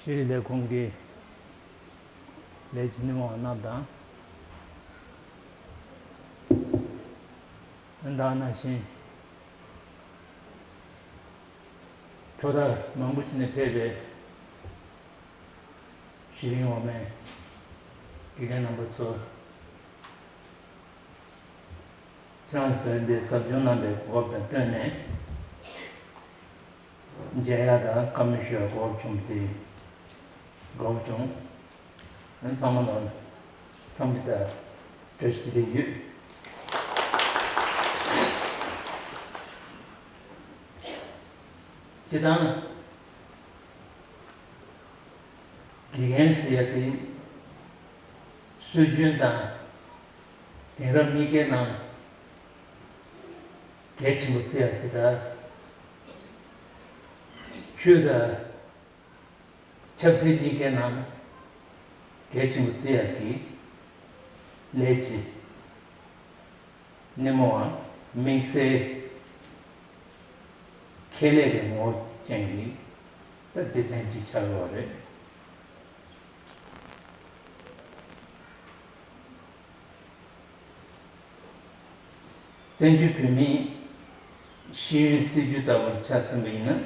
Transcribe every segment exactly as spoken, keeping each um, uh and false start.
ཤེས་རིག་ལས་ཁུངས་ཀྱི་ལས་བྱེད་ཉི་མ་བ་རྣམས་དང་། ད་ག་ནང་བཞིན་ཕྱོགས་མཐའ་མང་པོ་ཅིག་ནས་ཕེབས་པའི་གཞི་རིམ་འོག་མའི་དགེ་རྒན་རྣམ་པ་ཚོ། ཁྱེད་རང་ཚོ་ད་རེས་འདིར་ཟབ་སྦྱོང་གནང་བའི་གོ་སྐབས་དང་བསྟུན་ནས། མཇལ་ཡག་དང་བཀའ་མོལ་ཞུ་ཡག་གོ་སྐབས་བྱུང་བ་དེ་དགའ་པོ་བྱུང་། ཨ་ནི་ཚང་མ་ལ་འཚམས་འདྲི་དང་བཀྲ་ཤིས་བདེ་ལེགས་ཡོད། སྤྱིར་བཏང་དགེ་རྒན་ཟེར་ཡག་དེ་སྲོལ་རྒྱུན་དང་དེང་རབས་གཉིས་ཀའི་ནང་གལ་ཆེན་པོ་བརྩི་ཡག་ཅིག་དང་། ཆོས་དང་ཆབ་སྲིད་གཉིས་ཀའི་ནང་གལ་ཆེན་པོ་བརྩི་ཡག་གི་ལས་བྱེད། སྣེ་མོ་བ། དམིགས་བསལ་ཁྱད་ལས་པའི་ངོ་བོ་ཅན་གྱི་ད་སྡེ་ཚན་ཅིག་ཆགས་ཡོད་རེད། བཙན་བྱོལ་བོད་མིའི་ཤེས་ཡོན་སྲིད་བྱུས་ལྟ་བུར་ཆ་མཚོན་པ་ཡིན་ན།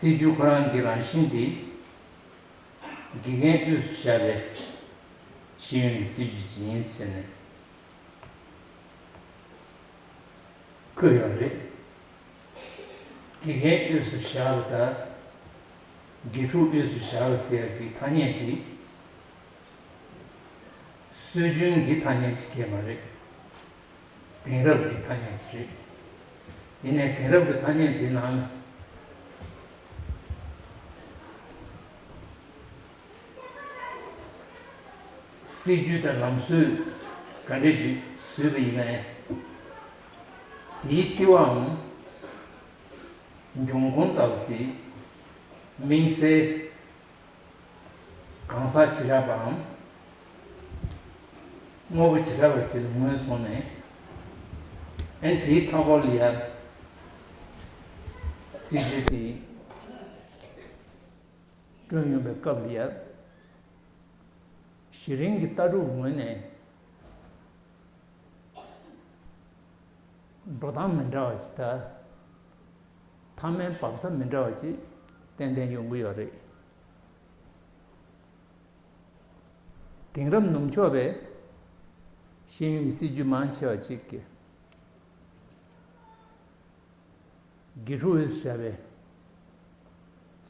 སྲིད་བྱུས་ཁོ་རང་གི་རང་བཞིན་དེ་དགེ་རྒན་དབུས་སུ་བཞག་པའི་ཤེས་ཡོན་གྱི་སྲིད་བྱུས་ཅིག་ཡིན་ཟེར་ནས་འཁོད་ཡོད་རེད། དགེ་རྒན་དབུས་སུ་བཞག་པ་དང་། དགེ་ཕྲུག་དབུས་སུ་བཞག་པ་ཟེར་ཡག་གི་ཐ་སྙད་དེ་སྲོལ་རྒྱུན་གྱི་ཐ་སྙད་ཅིག་གས་མ་རེད། དེང་རབས་ཀྱི་ཐ་སྙད་ཅིག་རེད། ཡིན་ནའི་དེང་རབས་ཀྱི་ཐ་སྙད་དེའི་ནང་ལ་སྲིད་ཇུས་དང་ལམ་སྲོལ་ག་འདྲ་ཞིག་བཟོས་པ་ཡིན་ནའི། དེའི་ལྟེ་བའམ་འབྱུང་ཁུངས་ལྟ་བུ་དེ་དམིགས་བསལ་གང་ཟག་བྱེ་བྲག་པའམ་དངོས་པོ་བྱེ་བྲག་པ་ཅིག་ལ་ངོས་བཟུང་ནས། ཨན་དེའི་མཐའ་འཁོར་ལ་ཡར་སྲིད་ཇུས་དེ་བསྐྲུན་ཡོང་པའི་སྐབས་ལ་ཡར་གཞི་རིམ་གྱི་ལྟ་གྲུབ་ངོས་ནས་འགྲོ་སྟངས་མི་འདྲ་བ་ཅིག་དང་། མཐའ་མའི་འབབ་ས་མི་འདྲ་བ་ཅིག་ཏན་ཏན་ཡོང་གི་ཡོད་རེད། དེང་རབས་ནུབ་ཕྱོགས་པའི་ཤེས་ཡོན་གྱི་སྲིད་ཇུས་མང་ཆེ་བ་ཅིག་གིས་དགེ་ཕྲུག་དབུས་སུ་བཞག་པའི་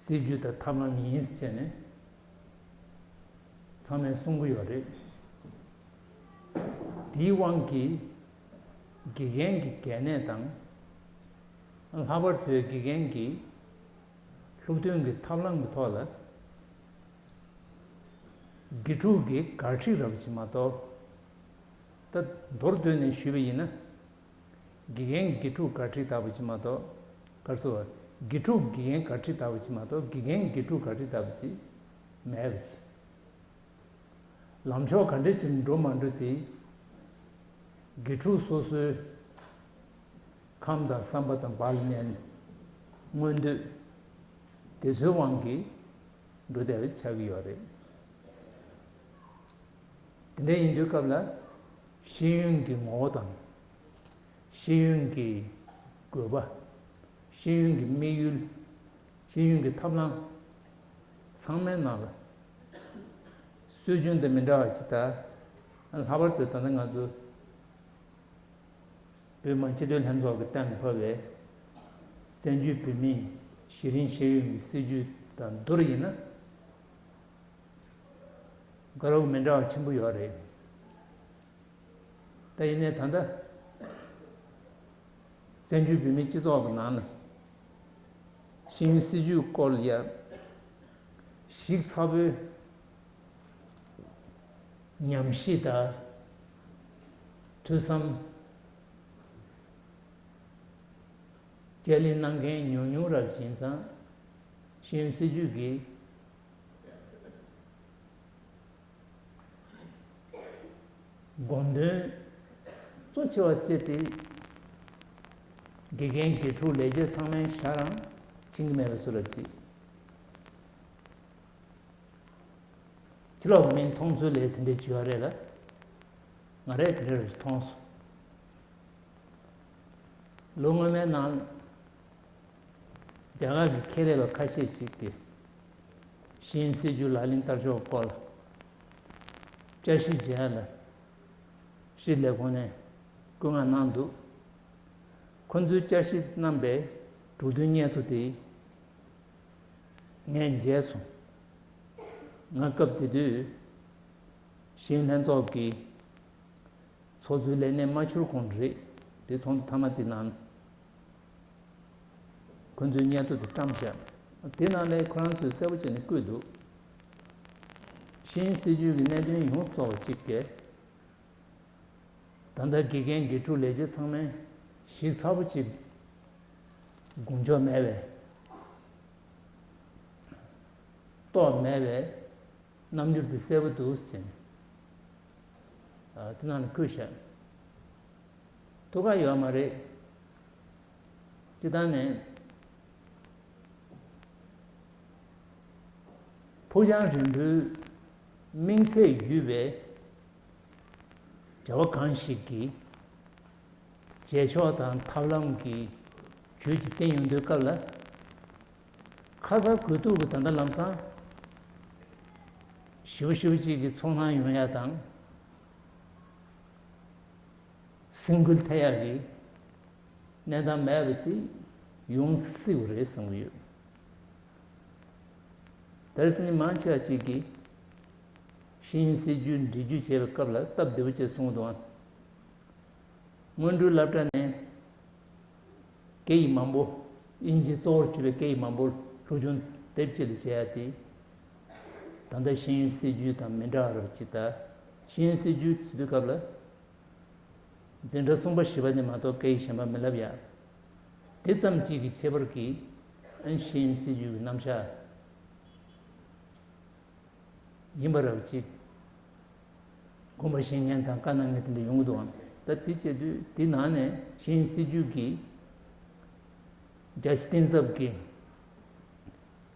སྲིད་ཇུས་དང་ཐབས་ལམ་ཡིན་ཟེར་ནས་ཚང་མས་གསུང་གི་ཡོད་རེད། དེའི་དབང་གིས་དགེ་རྒན་གྱི་གལ་གནད་དང་། ལྷག་པར་དུ་དགེ་རྒན་གྱི་སློབ་སྟོན་གྱི་ཐབས་ལམ་གྱི་ཐོག་ལ་དགེ་ཕྲུག་གི་དགག་ཁྲིད་འདྲ་པོ་ཅིག་མ་གཏོགས། ད་མདོར་བསྡུས་ནས་ཞུས་པ་ཡིན་ན། དགེ་རྒན་དགེ་ཕྲུག་དགག་ཁྲིད་ལྟ་བུ་ཅིག་མ་གཏོགས། ག་རེ་ཟེར་བ། དགེ་ཕྲུག་དགེ་རྒན་དགག་ཁྲིད་ལྟ་བུ་ཅིག་མ་གཏོགས། དགེ་རྒན་དགེ་ཕྲུག་དགག་ཁྲིད་ལྟ་བུ་ཅིག་མེད་པ་ཅིག། ལམ་ཕྱོགས་ག་འདྲ་ཅིག་འགྲོ་མ་འགྲོ་དེ། དགེ་ཕྲུག་སོ་སོའི་ཁམས་དང་བསམ་པ་དང་བག་ལ་ཉལ་ནས་མངོན་འདོད་དེ་ཚོའི་དབང་གིས་འགྲོ་བསྡད་པ་ཆགས་ཀྱི་ཡོད་རེད། དེ་འདྲ་ཡིན་དུས་སྐབས་ལ་ཤེས་ཡོན་གྱི་ངོ་བོ་དང་། ཤེས་ཡོན་གྱི་དགོས་པ། ཤེས་ཡོན་གྱི་དམིགས་ཡུལ། ཤེས་ཡོན་གྱི་ཐབས་ལམ་ཚང་མའི་ནང་ལ་སྲོལ་རྒྱུན་དང་མི་འདྲ་བ་ཅིག་དང་། ལྷག་པར་དུ་ད་ལྟ་ང་ཚོ་བོད་མི་སྤྱི་འཐུས་ལྷན་ཚོགས་ཀྱིས་གཏན་ལ་ཕབ་པའི་བཙན་བྱོལ་བོད་མིའི་གཞི་རིམ་ཤེས་ཡོན་གྱི་སྲིད་བྱུས་དང་བསྡུར་ཡིན་ན། དགའ་རབ་མི་འདྲ་བ་ཆེན་པོ་ཡོད་རེད། ད་ཡིན་ནའི་ད་ལྟ་བཙན་བྱོལ་བོད་མིའི་སྤྱི་ཚོགས་ཀྱི་ནང་ལ་ཤེས་ཡོན་སྲིད་བྱུས་སྐོར་ལ་ཡ་ཞིབ་ཚགས་པོའི་ཉམས་ཞིབ་དང་ཐོས་བསམ་དཔྱད་གླེང་གནང་མཁན་ཉུང་ཉུང་རབ་ཡིན་ཙང་། ཤེས་ཡོན་སྲིད་བྱུས་ཀྱི་དགོངས་དོན་གཙོ་ཆེ་བ་བྱས་ཏེ། དགེ་རྒན་དགེ་ཕྲུག་ལས་བྱེད་ཚང་མའི་ཞར་རང་ཕྱིན་གྱི་མེད་པ་བཟོ་འདྲ་ཅིག་ ཕྱི་ལོགས་མིས་མཐོང་ཚུལ་ལས་དེ་འདྲ་བྱེད་ཡོད་རེད་ལ། ང་རས་དེ་འདྲ་རེ་མཐོང་སོང་། ལོ་སྔོན་མའི་ནང་རྒྱ་གར་གྱི་ཁེ་ལས་པ་ཁ་ཤས་ཅིག་གིས་ཤེས་ཡོན་སྲིད་བྱུས་ལག་ལེན་བསྟར་ཕྱོགས་སྐོར་ལ་བསྐྱར་ཞིབ་བྱེད་ཡ་ལ་སྲིད་ལས་ཁུངས་ནས་བཀོད་མངགས་གནང་འདུག་ཁོ་ཚོས་བསྐྱར་ཞིབ་གནང་པའི་གྲོས་མཐུན་སྙན་ཐོ་དེ་ངས་མཇལ་སོང་། ང་སྐབས་དེ་དུས་ཤེས་ཡོན་ལྷན་ཚོགས་ཀྱི་ཚོགས་གཙོའི་ལས་གནས་མ་འཁྱུར་གོང་རེད། དེ་མཐོང་མཐའ་མ་དེ་ནང་ཁོ་ཚོའི་སྙན་ཐོ་དེ་བཀྲམ་བཞག་དེ་ནང་ལས་ཁོ་རང་ཚོས་གསལ་པོ་བྱས་ནས་བཀོད་འདུག་ཤེས་ཡོན་སྲིད་བྱུས་ཀྱི་གནད་དོན་ཡོངས་རྫོགས་པ་གཅིག་གིས། ད་ལྟ་དགེ་རྒན་དགེ་ཕྲུག་ལས་བྱེད་ཚང་མས་ཞིབ་ཚགས་པོ་ཅིག་དགོངས་འཇོག་མེད་པའི་རྟོགས་མེད་པའི་རྣམ་འགྱུར་དེ་གསལ་པོ་འདུག་ཟེར་ནས་དེ་ནང་ལ་བཀོད་བཞག་ཐུགས་ཁག་ཡོད་མ་རེད། སྤྱི་བཏང་ནས་ཕུགས་རྒྱང་རིང་པོའི་དམིགས་ཚད་ཡོད་པའི་བྱ་བ་གང་ཞིག་གི་བྱེད་ཕྱོགས་དང་ཐབས་ལམ་གྱི་ཇུས་ཀྱི་བསྟན་ཡོང་དུས་སྐབས་ལ། ཁ་ཚ་དགོས་གཏུག་གི་ད་ལྟ་ལམ་སང་ཞིབ་ཞིབ་ཅིག་གི་ཚོར་སྣང་ཡོང་ཡ་དང་། སེམས་འགུལ་ཐེབས་ཡག་གི་གནས་སྟངས་མེད་པ་དེ་ཡོང་སྲིད་པ་རེད་བསམ་གྱི་ཡོད། དེར་སེམས་མང་ཆེ་བ་ཅིག་གིས་ཤེས་ཡོན་སྲིད་བྱུས་འགྲེལ་བརྗོད་བྱེད་པའི་སྐབས་ལ་སྟབས་བདེ་པོ་བྱས་གསུངས་འདུག་ཨང་། སྔོན་འགྲོའི་སློབ་གྲྭ་ནས་སྐད་ཡིག་མང་པོ། དབྱིན་ཇི་གཙོ་བོར་གྱུར་པའི་སྐད་ཡིག་མང་པོ་སློབ་སྦྱོང་དེབ་སྐྱེལ་བྱེད་ཡ་དེ། ད་ལྟ་ཤེས་ཡོན་སྲིད་བྱུས་དང་མི་འདྲ་བ་རབ་ཅིག་ད། ཤེས་ཡོན་སྲིད་བྱུས་ཟེར་དུས་སྐབས་ལ། འཛིན་གྲྭ་གསུམ་པ་བཞི་པ་ནས་མ་གཏོགས་སྐད་ཡིག་གཞན་པ་མི་བསླབ་ཡ། དེ་ཙམ་གཅིག་གི་ཁྱད་པར་གྱིས་ཨན་ཤེས་ཡོན་སྲིད་བྱུས་ཀྱི་རྣམ་གཞག་ཡིན་པ་རབ་ཅིག་དགོངས་པ་བཞེས་མཁན་དང་བཀའ་གནང་མཁན་དེ་འདྲ་ཡོང་གི་འདུག་ཨང་། ད་དེ་བྱེད་དུས་དེ་ནང་ནས་ཤེས་ཡོན་སྲིད་བྱུས་ཀྱི་རྒྱ་ཆེ་གཏིང་ཟབ་ཀྱི་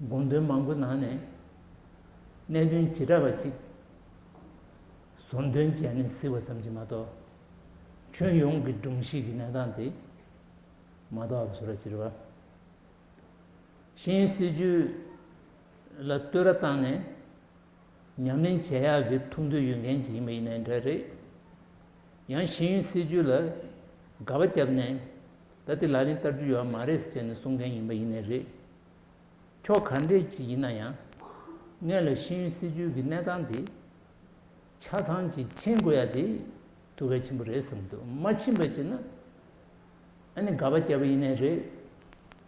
དགོངས་དོན་མང་པོ་ནང་ནས་གནད་དོན་བྱེ་བྲག་པ་ཅིག་ཟུར་འདོན་བྱས་ནས་གཟིགས་པ་ཙམ་གྱིས་མ་གཏོགས། ཁྱོན་ཡོངས་ཀྱི་སྒྲོམ་གཞི་གི་གནས་སྟངས་དེ་མ་རྟོགས་པ་བཟོ་འདྲ་ཅིག་རེད་པ། ཤེས་ཡོན་སྲིད་བྱུས་ལ་བསྟོད་ར་བཏང་ནས་ཉམས་ལེན་བྱེད་ཡག་གི་ཐུགས་འདུན་ཡོད་མཁན་ཅིག་ཡིན་པ་ཡིན་ནའི་འདྲ་རེད། ཡང་ཤེས་ཡོན་སྲིད་བྱུས་ལ་དགག་པ་བརྒྱབ་ནས་ད་ལྟ་ལག་ལེན་བསྟར་རྒྱུ་ཡོད་མ་རེད་ཟེར་ནས་གསུང་མཁན་ཡིན་པ་ཡིན་ནའི་རེད། ཕྱོགས་ག་འདྲས་ཅིག་ཡིན་ན་ཡང་། སྔོན་ལ་ཤེས་ཡོན་སྲིད་བྱུས་ཀྱི་གནས་སྟངས་དེ་ཆ་ཚང་ཅིག་མཁྱེན་དགོས་ཡ་དེ་ཐུགས་གལ་ཆེན་པོ་རེད་བསམ་འདུག་མ་མཁྱེན་པ་བྱས་ན། ཨ་ནི་དགག་པ་བརྒྱབ་པ་ཡིན་ནའི་རེད།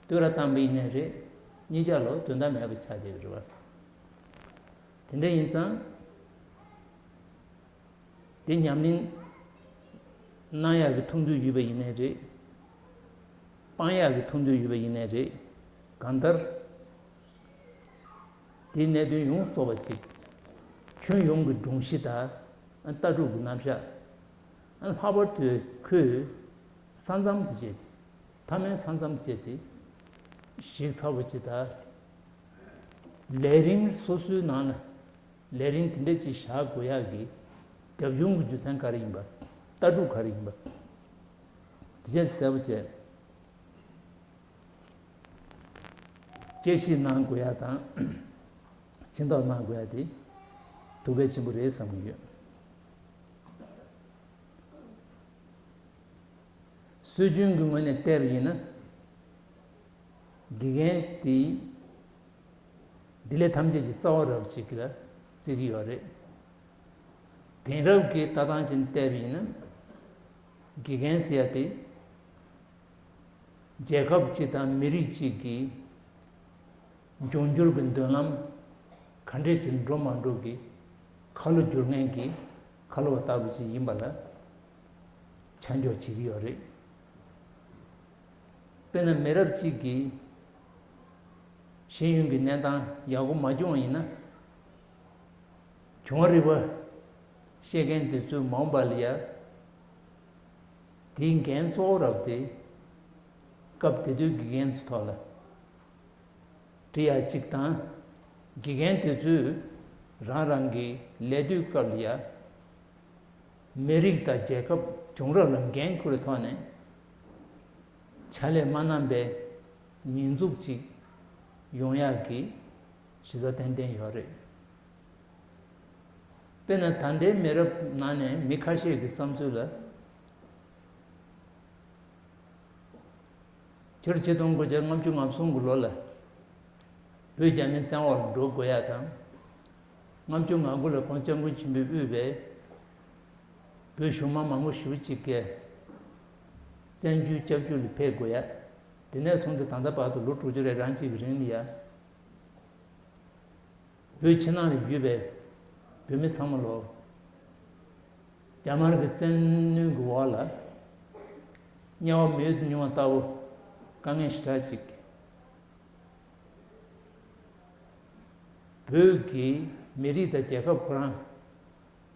བསྟོད་ར་བཏང་པ་ཡིན་ནའི་རེད། གཉིས་ཆ་ལོ་དོན་དག་མེད་པ་ཆགས་བསྡད་ཡོད་རེད་པ། དེ་འདྲ་ཡིན་ཙང་། དེ་ཉམས་ལེན་གནང་ཡག་གི་ཐུགས་འདུན་ཡོད་པ་ཡིན་ནའི་རེད། སྤང་ཡག་གི་ཐུགས་འདུན་ཡོད་པ་ཡིན་ནའི་རེད། གང་ལྟར། དེའི་གནད་དོན་ཡོངས་རྫོགས་པ་ཅིག་ཁྱོན་ཡོངས་ཀྱི་སྒྲོམ་གཞི་དང་ལྟ་གྲུབ་ཀྱི་རྣམ་གཞག་ལྷག་པར་དུ་ཁོས་ས་མཚམས་དེ་བྱས་ཏེ། མཐའ་མའི་ས་མཚམས་བྱས་ཏེ། ཞིབ་ཚགས་པོ་ཅིག་དང་། ལས་རིམ་སོ་སོའི་ནང་ལ་ལས་རིམ་དེ་འདྲ་ཅིག་བཞག་དགོས་ཡག་གི་རྒྱབ་ལྗོངས་ཀྱི་རྒྱུ་མཚན་ག་རེ་ཡིན་པ། ལྟ་གྲུབ་ག་རེ་ཡིན་པ། དེ་བྱས་གསལ་པོ་བྱས། དཔྱད་ཞིབ་གནང་དགོས་ཡ་དང་། ཕྱིན་ཐོག་གནང་དགོས་ཡ་དེ་ཐུགས་གལ་ཆེན་པོ་རེད་བསམ་གྱི་ཡོད། སྲོལ་རྒྱུན་གྱི་ངོས་ནས་བལྟས་པ་ཡིན་ན། དགེ་རྒན་དེ་འདི་ལས་ཐམས་ཅད་ཀྱི་རྩ་བ་རབ་ཅིག་ལ་བརྩི་གི་ཡོད་རེད། དེང་རབས་ཀྱི་ལྟ་སྟངས་ཅན་བལྟས་པ་ཡིན་ན། དགེ་རྒན་ཟེར་ཡ་དེ། རྒྱལ་ཁབ་གཅིག་དང་མི་རིགས་གཅིག་གི་འབྱུང་འགྱུར་གྱི་མདུན་ལམ་ག་འདྲས་ཀྱིས་འགྲོ་མ་འགྲོ་གི་ཁ་ལོ་བསྒྱུར་མཁན་གྱི་ཁ་ལོ་བ་ལྟ་བུ་ཅིག་ཡིན་པ་ལ་ཆ་འཇོག་བྱེད་ཀྱི་ཡོད་རེད། དཔེར་ན་མི་རབས་གཅིག་གིས་ཤེས་ཡོན་གྱི་གནས་སྟངས་ཡག་པོ་མ་བྱུང་བ་ཡིན་ན། བྱུང་བ་རིག་པ་ཤེས་མཁན་དེ་ཚོའི་མ་འོངས་པ་ལ་ཡ། དེའི་འགན་གཙོ་བོ་རབ་དེ། སྐབས་དེ་དུས་དགེ་རྒན་ཚོའི་ཐོག་ལ་འབྲི་ཡ་གཅིག་དང་། དགེ་རྒན་དེ་ཚོས་ རང་རང་གི་ལས་དུས་སྐབས་ལ་ཡ། མི་རིགས་དང་རྒྱལ་ཁབ་བྱུང་རབས་ལ་འགན་འཁུར་བའི་ཐོག་ནས་ཕྱག་ལས་མ་གནང་པའི་ཉེས་འཛུགས་ཅིག་ཡོང་ཡག་གི་གཞི་རྩ་ཏན་ཏན་ཡོད་རེད། དཔེར་ན་ད་ལྟའི་མི་རབས་ནང་ནས་མི་ཁ་ཤས་ཀྱི་བསམ་ཚུལ་ལ། སྤྱིར་ཆིག་སྟོང་དགུ་བརྒྱ་ལྔ་བཅུ་ང་གསུམ་གྱི་ལོ་ལ་བོད་རྒྱ་མིའི་བཙན་འོག་ལ་འགྲོ་དགོས་ཡ་དང་། ལྔ་བཅུ་ང་དགུ་ལ་༸གོང་ས་༸སྐྱབས་མགོན་ཆེན་པོས་དབུས་པའི་བོད་གཞུང་མང་མང་པོ་ཞེ་པོ་ཅིག་གིས་བཙན་བྱོལ་སྐྱབས་བཅོལ་ལ་ཕེབས་དགོས་ཡ། དེ་ནས་བཟུང་སྟེ་ད་ལྟ་བར་དུ་ལོ་དྲུག་ཅུ་རེ་གྲངས་གཅིག་གི་རིང་ལ་ཡ། བོད་ཕྱི་ནང་ལ་ཡོད་པའི་བོད་མི་ཚང་མ་ལོ། རྒྱ་དམར་གྱི་བཙན་གནོན་གྱི་འོག་ལ་དམྱལ་བ་མི་ཡུལ་དུ་མྱོང་བ་ལྟ་བུ་དཀའ་ངལ་ཞེ་དྲག་ཅིག་བོད་ཀྱི་མི་རིགས་དང་རྒྱལ་ཁབ་ཁོ་རང་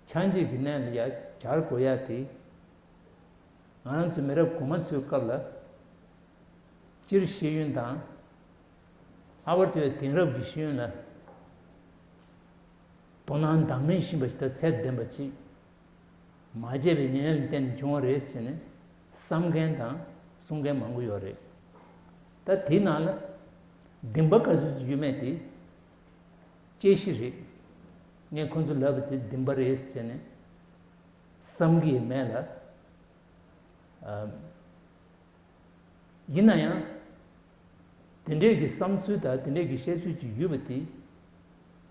ཆགས་འཇིག་གི་གནས་ལ་ཡ་སྦྱར་དགོས་ཡ་དེ། ང་རང་ཚོ་མི་རབས་གོང་མ་ཚོའི་སྐབས་ལ། སྤྱིར་ཤེས་ཡོན་དང་། ལྷག་པར་དུ་དེང་རབས་ཀྱི་ཤེས་ཡོན་ལ་དོ་སྣང་འདང་མིན་ཞིག་པ་ཞིག་དང་ཚད་ལྡན་པ་ཅིག་མ་བྱས་པའི་ཉེན་ལ་བརྟེན་ནས་བྱུང་བ་རེད་ཟེར་ནས་བསམ་མཁན་དང་གསུང་མཁན་མང་པོ་ཡོད་རེད། ད་དེའི་ནང་ལ་འདིང་པ་ག་ཚོད་ཅིག་ཡོད་མེད་དེ་དཔྱད་གཞི་རེད། ངས་ཁོང་ཚོས་ལབ་པ་དེ་འདིང་པ་རེད་ཟེར་ནས་བསམ་གྱི་མེད་ལ། ཨ། ཡིན་ན་ཡང་། དེ་འདྲས་ཀྱི་བསམ་ཚུལ་དང་དེ་འདྲས་ཀྱི་བཤད་ཚུལ་ཅིག་ཡོད་པ་དེ།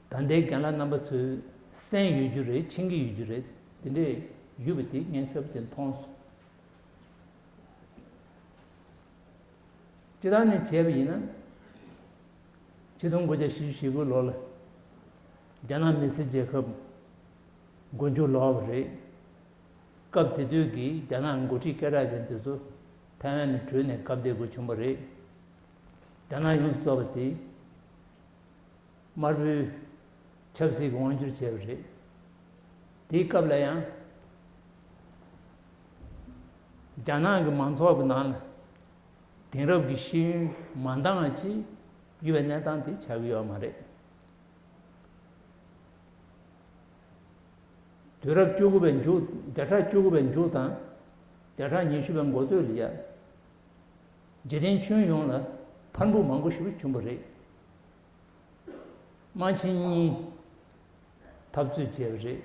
ད་ལྟའི་རྒན་ལགས་རྣམ་པ་ཚོས་གསན་ཡོད་རྒྱུ་རེད། མཁྱེན་གྱི་ཡོད་རྒྱུ་རེད། དེ་འདྲས་ཡོད་པ་དེ་ངས་གསལ་པོ་ཅིག་མཐོང་སོང་། སྤྱིར་བཏང་ནས་བྱས་པ་ཡིན་ན། ཆིག་སྟོང་དགུ་བརྒྱ་བཞི་བཅུ་ཞེ་དགུ་ལོ་ལ་རྒྱ་ནག་མི་སེར་རྒྱལ་ཁབ་མགོ་མཇུག་ལོག་པ་རེད། སྐབས་དེ་དུས་ཀྱི་རྒྱ་ནག་འགོ་ཁྲིད་སྐད་གྲགས་ཅན་དེ་ཚོ་ཐའེ་ཝན་ནས་བྲོས་ནས་སྐབས་བསྡད་དགོས་བྱུང་བ་རེད། རྒྱ་ནག་ཡོངས་སུ་རྫོགས་པ་དེ་དམར་པོའི་ཆབ་སྲིད་ཀྱི་དབང་སྒྱུར་བྱས་པ་རེད། དེའི་སྐབས་ལ་ཡང་རྒྱ་ནག་གི་མང་ཚོགས་ཀྱི་ནང་ལ་དེང་རབས་ཀྱི་ཤེས་ཡོན་མ་འདང་བ་ཅིག་ཡོད་པའི་གནས་སྟངས་དེ་ཆགས་ཀྱི་ཡོད་མ་རེད། དུས་རབས་བཅུ་དགུ་པའི་མཇུག་བརྒྱ་ཕྲག་བཅུ་དགུ་པའི་མཇུག་དང་བརྒྱ་ཕྲག་ཉི་ཤུ་པའི་འགོ་སྟོད་ལ་ཡ། འཇིག་རྟེན་ཁྱོན་ཡོངས་ལ་འཕར་འབུ་མང་པོ་ཞིག་བྱུང་བ་རེད། དམག་ཆེན་གཉིས་འཐབ་རྩོད་བྱས་པ་རེད།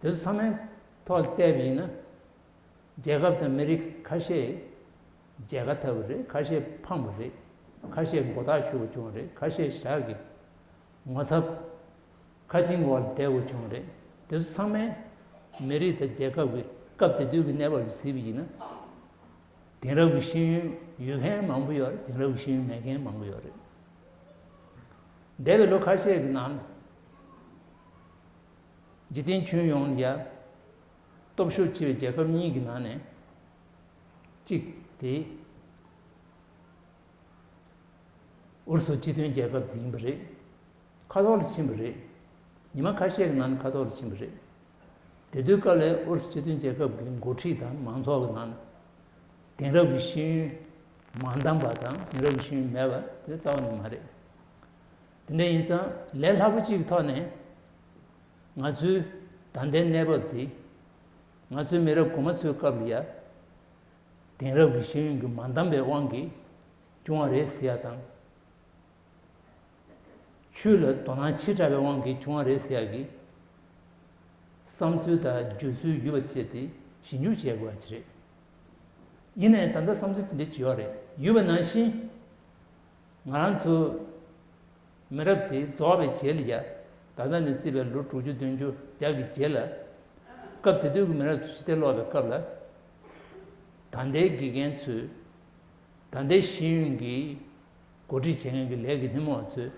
དེ་ཚོ་ཚང་མའི་ཐོག་ལ་བལྟས་པ་ཡིན་ན། རྒྱལ་ཁབ་དང་མི་རིགས་ཁ་ཤས་མཇལ་ཁ་འཐབ་པ་རེད། ཁ་ཤས་ཕངས་པ་རེད། ཁ་ཤས་མགོ་ཐག་ཤོར་བ་བྱུང་བ་རེད། ཁ་ཤས་ཞག་གི་ངོ་ཚབ་ཁ་ཆེམས་འོག་ལ་བསྡད་དགོས་བྱུང་བ་རེད། དེ་ཚོ་ཚང་མས་མི་རིགས་དང་རྒྱལ་ཁབ་ཀྱི་སྐབས་དེ་དུས་ཀྱི་གནས་བབ་ལ་གཟིགས་པ་ཡིན་ན། དེང་རབས་ཀྱི་ཤེས་ཡོན་ཡོད་མཁན་མང་པོ་ཡོད་རེད། དེང་རབས་ཀྱི་ཤེས་ཡོན་མེད་མཁན་མང་པོ་ཡོད་རེད། འདས་པའི་ལོ་ཁ་ཤས་ཀྱི་ནང་ལ། འཇིག་རྟེན་ཁྱོན་ཡོངས་ལ་ཡ། སྟོབས་ཤུགས་ཆེ་བའི་རྒྱལ་ཁབ་གཉིས་ཀྱི་ནང་ནས་གཅིག་དེ་ཨུ་རུ་སུ་སྤྱི་མཐུན་རྒྱལ་ཁབ་དེ་ཡིན་པ་རེད། ཁ་ཐོག་ལ་ཕྱིན་པ་རེད། ཉི་མ་ཁ་ཤས་ཀྱི་ནང་ནས་ཁ་ཐོག་ལ་ཕྱིན་པ་རེད། དེ་དུས་སྐབས་ལ་ཨུ་རུ་སུ་སྤྱི་མཐུན་རྒྱལ་ཁབ་ཀྱི་འགོ་ཁྲིད་དང་མང་ཚོགས་ཀྱི་ནང་ནས་དེང་རབས་ཀྱི་ཤེས་ཡོན་མ་འདང་པ་དང་དེང་རབས་ཀྱི་ཤེས་ཡོན་མེད་པ་དེ་རྩ་བ་ནས་མ་རེད། དེ་འདྲ་ཡིན་ཙང་ལས་སླ་པོ་གཅིག་གི་ཐོག་ནས། ང་ཚོའི་ད་ལྟའི་གནས་བབ་འདི། ང་ཚོའི་མི་རབས་གོང་མ་ཚོའི་སྐབས་ལ་ཡ། དེང་རབས་ཀྱི་ཤེས་ཡོན་གྱི་མ་འདང་པའི་དབང་གིས་བྱུང་བ་རེད་ཟེར་ཡ་དང་། ཆོས་ལ་དོ་སྣང་ཆེ་དྲགས་པའི་དབང་གིས་བྱུང་བ་རེད་ཟེར་ཡ་གི་བསམ་ཚུལ་དང་བརྗོད་ཚུལ་ཡོད་པ་བྱས་ཏེ་ཞིབ་འཇུག་བྱེད་དགོས་པ་ཅིག་རེད། ཡིན་ནའི་ད་ལྟ་བསམ་ཚུལ་དེ་འདྲ་ཅིག་ཡོད་རེད། ཡོད་པ་ནང་བཞིན། ང་རང་ཚོ་མི་རབས་དེ་རྫོགས་པའི་རྗེས་ལ་ཡ། ད་ལྟ་ནས་བརྩིས་པའི་ལོ་དྲུག་ཅུ་བདུན་ཅུ་བརྒྱ་གི་རྗེས་ལ། སྐབས་དེ་དུས་ཀྱི་མི་རབས་ཚོ་ཕྱི་བལྟས་ལོག་པའི་སྐབས་ལ། ད་ལྟའི་དགེ་རྒན་ཚོས། ད་ལྟའི་ཤེས་ཡོན་གྱི་འགོ་ཁྲིད་བྱེད་མཁན་གྱི་ལས་ཀྱི་སྣེ་མོ་བ་ཚོས།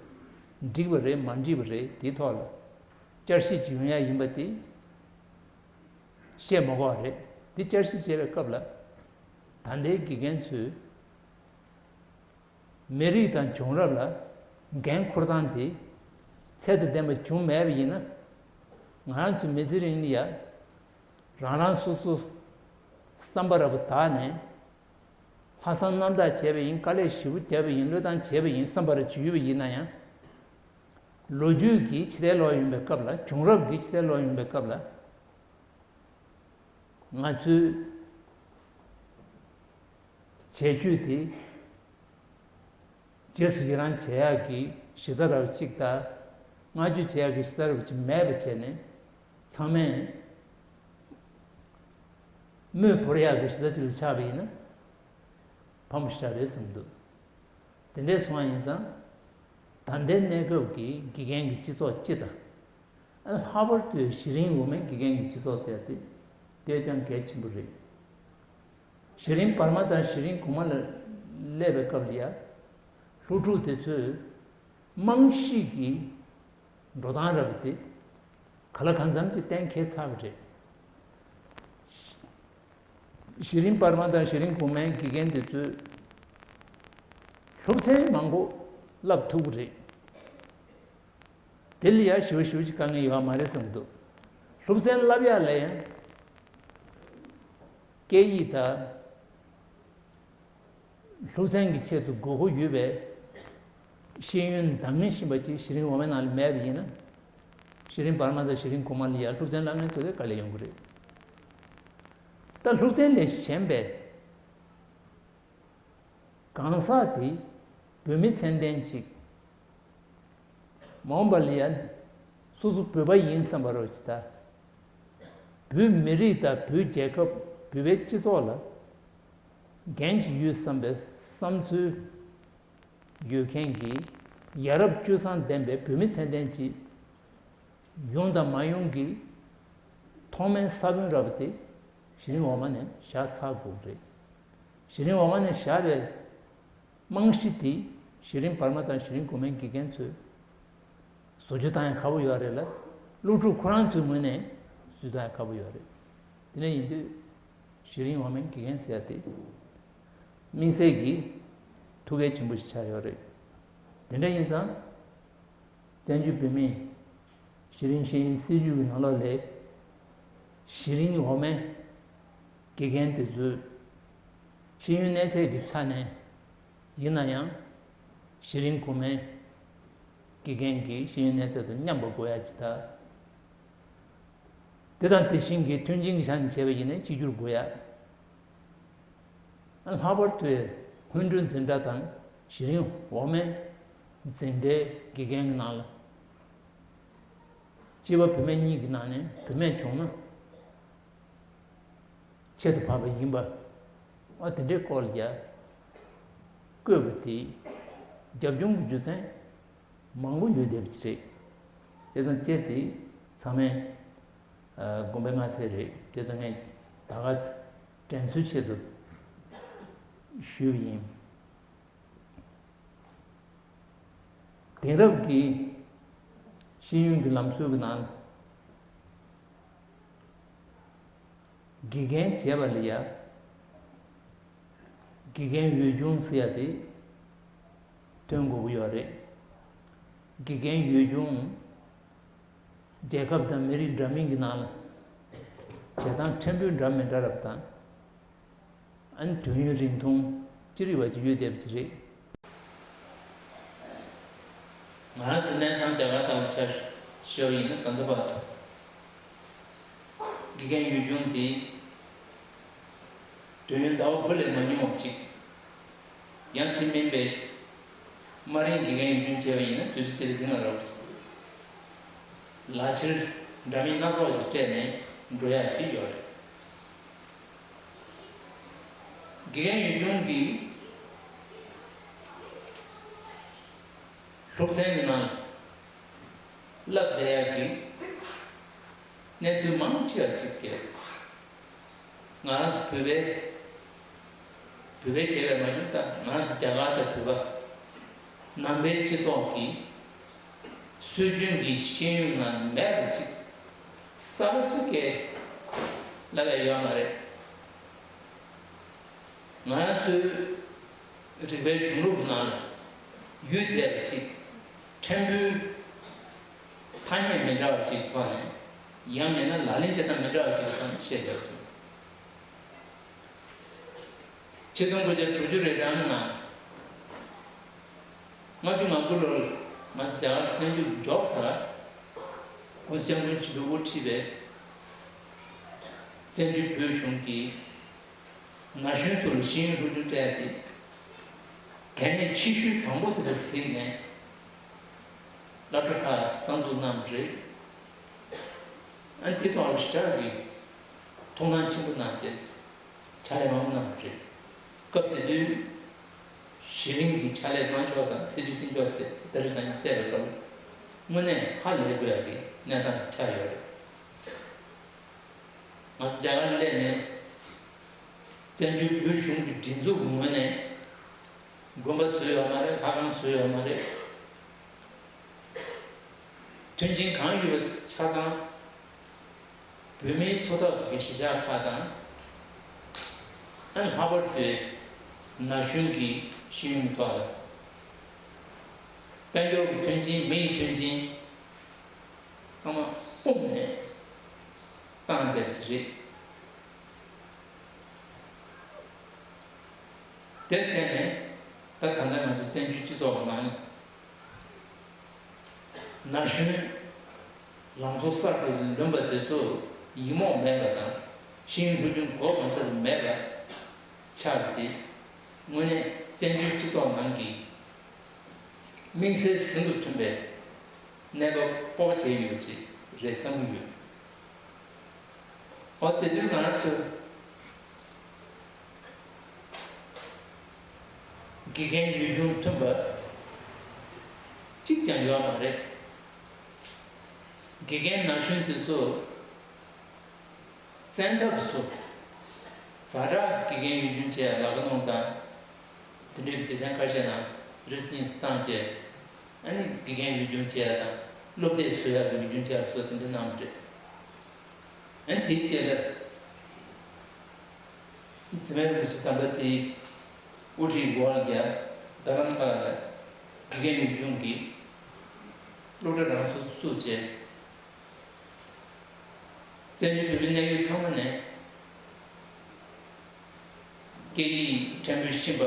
འགྲིག་པ་རེད་མ་འགྲིག་པ་རེད་དེའི་ཐོག་ལ། བསྐྱར་ཞིབ་ཅིག་ཡོང་ཡ་ཡིན་པ་དེ། བཤད་མ་དགོས་པ་རེད། འདི་བསྐྱར་ཞིབ་བྱེད་པའི་སྐབས་ལ། ད་ལྟའི་དགེ་རྒན་ཚོས། མི་རིགས་དང་བྱུང་རབས་ལ་འགན་འཁུར་སྟངས་དེ་ཚད་དང་ལྡན་པ་བྱུང་མེད་པ་ཡིན་ན། ང་རང་ཚོ་མི་ཚེ་རིང་ལ་ཡ། རང་རང་སོ་སོ་བསམ་པ་ར་བ་དག་ནས་ལྷག་བསམ་རྣམ་དག་བྱས་པ་ཡིན། དཀའ་ལས་ཞེ་པོ་བརྒྱབ་པ་ཡིན། བློས་བཏང་བྱས་པ་ཡིན་བསམ་པ་ར་ཅིག་ཡོད་པ་ཡིན་ན་ཡང་། ལོ་རྒྱུས་ཀྱི་ཕྱི་བལྟས་ལོག་ཡིན་པའི་སྐབས་ལ། བྱུང་རབས་ཀྱི་ཕྱི་བལྟས་ལོག་ཡིན་པའི་སྐབས་ལ། ང་ཚོའི་བྱེད་སྤྱོད་དེ་རྗེས་སུ་ཡི་རང་བྱེད་ཡག་གི་གཞི་རྩ་འདྲ་བ་གཅིག་དང་། བསྔགས་བརྗོད་བྱེད་ཡག་གི་གཞི་རྩ་འདྲ་བ་གཅིག་མེད་པ་བྱས་ནས། ཚང་མས་དམོད་བོར་ཡག་གི་གཞི་རྩ་གཅིག་ལ་ཆགས་པ་ཡིན་ན་ཕངས་པོ་ཞེ་དྲག་རེད་བསམ་འདུག་དེ་འདྲས་སོང་བ་ཡིན་ཙང་། ད་ལྟའི་གནས་སྐབས་ཀྱི་དགེ་རྒན་གྱི་སྤྱི་ཚོགས་སྤྱི་དང་། ཨ། ལྷག་པར་དུ་གཞི་རིམ་འོག་མའི་དགེ་རྒན་གྱི་སྤྱི་ཚོགས་ཟེར་ཡ་དེ་དེ་ཅང་གལ་ཆེན་པོ་རེད། གཞི་རིམ་བར་མ་དང་གཞི་རིམ་གོང་མ་ལ་སླེབས་པའི་སྐབས་ལ་ཡ། སློབ་ཕྲུག་དེ་ཚོས་རྨང་གཞི་གི་འགྲོ་སྟངས་རབ་དེ་ག་ལ་གང་འཚམ་ཅིག་གཏན་འཁེལ་ཚར་བ་རེད། གཞི་རིམ་བར་མ་དང་གཞི་རིམ་གོང་མའི་དགེ་རྒན་དེ་ཚོས་སློབ་ཚན་མང་པོ་བསླབ་ཐུབ་ཀྱི་རེད། དེ་ལ་ཡང་ཞེ་པོ་ཞེ་པོ་ཅིག་དཀའ་ངལ་ཡོད་མ་རེད་བསམ་གྱི་འདུག་སློབ་ཚན་བསླབ་ཡག་ལ་ཡང་སྐད་ཡིག་དང་། སློབ་ཚན་གྱི་ཆེད་དུ་དགོས་མཁོ་ཡོད་པའི་ཤེས་ཡོན་འདང་ངེས་ཤིང་བ་ཅིག་གཞི་རིམ་འོག་མའི་ནང་ལ་མེད་པ་ཡིན་ན། གཞི་རིམ་བར་མ་དང་གཞི་རིམ་གོང་མ་ལ་ཡང་སློབ་ཚན་བསླབ་མཁན་ཚོ་དེ་དཀའ་ལས་ཡོང་གི་རེད། ད་སློབ་ཚན་ལས་གཞན་པའི་གང་ཟག་དེ་བོད་མི་ཚད་ལྡན་ཅིག་མ་འོངས་པ་ལ་ཡང་སོ་སོ་བོད་པ་ཡིན་བསམ་པ་རོ་ཅི་ད། བོད་མི་རིགས་དང་བོད་རྒྱལ་ཁབ། བོད་པའི་སྤྱི་ཚོགས་ལ་འགན་ཅིག་ཡོད་བསམ་པའི་བསམ་ཚུལ་ཡོད་མཁན་གྱི་ཡ་རབས་སྤྱོད་བཟང་ལྡན་པའི་བོད་མི་ཚད་ལྡན་ཅིག་ཡོང་དང་མ་ཡོང་གི་ཐོག་མའི་ས་བོན་རབ་དེ་གཞི་རིམ་འོག་མ་ནས་བཞག་ཚར་དགོས་རེད། གཞི་རིམ་འོག་མ་ནས་བཞག་པའི་རྨང་གཞི་དེ་གཞི་རིམ་བར་མ་དང་གཞི་རིམ་གོང་མའི་དགེ་རྒན་ཚོས་བཟོ་བཅོས་བཏང་ཡ་ཁག་པོ་ཡོད་རེད་ལ། སློབ་ཕྲུག་ཁོ་རང་ཚོའི་ངོས་ནས་བཟོ་བཅོས་བཏང་ཡ་ཁག་པོ་ཡོད་རེད། དེ་འདྲ་ཡིན་དུས་གཞི་རིམ་འོག་མའི་དགེ་རྒན་ཟེར་ཡ་དེ་དམིགས་བསལ་གྱི་ཐུགས་གལ་ཆེན་པོ་ཞིག་ཆགས་ཡོད་རེད། དེ་འདྲ་ཡིན་ཙང་། བཙན་བྱོལ་བོད་མིའི་གཞི་རིམ་ཤེས་ཡོན་སྲིད་བྱུས་ཀྱི་ནང་ལོགས་ལས། གཞི་རིམ་འོག་མའི་དགེ་རྒན་དེ་ཚོའི་ཤེས་ཡོན་གནས་ཚད་ཀྱི་ཆ་ནས་ཡིན་ན་ཡང་། གཞི་རིམ་གོང་མའི་དགེ་རྒན་གྱི་ཤེས་ཡོན་གནས་ཚད་དང་མཉམ་པ་དགོས་ཡ་ཅིག་དང་། དེ་དང་དེ་བཞིན་གྱི་མཐུན་རྐྱེན་གྱི་ཆ་ནས་བྱས་པ་ཡིན་ན་གཅིག་གྱུར་དགོས་ཡ། ལྷག་པར་དུ་སྔོན་འགྲོའི་འཛིན་གྲྭ་དང་གཞི་རིམ་འོག་མའི་འཛིན་གྲྭའི་དགེ་རྒན་གྱི་ནང་ལ། གཅིག་པ་བུད་མེད་གཉིས་ཀྱི་ནང་ནས་བུད་མེད་བྱུང་ན། ཁྱད་དུ་འཕགས་པ་ཡིན་པ། ཨ། དེ་འདྲའི་སྐོར་ལ་ཡ་བཀོད་པ་དེ་རྒྱབ་ལྗོངས་ཀྱི་རྒྱུ་མཚན་མང་པོ་ཡོད་བསྡད་པ་ཅིག་རེད། བྱས་ཙང་དཔྱད་དེ་ཚང་མས། ཨ། དགོངས་པ་མངའ་གསལ་རེད། བྱས་ཙང་ངས་ད་ག་དྲན་གསོའི་ཆེད་དུ་ཞུས་པ་ཡིན། དེང་རབས་ཀྱི་ཤེས་ཡོན་གྱི་ལམ་སྲོལ་གྱི་ནང་དགེ་རྒན་བྱས་པ་ལ་ཡ་དགེ་རྒན་ཡུལ་ལྗོངས་ཟེར་ཡ་དེ་ཐོན་དགོས་ཀྱི་ཡོད་རེད། དགེ་རྒན་ཡུལ་ལྗོངས་རྒྱལ་ཁབ་དང་མི་རིགས་འདྲ་མིན་གྱི་ནང་ལ་བྱེད་སྟངས་ཕྲན་བུ་འདྲ་མི་འདྲ་རབ་དང་། ཨ་ནི་དུས་ཡུན་རིང་ཐུང་ཅི་རིགས་པ་ཅིག་ཡོད་བསྡད་པ་ཅིག་རེད། ང་རང་ཚོ་གནས་ཚང་རྒྱ་གར་དང་ཆ་བཞག་ཡིན་ན། ད་ལྟ་བར་དུ་དགེ་རྒན་ཡུལ་ལྗོངས་དེ་དུས་ཡུན་ཟླ་བ་དགུ་ལས་མ་ཉུང་བ་ཅིག་ཡང་དེ་མིན་པའི་དམའ་རིམ་དགེ་རྒན་ཡུལ་ལྗོངས་བྱས་པ་ཡིན་ན་དུས་ཚོད་དེ་ལས་རིང་ལ་རག་པ་ཅིག་ལག་ཁྱེར་འདྲ་མིན་སྣ་ཚོགས་ཤིག་སྤྲད་ནས་འགྲོ་ཡག་ཅིག་ཡོད་རེད། དགེ་རྒན་ཡུལ་ལྗོངས་ཀྱི་སློབ་ཚན་གྱི་ནང་ལ་བསླབ་བསྡད་ཡག་གི་གནས་ཚུལ་མང་ཆེ་བ་ཅིག་གལ། ང་རང་ཚོ་བོད་པའི་བོད་པའི་བྱས་པའི་མ་གཞི་ད་ང་རང་ཚོ་རྒྱ་གར་དང་བོད་པ་ནང་པའི་སྤྱི་ཚོགས་ཀྱི་སྲོལ་རྒྱུན་གྱི་ཤེས་ཡོན་ནང་མེད་པ་ཅིག་གསར་པ་ཅིག་གལ་ལབ་ཡ་ཡོད་མ་རེད། ང་རང་ཚོའི་རིག་པའི་གཞུང་ལུགས་ནང་ལ་ཡོད་བསྡད་པ་ཅིག་ཕྲན་བུ་ཐ་སྙད་མི་འདྲ་བ་ཅིག་ཐོག་ནས། ཡང་མིན་ན་ལག་ལེན་བྱེད་སྟངས་མི་འདྲ་བ་ཅིག་ཐོག་ནས་བཤད་བསྡད་པ་ཅིག་ཆིག་སྟོང་དགུ་བརྒྱ་དྲུག་ཅུ་རེ་གྲངས་ནང་ལྔ་བཅུ་ང་དགུ་ལོར་ ང་ཚོ་རྒྱ་གར་བཙན་བྱོལ་འབྱོར་ཐ་ཀུན་བཟང་སྐྱབས་མགོན་ཆེན་པོས་དབུ་ཁྲིད་པའི་བཙན་བྱོལ་བོད་གཞུང་གིས་ན་གཞོན་ཚོ་ལ་ཤེས་ཡོན་སློབ་སྦྱོང་སྤྲད་དེ་གལ་གནད་ཆེ་ཤོས་དང་པོ་དེ་ལ་གཟིགས་ནས་སློབ་གྲྭ་ཁག་གསར་འཛུགས་གནང་བ་རེད། ཨ་ནི་དེ་ཐོག་ལ་ཞེ་དྲག་གི་ཐུགས་སྣང་ཆེན་པོ་གནང་བྱས་ཕྱག་ལས་མང་པོ་གནང་བ་རེད། སྐབས་དེ་དུས་གཞི་རིམ་གྱི་ཕྱག་ལས་གནང་ཕྱོགས་དང་སྲིད་ཇུས་བཏིང་ཕྱོགས་བཅས་དེ་རིང་སང་ཉིན་བལྟས་པའི་སྐབས་དངོས་གནས་ཧ་ལས་དགོས་ཡག་གི་གནས་སྟངས་ཤིག་ཆགས་ཡོད་རེད། ང་ཚོ་རྒྱ་གར་སླེབས་ནས་བཙན་བྱོལ་བོད་གཞུང་གི་སྒྲིག་འཛུགས་ཀྱི་ངོས་ནས་དགོན་པ་བཟོས་ཡོད་མ་རེད། ལྷ་ཁང་བཟོས་ཡོད་མ་རེད། མཐུན་རྐྱེན་གང་ཡོད་པ་ཆ་ཚང་བོད་མིའི་འཚོ་ཐབས་ཀྱི་གཞིས་ཆགས་ཁག་དང་། ཨ་ནི་ལྷག་པར་དུ་ན་གཞོན་གྱི་ཤེས་ཡོན་ཐོག་ལ་དཔལ་འབྱོར་གྱི་མཐུན་རྐྱེན་མི་ཡི་མཐུན་རྐྱེན་ཚང་མ་སྤུངས་ནས་བཏང་བསྡད་པ་ཞིག་རེད། དེར་བརྟེན་ནས་ད་ད་ལྟ་ང་ཚོ་བཙན་བྱོལ་སྤྱི་ཚོགས་ཀྱི་ནང་ན་གཞོན་ལང་ཚོ་གསར་དུ་ལོན་པ་དེ་ཚོ་ཡིག་རྨོངས་མེད་པ་དང་ཤེས་ཡོན་སློབ་སྦྱོང་གོ་གང་ཐོག་མེད་པ་ཆགས་ཏེ་དངོས་གནས་བཙན་བྱོལ་སྤྱི་ཚོགས་ནང་གི་དམིགས་བསལ་ཟིན་དུ་མཐུན་པའི་གནས་བབ་སྤོ་བྱས་ཡོད་ཅིག་རེད་བསམ་གྱི་ཡོད། འོ་དེ་དུས་ང་རང་ཚོས་དགེ་རྒན་ཡུལ་ལྗོངས་མཐུན་པ་གཅིག་ཀྱང་ཡོད་མ་རེད། དགེ་རྒན་ན་གཞོན་དེ་ཚོ་བཙན་ཐབས་སུ་ཛ་དྲག་དགེ་རྒན་ཡུལ་ལྗོངས་བཅས་ལག་ཁ་གནོན་དང་། དེ་འདྲའི་སྡེ་ཚན་ཁ་ཤས་ནང་རིས་གཉིས་སུ་བཏང་བྱས། ཨ་ནི་དགེ་རྒན་ཡུལ་ལྗོངས་བཅས་དང་སློབ་དེབ་བཟོ་ཡག་གི་ཡུལ་ལྗོངས་བཅས་སོགས་དེ་འདྲ་གནང་བ་རེད། ཨ་ནི་དེའི་རྗེས་ལ་འཛིན་མའི་རིན་པོ་ཆེ་དམ་པ་དེའི་དབུ་ཁྲིད་འོག་ལ་ཡ་རྡ་རམ་ས་ལ་དགེ་རྒན་ཡུལ་ལྗོངས་ཀྱི་སློབ་གྲྭ་རང་སོ་བཙུགས་བྱས། བཙན་བྱོལ་བོད་མིའི་གནས་ཡུལ་ཚང་མ་ནས་སྐད་ཡིག་ཕྲན་བུ་ཤེས་པ་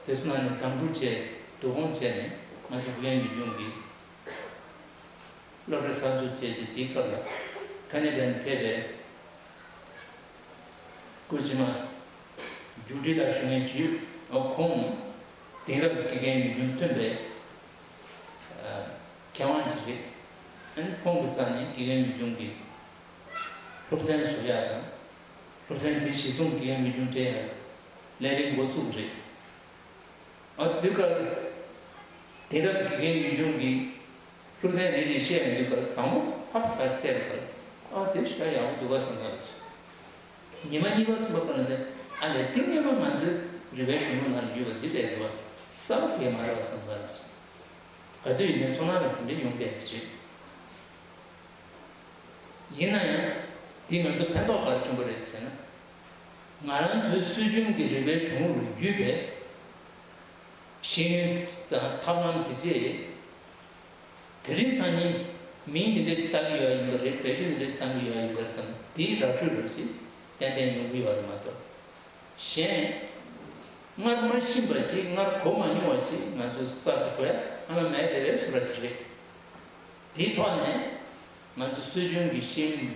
དེ་ཚོ་ནང་ནས་དམ་འཛིན་བྱས་བསྡུ་སྐོང་བྱས་ནས་ང་ཚོ་དགེ་རྒན་ཡུལ་ལྗོངས་ཀྱི་སློབ་གྲྭ་གསར་འཛུགས་བྱས་རྗེས་དེའི་སྐབས་ལ་ཁ་ནེ་ཌ་ཡ་ནས་ཕེབས་པའི་སྐུ་ཕྱི་མ་རྒྱུགས་སྤྲོད་ལ་ཞུ་མཁན་ཞུས། ཁོང་དེང་རབས་དགེ་རྒན་ཡུལ་ལྗོངས་མཐུན་པའི་མཁས་དབང་ཅིག་རེད། ཨ་ནི་ཁོང་གི་རྩ་ནས་དགེ་རྒན་ཡུལ་ལྗོངས་ཀྱི་སློབ་ཚན་བཟོ་ཡག་དང་། སློབ་ཚན་དེ་གཞིར་བཟུང་དགེ་རྒན་ཡུལ་ལྗོངས་སྤྲད་ཡག་ལས་རིམ་འགོ་བཙུགས་པ་རེད། ཨ་དེ་ག་དེང་རབས་དགེ་རྒན་ཡུལ་ལྗོངས་ཀྱི་སློབ་ཚན་རེ་རེ་བཤད་ཡོང་དུས་ཀར་དང་པོ་ཧབ་ཀ་བལྟས་པ་ཀར་ཨ་དེ་ཞེ་དྲག་ཡག་པོ་འདུག་ག་བསམ་པ་རེད། ཉི་མ་གཉིས་པ་གསུམ་པ་ཀ་ན་དེ་ཨ་ལས་དེ་སྔོན་མ་ང་ཚོའི་རིག་པའི་གཞུང་ལུགས་ནང་ཡོད་པ་འདི་རེད་འདུག་ག་གསར་པ་གང་ཡང་མ་རེད་བ་བསམ་པ་རེད། ག་དུས་ཡིན་ནའི་ཚོར་སྣང་རང་དེ་འདྲ་ཡོང་བསྡད་ཀྱི་རེད། ཡིན་ན་ཡང་འདི་ང་ཚོ་ཕན་ཐོགས་ག་རེ་བྱུང་བ་རེད་ཟེར་ན། ང་རང་ཚོའི་སྲོལ་རྒྱུན་གྱི་རིག་པའི་གཞུང་ལུགས་ལ་བརྒྱུད་པའི་ཤེས་ཡོན་དང་ཐབས་ལམ་དེ་ཚོས་དེ་རིང་སང་ཉིན་མིང་འདི་འདྲ་ཞིག་བཏགས་ཀྱི་ཡོད་ཡིན་པ་རེད། བེད་སྤྱོད་འདི་འདྲ་ཞིག་བཏང་གི་ཡོད་ཡིན་པ་རེད་བསམ་དེའི་ར་འཕྲོད་རུ་ཞིག་ཏན་ཏན་ཡོང་གི་ཡོད་རེད་མ་གཏོགས། གཞན། སྔར་མ་ཤེས་པ་ཅིག་སྔར་གོ་མ་མྱོང་བ་ཅིག་ང་ཚོས་གསར་དུ་གོ་ཡ་ཨ་ལ་མེད་དེ་བས་སུ་ར་ཅིག་རེད། དེའི་ཐོག་ནས་ང་ཚོ་སྲོལ་རྒྱུན་གྱི་ཤེས་ཡོན་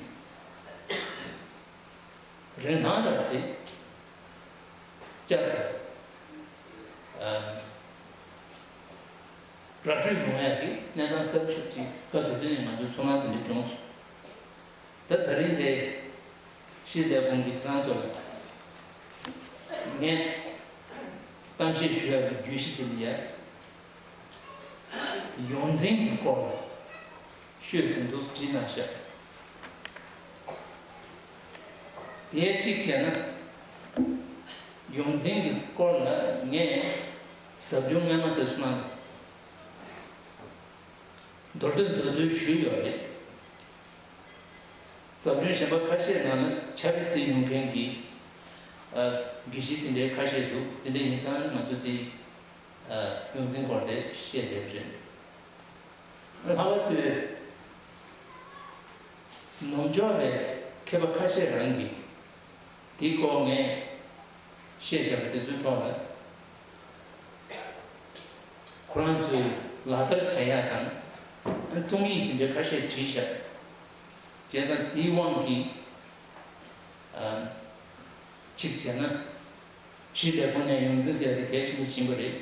རིན་ཐང་རབ་དེ་བསྐྱར་དུ་ར་སྤྲོད་ཡོང་ཡ་གི་གནས་སྟངས་གསར་པ་ཞིག་ཅིག་སྐབས་དེ་དུས་ནས་ང་ཚོའི་ཚོར་སྣང་དེ་འདྲ་བྱུང་སོང་། ད་ད་རིང་འདི་ཤེས་ལས་ཁུངས་ཀྱི་ཁྱེད་རང་ཚོ་ལ་ངས་གཏམ་བཤད་ཞུ་ཡག་གི་བརྗོད་གཞི་དེ་ལ་ཡ་ཡོངས་འཛིན་གྱི་སྐོར་ལ་ཤོད་ཟིན་འདུག་བྲིས་གནང་ཤག་དེ་གཅིག་བྱས་ན་ཡོངས་འཛིན་གྱི་སྐོར་ལ་ངས་ཟབ་སྦྱོང་སྔོན་མ་དེ་ཚོ་གནང་མདོར་བསྡུས་མདོར་བསྡུས་ཞུས་ཡོད་རེད། ཟབ་སྦྱོང་གཞན་པ་ཁ་ཤས་ནང་ལ་ཆ་བི་སི་ཡོང་མཁན་གྱི་ཨ་དགེ་བཤེས་དེ་འདྲའི་ཁ་ཤས་འདུག་དེ་འདྲ་ཡིན་ཙང་ང་ཚོ་དེ་ཨ་ཡོངས་འཛིན་སྐོར་དེ་བཤད་བསྡད་པ་རེད། ལྷག་པར་དུ་ནུབ་ཕྱོགས་པའི་མཁས་པ་ཁ་ཤས་རང་གིས་དེའི་སྐོར་ངས་བཤད་བཞག་པ་དེ་ཚོའི་ཐོག་ལ། ཁོ་རང་ཚོས་ ལག་བསྟར་བྱ་ཡག་དང་། རྩོམ་ཡིག་དེ་འདྲའི་ཁ་ཤས་བྲིས་བཞག་བྱས་ཙང་དེའི་དབང་གིས་ཨ་གཅིག་བྱས་ན་ཤེས་པའི་སྒོ་ནས་ཡོངས་འཛིན་ཟེར་ཡག་དེ་གལ་ཆེན་པོ་ཡིན་པ་རེད།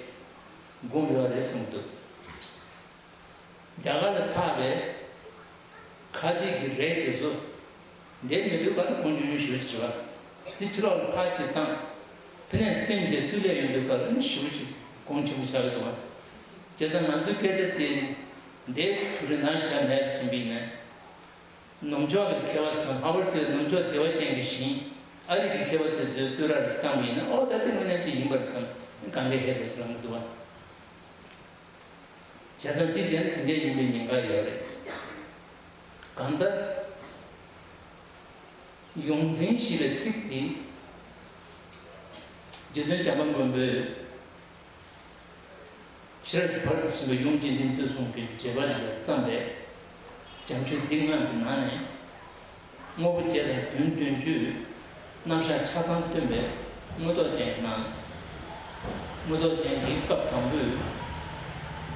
དགོངས་ཡོད་རེད་བསམ་གྱི་འདུག་རྒྱ་གར་ལ་ཐག་པའི་ཁ་སྡིག་གི་རས་དེ་ཚོ་འདས་མི་འདུག་ག་ལ་གོང་ཆུང་ཆུང་ཞེ་པོ་ཅིག་བྱེད་པ། དེ་ཕྱི་ལོགས་ལ་ཕར་ཞིག་བཏང་། དེ་ནས་བཙེམས་བྱས་ཚུར་སླེབས་ཡོང་དུས་སྐབས་ལ་ནི་ཞེ་པོ་ཅིག་གོང་ཆེན་པོ་ཆགས་ཀྱི་འདུག་ག་བྱས་ཙང་ང་ཚོའི་སྐད་ཆ་དེ་འདས་རིན་ཐང་ཞེ་དྲག་མེད་པ་ཕྱིན་པ་ཡིན་ན། ནུབ་ཕྱོགས་ཀྱི་མཁས་པ་ཚོ་ལྷག་པར་དུ་ནུབ་ཕྱོགས་བདེ་བ་ཅན་གྱི་ཞིང་ཨ་རི་གི་མཁས་པ་དེ་ཚོའི་བསྟོད་ར་རེ་བཏང་བ་ཡིན་ན། ཨོ་ད་དེ་དངོས་གནས་ཅིག་ཡིན་པ་རེད་བསམ། གང་གས་ཧེ་བ་ཅིག་ལངས་ཀྱི་འདུག་བ། བྱས་ཙང་ཅི་བྱས་ན་དེ་འདྲ་ཡིན་པའི་ཉེན་ཁ་ཡོད་རེད། གང་ལྟར་ཡོངས་འཛིན་ཞེས་པའི་ཚིག་དེ་རྗེ་བཙུན་བྱམས་པ་མགོན་པོས་ཤེས་རབ་ཀྱི་ཕ་རོལ་ཏུ་ཕྱིན་པ་ཡོངས་འཛིན་འདི་མདོ་གསུམ་གྱི་འགྲེལ་པ་ལ་བརྩམས་པའི་བྱམས་ཆོས་འདི་ལྔ་གི་ནང་ནས། དངོས་པོ་བརྒྱད་དང་དོན་བདུན་ཅུའི་རྣམ་གཞག་ཆ་ཚང་སྟོན་པའི་དངོས་སྟོབས་ཅན་གྱི་ནང་ནས། དངོས་སྟོབས་ཅན་གྱི་སྐབས་དང་པོའི་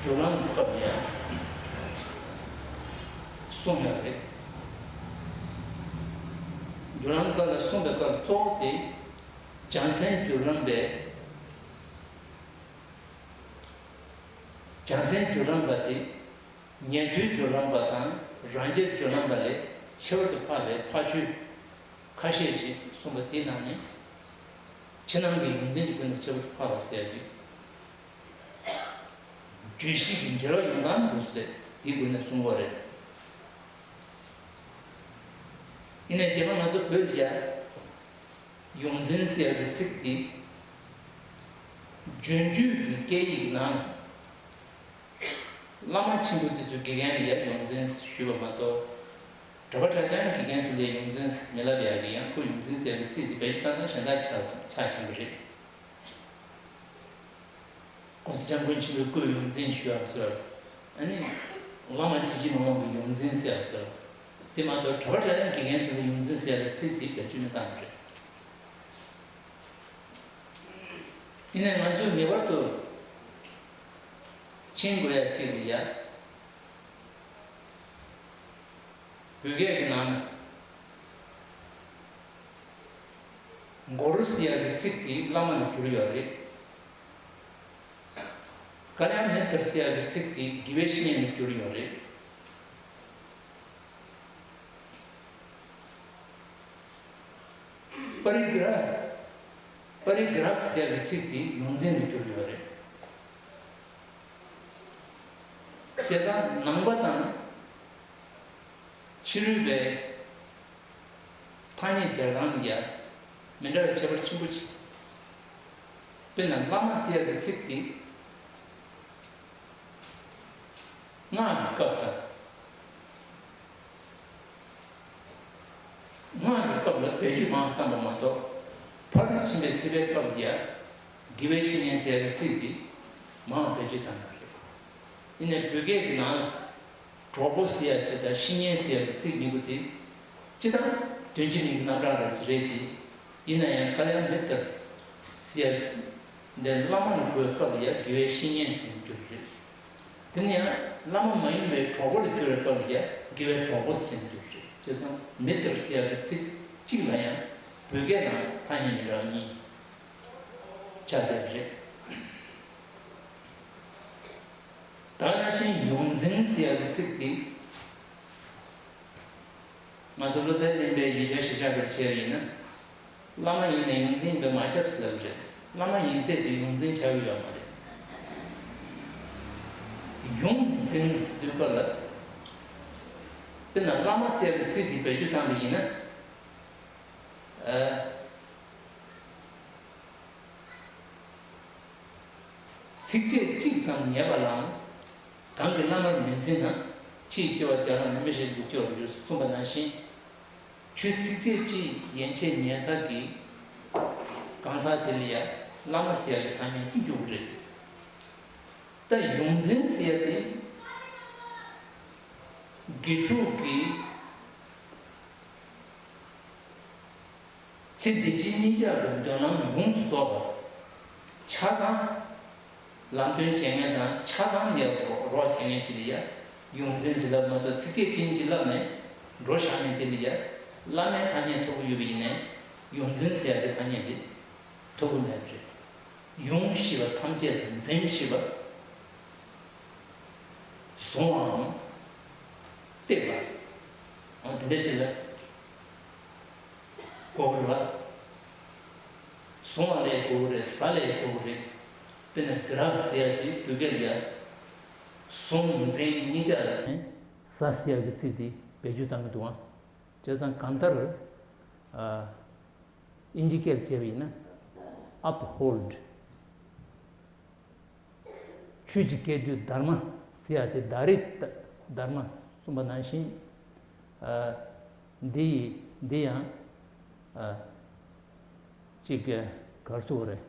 སྦྱོར་ལམ་གྱི་སྐབས་ལ་ཡང་གསུངས་ཡོད་རེད། སྦྱོར་ལམ་སྐབས་ལ་གསུངས་པའི་སྐབས་གཙོ་བོ་དེ་བྱང་སེམས་སྦྱོར་ལམ་པའི། བྱང་སེམས་སྦྱོར་ལམ་པ་དེ། ཉན་ཐོས་སྦྱོར་ལམ་པ་དང་རང་རྒྱལ་སྦྱོར་ལམ་པ་ལས་ཁྱད་པར་དུ་འཕགས་པའི་འཕགས་ཆོས་ཁ་ཤས་ཤིག་གསུངས་པ་དེའི་ནང་ནས། ཕྱི་ནང་གི་ཡོངས་འཛིན་གྱི་སྒོ་ནས་ཁྱད་པར་དུ་འཕགས་པ་ཟེར་ཡག་གི་བརྗོད་གཞི་གི་འགྲེལ་བ་ཡོང་སྟངས་འདུག་ཟེར་དེའི་སྒོ་ནས་གསུང་གི་ཡོད་རེད། ཡིན་ནའི་རྗེས་མ་ང་ཚོ་བོད་ལ་ཡ་ཡོངས་འཛིན་ཟེར་ཡག་གི་ཚིག་དེ་སྦྱོར་བརྗོད་ཀྱི་སྐད་ཡིག་ནང་། བླ་མ་ཆེན་པོ་དེ་ཚོའི་དགེ་རྒན་ལ་ཡང་ཡོངས་འཛིན་ཞུས་པ་མ་གཏོགས། གྲྭ་པ་གྲྭ་རྐྱང་གི་དགེ་རྒན་ཚོ་ལ་ཡོངས་འཛིན་མི་ལབ་ཡག་གི། ཡང་ཁོ་ཡོངས་འཛིན་ཟེར་བའི་ཚིག་དེ་བེད་སྤྱོད་བཏང་སྟངས་གཞན་དག་ཆགས་སོང་། ཆགས་ཕྱིན་པ་རེད། ༸གོང་ས་༸སྐྱབས་མགོན་ཆེན་པོའི་སྐུའི་ཡོངས་འཛིན་ཞུ་ཡག་ཚོ། ཨ་ནི། བླ་མ་ཇི་བཞིན་ནོར་བུ་གི་ཡོངས་འཛིན་ཟེར་ཡག་ཚོ། དེ་མ་གཏོགས་གྲྭ་པ་གྲྭ་རྐྱང་གི་དགེ་རྒན་ཚོ་ལ་ཡོངས་འཛིན་ཟེར་ཡག་གི་ཚིག་དེ་བེད་སྤྱོད་མི་བཏང་བ་རེད། ཡིན་ནའི་ང་ཚོས་ངེས་པར་དུ་མཁྱེན་དགོས་ཡ་ཆེད་དུ་ཡ། བོད་སྐད་ཀྱི་ནང་ན་གུ་རུ་ཟེར་ཡ་གི་ཚིག་དེ་བླ་མ་ལ་གྱུར་ཡོད་རེད། ཀལ་ཡ་ན་མི་ཏྲ་ཟེར་ཡ་གི་ཚིག་དེ་དགེ་བའི་བཤེས་གཉེན་ལ་གྱུར་ཡོད་རེད། པ་རི་གྲཱ། པ་རི་གྲཱ་ཟེར་བའི་ཚིག་དེ་ཡོངས་འཛིན་དུ་གྱུར་ཡོད་རེད། བྱས་ཙང་ནང་པ་དང་ཕྱི་རོལ་པའི་ཐ་སྙད་སྦྱར་སྟངས་ལ་ཡ་མི་འདྲ་བའི་ཁྱད་པར་ཆེན་པོ་ཅིག་དཔེར་ན་བླ་མ་ཟེར་བའི་ཚིག་དེ། སྔགས་ཀྱི་སྐབས་དང་། སྔགས་ཀྱི་སྐབས་ལ་བེད་སྤྱོད་མང་བཏང་བ་མ་གཏོགས། ཕ་རོལ་ཏུ་ཕྱིན་པའི་ཐེག་པའི་སྐབས་ལ་ཡ། དགེ་བའི་བཤེས་གཉེན་ཟེར་བའི་ཚིག་འདི་མང་བ་བེད་སྤྱོད་བཏང་ཡོད་རེད། ཡིན་ནའི་བོད་སྐད་ཀྱི་ནང་ལ། གྲོགས་པོ་ཟེར་ཡ་ཅིག་དང་བཤེས་གཉེན་ཟེར་ཡ་གི་ཚིག་གཉིས་པོ་དེ། སྤྱིར་བཏང་དོན་གཅིག་མིང་གི་རྣམ་གྲངས་རབ་ཅིག་རེད་དེ། ཡིན་ན་ཡང་ཀལ་ཡ་ན་མི་ཏྲ་ཟེར་ཡ་འདི་བླ་མ་ལ་གོ་བའི་སྐབས་ལ་ཡ་དགེ་བའི་བཤེས་གཉེན་ཟེར་གྱི་རེད། དེ་ནས་ཡང་བླ་མ་མ་ཡིན་པའི་གྲོགས་པོ་ལ་གྱུར་བའི་སྐབས་ལ་ཡ་དགེ་བའི་གྲོགས་པོ་ཟེར་གྱི་རེད། བྱས་ཙང་མི་ཏྲ་ཟེར་ཡ་གི་ཚིག་གཅིག་ལ་ཡང་བོད་སྐད་ནང་ཐ་སྙད་མི་འདྲ་བ་གཉིས་ཆགས་བསྡད་པ་རེད། ད་ག་ནང་བཞིན་ཡོངས་འཛིན་ཟེར་ཡ་གི་ཚིག་དེ། ང་ཚོ་བློ་གསལ་གླིང་པའི་ཡིག་ཆ་ཞིབ་ཕྲ་སྐོར་བྱས་པ་ཡིན་ན། བླ་མ་ཡིན་ནའི་ཡོངས་འཛིན་ཡིན་པས་མ་ཁྱབ་ཟེར་ལབ་རེད། བླ་མ་ཡིན་ཚད་དེ་ཡོངས་འཛིན་ཆགས་ཀྱི་ཡོད་མ་རེད། ཡོངས་འཛིན་ཟེར་དུས་སྐབས་ལ། དཔེར་ན་བླ་མ་ཟེར་བའི་ཚིག་དེ་བེད་སྤྱོད་བཏང་པ་ཡིན་ན། ཨ། ཚིགས་བཅད་གཅིག་ཙམ་ཉན་པ་ལའང་། གང་གི་བླ་མར་མི་འཛིན་ན། ཕྱིའི་སྐྱེ་བ་བརྒྱ་གྲངས་ནི་མི་ཞིག་ཏུ་སྐྱེ་བར་འགྱུར་གསུངས་པ་ནང་བཞིན། ཆོས་ཚིགས་བཅད་གཅིག་ཡན་ཆད་ཉན་ས་གི་གང་ཟག་དེ་ལ་ཡང་བླ་མ་ཟེར་ཡག་གི་ཐ་སྙད་དེ་འཇུག་གི་རེད། ད་ཡོངས་འཛིན་ཟེར་ཡག་དེ་དགེ་ཕྲུག་གི་ཚེ་འདི་ཕྱི་གཉིས་ཆར་གྱི་མདུན་ལམ་ཡོངས་སུ་རྫོགས་པ། ཆ་ཚང་ ལམ་སྟོན་བྱེད་མཁན་དང་ཆ་ཚང་ཡ་རོགས་བྱེད་མཁན་ཅིག་ལ་ཡ། ཡོངས་འཛིན་ཟེར་ལབ་མ་གཏོགས་ཚིགས་བཅད་སྤྲིན་གྱིས་བརླབས་ནས་འགྲོ་བཞག་མཁན་དེ་ལ་ཡ། བླ་མའི་ཐ་སྙད་ཐོབ་ཀྱི་ཡོད་པ་ཡིན་ནའི་ཡོངས་འཛིན་ཟེར་ཡ་གི་ཐ་སྙད་དེ་ཐོབ་ཀྱི་མེད་པ་རེད། ཡོངས་ཞེས་པ་ཐམས་ཅད་དང་འཛིན་ཞེས་པ་བཟུང་བའམ་བཏེགས་པ། འོ་དེ་འདྲ་ཅིག་ལ་གོ་དགོས་རེད་བ། བཟུང་བ་ལ་གོ་དགོས་རེད། ཟ་ལ་གོ་དགོས་རེད། དཔེར་ན་དེ་རག་ཟེར་ཡ་དེ་བོད་སྐད་ལ་ཡ། བཟུང་འཛིན་གཉིས་ཆ་ལ་ཟ་ཟེར་ཡ་གི་ཚིག་དེ་བེད་སྤྱོད་བཏང་གི་འདུག་ཨང་། བྱས་ཙང་གང་ལྟར། ཨ། དབྱིན་ཇི་སྐད་བྱས་པ་ཡིན་ན་uphold། ཆོས་ཀྱི་སྐད་དོད་དྷརྨ་ཟེར་ཡ་དེ་ད་རེས་དྷརྨ་གསུངས་པ་ནང་བཞིན། ཨ། འདི་ཡི་འདི་ཡང་། ཨ། གཅིག་ག་རེ་ཟེར་དགོས་རེད།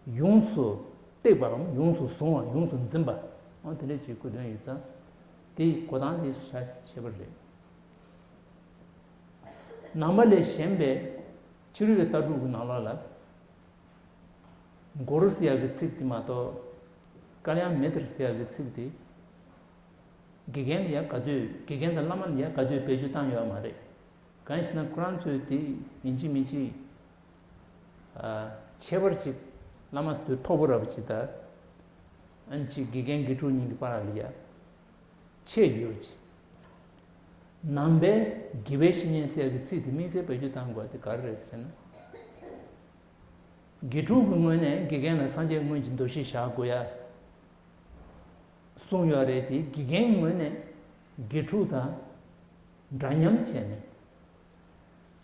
ཡོངས་སུ་བཏེགས་པའམ་ཡོངས་སུ་བཟུང་བ་ཡོངས་སུ་འཛིན་པ། འོ་དེ་འདྲ་ཞིག་གོ་དོན་ཡོད་ཙང་། དེའི་གོ་སྟངས་དེ་ཤ་ཁྱད་པར་རེད། ནང་པ་ལས་གཞན་པའི་ཕྱི་རོལ་པའི་ལྟ་གྲུབ་ཀྱི་ནང་ལོགས་ལ། གུ་རུ་ཟེར་ཡག་གི་ཚིག་དེ་མ་གཏོགས། ཀལ་ཡང་མི་ཏྲ་ཟེར་ཡག་གི་ཚིག་དེ། དགེ་རྒན་ལ་ཡང་ག་དུས་དགེ་རྒན་དང་བླ་མ་ལ་ཡང་ག་དུས་བེད་སྤྱོད་བཏང་ཡོད་མ་རེད། གང་ཡིན་ཟེར་ན་ཁོ་རང་ཚོས་དེ་ཡིན་གཅིག་མིན་གཅིག་ཨ། ཁྱད་པར་ཅིག་བླ་མ་ཟེར་དུས་མཐོ་པོ་ར་བ་ཅིག་དང་། ཨ་ནི་ཅིག་དགེ་རྒན་དགེ་ཕྲུག་གཉིས་ཀྱི་བར་ལ་ཡ། ཆེས་ཡོད་ཅིག་ནང་པའི་དགེ་བའི་བཤེས་གཉེན་ཟེར་བའི་ཚིག་དེ་དམིགས་བསལ་བེད་སྤྱོད་བཏང་དགོས་དེ་ག་རེ་རེད་ཟེར་ན། དགེ་ཕྲུག་གི་ངོས་ནས་དགེ་རྒན་ལ་སངས་རྒྱས་དངོས་ཀྱི་འདུ་ཤེས་བཞག་དགོས་ཡ། གསུངས་ཡོད་རེད་དེ་དགེ་རྒན་ངོས་ནས་དགེ་ཕྲུག་དང་འདྲ་མཉམ་བྱས་ནས།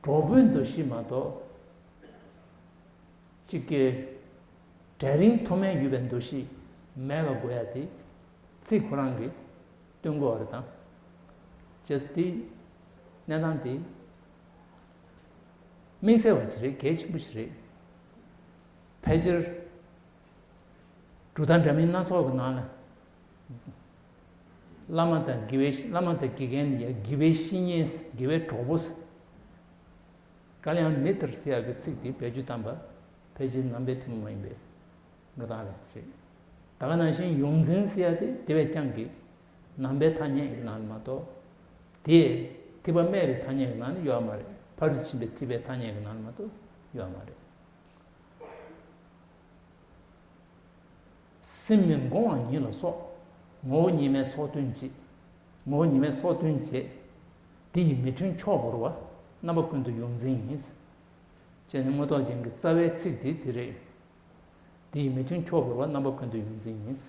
གྲོགས་པོའི་འདུ་ཤེས་མ་གཏོགས། གཅིག་གི་གྲལ་རིམ་མཐོ་དམན་ཡོད་པའི་འདུ་ཤེས་མེད་པ་དགོས་ཡ་དེ་ཚིག་ཁོ་རང་གིས་སྟོན་དགོས་པ་རེད་དང་། བྱས་ཙང་དེ་གནས་སྟངས་དེ་དམིགས་བསལ་བ་ཞིག་རེད། གལ་ཆེན་པོ་ཞིག་རེད། ཕལ་ཆེར་གྲུབ་མཐའ་འདྲ་མིན་སྣ་ཚོགས་ཀྱི་ནང་ལ། བླ་མ་དང་དགེ་བའི་བླ་མ་དང་དགེ་རྒན་ཡ་དགེ་བའི་བཤེས་གཉེན་དགེ་བའི་གྲོགས་པོ། ཀལ་ཡང་མི་ཏྲ་ཟེར་ཡག་གི་ཚིག་དེ་བེད་སྤྱོད་བཏང་པ་ཕལ་ཆེར་ནང་པའི་ཐུན་མོང་མ་ཡིན་པའི་འགྲོ་སྟངས་རེད། ད་ག་ནང་བཞིན་ཡོངས་འཛིན་ཟེར་ཡག་དེ་དེ་བས་ཀྱང་གི་ནང་པའི་ཐ་སྙད་ཀྱི་ནང་ནས་མ་གཏོགས། དེ་ཐེག་པ་སྨད་པའི་ཐ་སྙད་ཀྱི་ནང་ནས་ཡོད་མ་རེད། ཕ་རོལ་ཏུ་ཕྱིན་པའི་ཐེག་པའི་ཐ་སྙད་ཀྱི་ནང་ནས་མ་གཏོགས་ཡོད་མ་རེད། སེམས་མི་འགོང་བ་ཉིད་ལ་སོགས། ངོ་བོ་ཉིད་མེད་སོགས་དོན་བྱེད། ངོ་བོ་ཉིད་མེད་སོགས་དོན་བྱེད། དེ་ཡི་མི་མཐུན་ཕྱོགས་བོར་བ། རྣམ་པ་ཀུན་ཏུ་ཡོངས་འཛིན་ཡིན། ཅེས་ནི་མངོན་རྟོགས་རྒྱན་གྱི་རྩ་བའི་ཚིག་དེ་དེ་རེད། དེ་ཡི་མི་མཐུན་ཕྱོགས་བོར་བ། རྣམ་པ་ཀུན་ཏུ་ཡོངས་འཛིན་ཡིན།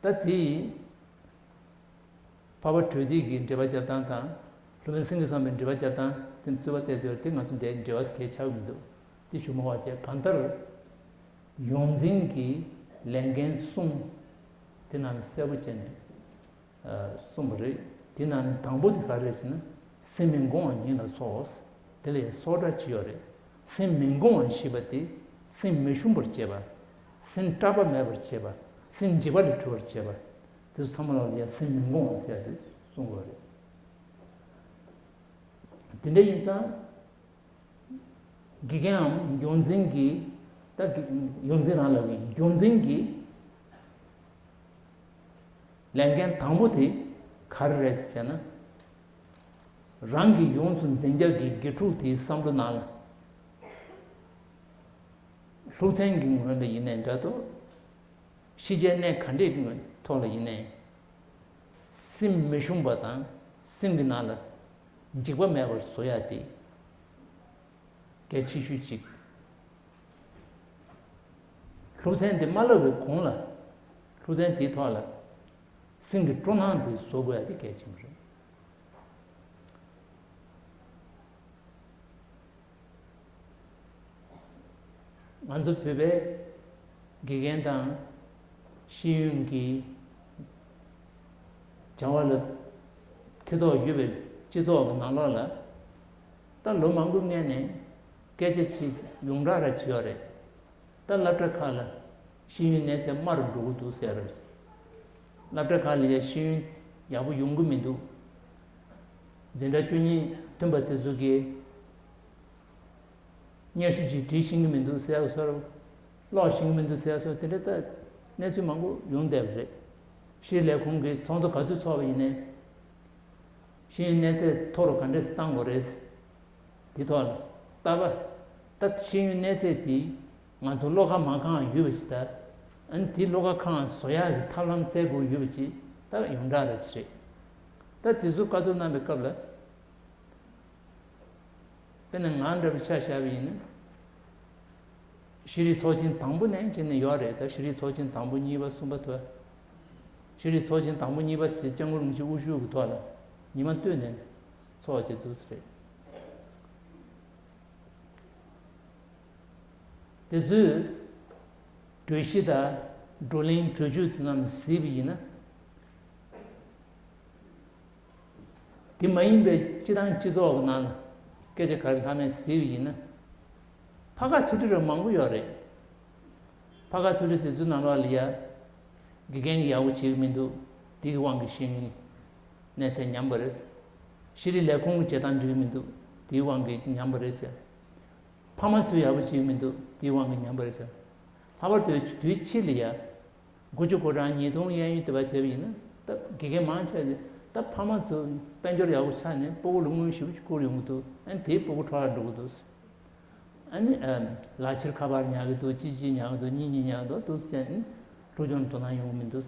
ད་དེ་ཡི། འཕགས་པ་གྲོལ་སྡེ་གི་འགྲེལ་པ་རྒྱབ་སྟངས་དང་། སློབ་དཔོན་སེང་གེ་བཟང་པོའི་འགྲེལ་པ་རྒྱབ་སྟངས་དེ་རྩོད་པ་གཏད་ཚོད་དེ་ང་ཚོ་འདིར་འགྲེལ་བ་གལ་ཆགས་ཀྱི་མི་འདུག་དེ་ཞུ་མ་བ་བྱས། གང་ལྟར་ཡོངས་འཛིན་གྱི་ལས་འགན་གསུམ་དེ་ནང་ནས་གསལ་པོ་བྱས་ནས་གསུངས་པ་རེད། དེ་ནང་ནས་དང་པོ་དེ་ག་རེ་རེད་ཟེར་ན། སེམས་མི་འགོང་བ་ཉིད་ལ་སོགས། དེ་ལ་ཡང་སོགས་སྒྲ་ཅིག་ཡོད་རེད། སེམས་མི་འགོང་བ་ཞེས་པ་དེ་སེམས་མི་ཞུམ་པར་བྱེད་པ། སེམས་སྐྲག་པ་མེད་པར་བྱེད་པ། སེམས་འཇིགས་པ་ལས་གྲོལ་བར་བྱེད་པ། དེ་ཚོ་ཚང་མ་ལ་ཡང་སེམས་མི་འགོང་བ་ཟེར་ཡ་དེ་གསུང་དགོས་རེད། དེ་འདྲ་ཡིན་ཙང་། དགེ་རྒན་འམ་ཡོངས་འཛིན་གྱི། ད་དགེ་ཡོངས་འཛིན་རང་ལབ་ཡིན། ཡོངས་འཛིན་གྱི་ལས་འགན་དང་པོ་དེ་ག་རེ་རེད་ཟེར་ན། རང་གི་ཡོངས་སུ་འཛིན་རྒྱུ་གི་དགེ་ཕྲུག་དེའི་བསམ་བློ་ནང་ལ། སློབ་ཚན་གྱི་ངོས་ལ་ཡིན་ནའི་འདྲ་འདུག་ཕྱི་རྒྱལ་གནས་ག་འདྲའི་ཐོག་ལ་ཡིན་ནའི། སེམས་མི་ཞུམ་པ་དང་སེམས་ཀྱི་ནང་ལ་འཇིགས་པ་མེད་པར་བཟོ་ཡ་དེ་གལ་ཆེ་ཤོས་གཅིག་སློབ་ཚན་དེ་མ་བསླབ་པའི་གོང་ལ། སློབ་ཚན་དེའི་ཐོག་ལ་སེམས་ཀྱི་སྤྲོ་སྣང་དེ་བཟོ་དགོས་ཡ་དེ་གལ་ཆེན་པོ་རེད། ང་ཚོ་བོད་པའི་དགེ་རྒན་དང་ཤེས་ཡོན་གྱི་སྦྱང་བ་ལ་ཐེ་གཏོགས་ཡོད་པའི་སྤྱི་ཚོགས་ཀྱི་ནང་ལོགས་ལ། ད་ལོ་མང་པོའི་སྔོན་ནས་སྐད་ཆ་ཅིག་ཡོངས་གྲགས་ར་ཅིག་ཡོད་རེད། ད་སློབ་གྲྭ་ཁག་ལ་ཤེས་ཡོན་གནས་ཚད་དམའ་རུ་འགྲོ་གི་འདུག་ཟེར་རེད། སློབ་གྲྭ་ཁག་ལ་ཡང་ཤེས་ཡོན་ཡག་པོ་ཡོང་གི་མི་འདུག་འཛིན་གྲྭ་བཅུ་གཉིས་ཐོན་པ་དེ་ཚོ་གིས་སྙན་ཞུ་ཅིག་བྲིས་ཤེས་ཀྱི་མི་འདུག་ཟེར་བ་སོགས། ཀློག་ཤེས་ཀྱི་མི་འདུག་ཟེར་སོགས་དེ་འདྲ་ད་གནས་ཚུལ་མང་པོ་ཡོང་བསྡད་པ་རེད། ཤེས་རིག་ལས་ཁུངས་ཀྱིས་ཚོགས་འདུ་ག་དུས་ཚོགས་པ་ཡིན་ནའི། ཤེས་ཡོན་གནས་ཚད་མཐོ་རུ་ག་འདྲས་བཏང་དགོས་རེད། དེ་ཐོག་ལ་ལྟ་བ། ད་ཤེས་ཡོན་གནས་ཚད་དེ་ང་ཚོ་བློ་ཁ་མ་ཁེངས་ཡོད་པ་ཞིག་ད། ཨ་ནི་དེ་བློ་ཁ་ཁེངས་བཟོ་ཡག་གི་ཐབས་ལམ་བཙལ་དགོས་ཡོད་པ་ཅིག་ད་ཡོངས་གྲགས་རེད་ཅིག་རེད། ད་དེ་ཚོ་བཀའ་བསྡུར་གནང་བའི་སྐབས་ལ། དཔེར་ན་ང་འདྲ་བོ་ཆ་བཞག་པ་ཡིན་ན། ཤེས་རིག་ཚོགས་ཆེན་དང་པོ་ནས་བྱས་ནས་ཡོད་རེད། ད་ཤེས་རིག་ཚོགས་ཆེན་དང་པོ་གཉིས་པ་གསུམ་པ་ཐོག་ཤེས་རིག་ཚོགས་ཆེན་དང་པོ་གཉིས་པ་ཚེ་སྐྱབས་མགོན་རིན་པོ་ཆེ་དབུ་བཞུགས་ཀྱི་ཐོག་ལ་ཉི་མ་བསྟུད་ནས་ཚོགས་བྱས་འདུག་ཟེར། དེ་ཚོའི་གྲོས་གཞི་དང་བགྲོ་གླེང་གྲོས་ཆོད་དེ་རྣམས་གཟིགས་པ་ཡིན་ན། དེ་མ་ཡིན་པའི་སྤྱི་བཏང་སྤྱི་ཚོགས་ཀྱི་ནང་ལ་སྐད་ཆ་ག་རེ་ལྷག་མེད་གཟིགས་པ་ཡིན་ན། ཕ་ཁ་ཚུར་ཁྲིད་རོགས་མང་པོ་ཡོད་རེད། ཕ་ཁ་ཚུར་ཁྲིད་དེ་ཚོའི་ནང་ལོགས་ལ་ཡ། དགེ་རྒན་གྱིས་ཡག་པོ་བྱེད་ཀྱི་མི་འདུག་དེ་གི་དབང་གིས་ཤེས་ཡོན་གནས་ཚད་ཉམས་པ་རེད། ཤེས་རིག་ལས་ཁུངས་ཀྱི་བྱེད་སྟངས་འགྲིག་གི་མི་འདུག་དེའི་དབང་གིས་ཉམས་པ་རེད་ཟེར། ཕ་མ་ཚོས་ཡག་པོ་བྱེད་ཀྱི་མི་འདུག་དེའི་དབང་གིས་ཉམས་པ་རེད་ཟེར། ལྷག་པར་དུ་དུས་ཕྱིས་ལ་ཡ། དགུ་བཅུ་གོ་གྲངས་ཉིས་སྟོང་གཡས་གཡོན་དུ་བ་བྱས་པ་ཡིན་ན། ད་དགེ་རྒན་མང་ཆེ་ད་ཕ་མ་ཚོ་དཔལ་འབྱོར་ཡག་པོ་ཆགས་ནས་སྤུ་གུ་ལ་དངུལ་ཞེ་པོ་ཅིག་བསྐུར་ཡོང་གི་འདུག་ཨ་ནི་དེའི་སྤུ་གུ་འཕྲོ་བརླག་འགྲོ་གི་འདུག་ཨ་ནི་ཨ་ལག་ཁྱེར་ཁ་པར་ཉར་གི་འདུག་གཅིག་གཅིག་ཉར་གི་འདུག་གཉིས་གཉིས་ཉར་གི་འདུག་འདུག་ཟེར་ནས་སློབ་སྦྱོང་དོ་སྣང་ཡོང་གི་མི་འདུག་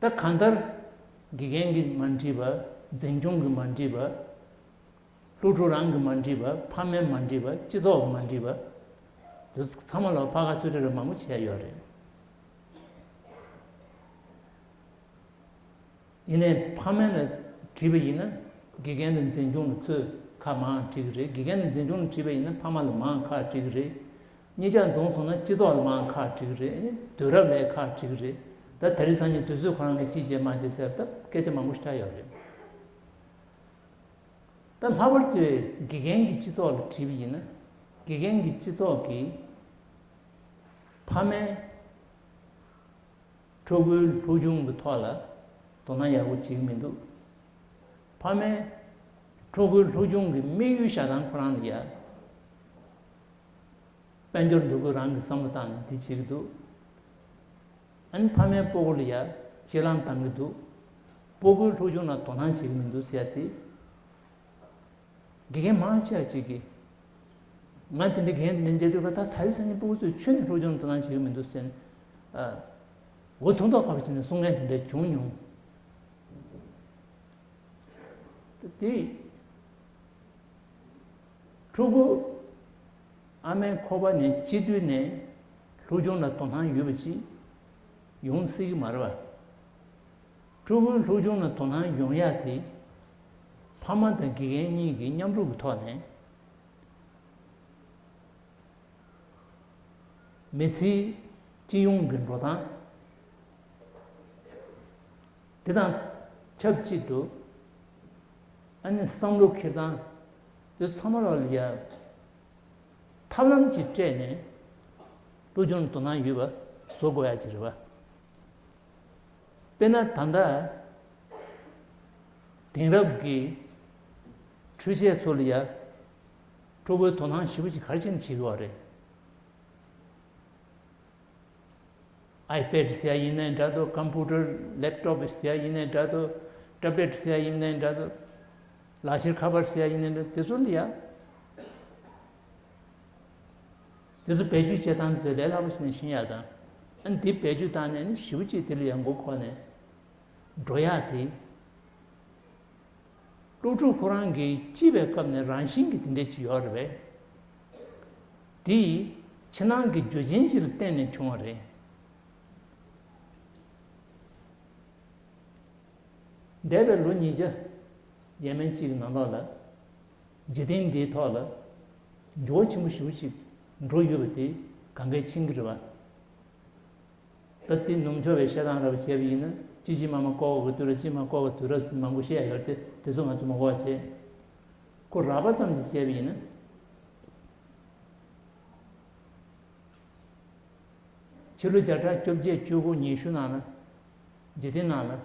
ད་གང་ལྟར་དགེ་རྒན་གྱིས་མ་འགྲིག་པ། འཛིན་སྐྱོང་གིས་མ་འགྲིག་པ། སློབ་ཕྲུག་རང་གིས་མ་འགྲིག་པ། ཕ་མས་མ་འགྲིག་པ། སྤྱི་ཚོགས་ཀྱིས་མ་འགྲིག་པ། དེ་ཚོ་ཚང་མ་ལ་ཕ་ཁ་ཚུར་ཁྲིད་རོགས་མང་པོ་བྱས་ཡོད་རེད། ཡིན་ནའི་ཕ་མ་ལ་དྲིས་པ་ཡིན་ན་དགེ་རྒན་དང་འཛིན་སྐྱོང་ལ་ཚོས་ཁ་མང་དྲི་གི་རེད། དགེ་རྒན་དང་འཛིན་སྐྱོང་ལ་དྲིས་པ་ཡིན་ན་ཕ་མ་ལ་མང་ཁག་དྲི་གི་རེད། གཉིས་ཆ་འཛོམས་སོང་ན་སྤྱི་ཚོགས་ལ་མང་ཁག་དྲི་གི་རེད། དུས་རབས་ལ་ཁག་དྲི་གི་རེད། ད་དེ་རིང་སང་ཉིན་དུས་ཚོད་ཁོ་རང་གིས་ཅི་བྱས་མ་བྱས་ཟེར་ད་སྐད་ཆ་མང་པོ་ཞིག་ཆགས་ཡོད་རེད། ད་ལྷག་པར་དུ་དགེ་རྒན་གྱི་སྤྱི་ཚོགས་ལ་དྲིས་པ་ཡིན་ན། དགེ་རྒན་གྱི་སྤྱི་ཚོགས་ཀྱིས་ཕ་མའི་ཕྲུ་གུའི་སློབ་སྦྱོང་གི་ཐོག་ལ་དོ་སྣང་ཡག་པོ་བྱེད་ཀྱི་མི་འདུག་ཕ་མས་ཕྲུ་གུའི་སློབ་སྦྱོང་གི་དམིགས་ཡུལ་བཞག་སྟངས་ཁོ་རང་ལ་ཡ། དཔལ་འབྱོར་འདུ་འགོད་རང་གི་བསམ་བློ་བཏང་ནས་འདི་བྱེད་ཀྱི་འདུག་ཨ་ནི་ཕ་མས་སྤུ་གུ་ལ་ཡ་གཅེས་ལངས་བཏང་གི་འདུག་སྤུ་གུའི་སློབ་སྦྱོང་ལ་དོ་སྣང་བྱེད་ཀྱི་མི་འདུག་ཟེར་ཡ་དེ། དགེ་རྒན་མང་ཆེ་བ་ཅིག་གིས། ང་དེ་འདྲའི་རྒན་དེ་འདྲ་མཇལ་དུས་ད་ད་རེས་སང་ཉིན་སྤུ་གུ་ཚོས་ཁྱོན་ནས་སློབ་སྦྱོང་དོ་སྣང་བྱེད་ཀྱི་མི་འདུག་ཟེར་ནས། ཨ། འུ་ཐུག་ཐོག་ཁ་བ་བྱས་ནས་གསུང་མཁན་དེ་འདྲ་བྱུང་མྱོང་། དེ། ཕྲུ་གུ་ཨ་མའི་ཁོག་པ་ནས་སྐྱེས་དུས་ནས་སློབ་སྦྱོང་ལ་དོ་སྣང་ཡོད་པ་ཅིག་ཡོང་སྲིད་ཀྱི་མ་རེད་པ། ཕྲུ་གུའི་སློབ་སྦྱོང་ལ་དོ་སྣང་ཡོང་ཡག་དེ་ཕ་མ་དང་དགེ་རྒན་གཉིས་ཀྱིས་མཉམ་རུབ་ཀྱི་ཐོག་ནས། མི་ཚེའི་སྤྱི་ཡོངས་ཀྱི་འགྲོ་སྟངས་དེ་དང་ཆབས་ཅིག་ཏུ། ཨ་ནི་བསམ་བློ་འཁྱེར་སྟངས་དེ་ཚང་མ་ལ་ཡ་ཐབས་ལམ་ཅིག་སྤྲད་ནས་སློབ་སྦྱོང་དོ་སྣང་ཡོད་པ་བཟོ་དགོས་ཡ་ཅིག་རེད་པ། དཔེར་ན་ད་ལྟ་དེང་རབས་ཀྱི་འཕྲུལ་ཆས་ཚོ་ལ་ཡ་ཕྲུ་གུའི་དོ་སྣང་ཞེ་པོ་ཅིག་ག་རེ་བྱས་ནས་བྱེད་དགོས་པ་རེད། iPad་ཟེར་ཡ་ཡིན་ནའི་འདྲ་འདུག computer laptop་ཟེར་ཡ་ཡིན་ནའི་འདྲ་འདུག tablet་ཟེར་ཡ་ཡིན་ནའི་འདྲ་འདུག་ལག་ཁྱེར་ཁ་པར་ཟེར་ཡ་ཡིན་ནའི་འདྲ་འདུག་དེ་ཚོ་ལ་ཡ། དེ་ཚོ་བེད་སྤྱོད་བྱེད་སྟངས་དེ་ཚོ་ལས་སླ་པོ་བྱས་ནས་ཤེས་ཡག་དང་། ཨ་ནི་དེ་བེད་སྤྱོད་བཏང་ནས་ནི་ཞེ་པོ་ཅིག་དེ་ལ་ཡ་མགོ་འཁོར་ནས་འགྲོ་ཡག་དེ། སློབ་ཕྲུག་ཁོ་རང་གིས་སྐྱེས་པའི་སྐབས་ནས་རང་བཞིན་གྱིས་དེ་འདྲ་ཅིག་ཡོད་རེད་པས། དེ་ཕྱི་ནང་གི་རྒྱུ་རྐྱེན་ཅིག་ལ་བརྟེན་ནས་བྱུང་བ་རེད། འདས་པའི་ལོ་ཉིས་བརྒྱ་ཡས་མས་གཅིག་གི་ནང་ལོགས་ལ་འཇིག་རྟེན་འདིའི་ཐོག་ལ་འགྱུར་བ་ཆེན་པོ་ཞེ་པོ་ཅིག་འགྲོ་ཡོད་པ་དེ་གང་གས་མཁྱེན་གྱི་རེད་པ། ད་ལྟའི་ནུབ་ཕྱོགས་པའི་བཤད་སྟངས་འདྲ་པོ་བྱས་པ་ཡིན་ན་ཅི་ཕྱི་མ་མ་ཀོ་བ་གི་དུས་རབས་ཕྱི་མ་ཀོ་བ་དུས་རབས་ཟེར་མང་པོ་བཤད་ཡ་ཡོད་རེད་དེ། དེ་ཚོ་ང་ཚོ་མ་གོ་བ་བྱས། ཁོ་རགས་པ་ཙམ་ཞིག་བྱས་པ་ཡིན་ན། ཕྱི་ལོ་བརྒྱ་ཕྲག་བཅོ་བརྒྱད་བཅུ་དགུ་ཉི་ཤུ་ནང་ལ། འཇིག་རྟེན་ནང་ལ་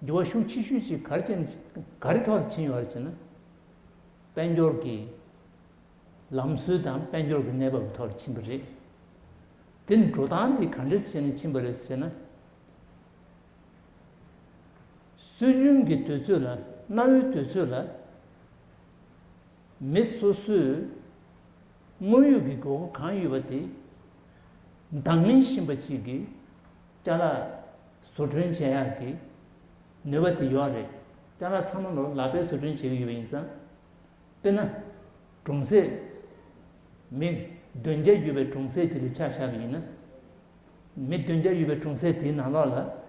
འགྱུར་བ་ཤུགས་ཆེ་ཤོས་ཅིག་ག་རེ་ཕྱིན། ག་རེ་ཐོག་ལ་ཕྱིན་ཡོད་རེད་ཅེ་ན། དཔལ་འབྱོར་གྱི་ ལམ་སྲོལ་དང་དཔལ་འབྱོར་གྱི་གནས་བབ་ཀྱི་ཐོག་ལ་ཕྱིན་པ་རེད། དེ་འགྲོ་སྟངས་དེ་ག་འདྲས་བྱས་ནས་ཕྱིན་པ་རེད་ཟེར་ན། སྲོལ་རྒྱུན་གྱི་དུས་ཚོད་ལ། གནའ་བོའི་དུས་ཚོད་ལ། མི་སོ་སོའི་དངོས་ཡོད་ཀྱི་དགོས་མཁོ་གང་ཡོད་པ་དེ། འདང་ངེས་ཤིང་པ་ཅིག་གིས་ཅ་ལག་བཟོ་སྐྲུན་བྱེད་ཡག་གི་ནུས་པ་དེ་ཡོད་རེད། ཅ་ལག་ཚང་མ་ལོ་ལག་པས་བཟོ་སྐྲུན་བྱེད་ཀྱི་ཡོད་པ་ཡིན་ཙང་། དཔེར་ན། གྲོང་གསེབ། མི་བདུན་བརྒྱ་ཡོད་པའི་གྲོང་གསེབ་ཅིག་ལ་ཆ་བཞག་པ་ཡིན་ན། མི་བདུན་བརྒྱ་ཡོད་པའི་གྲོང་གསེབ་དེའི་ནང་ལོགས་ལ།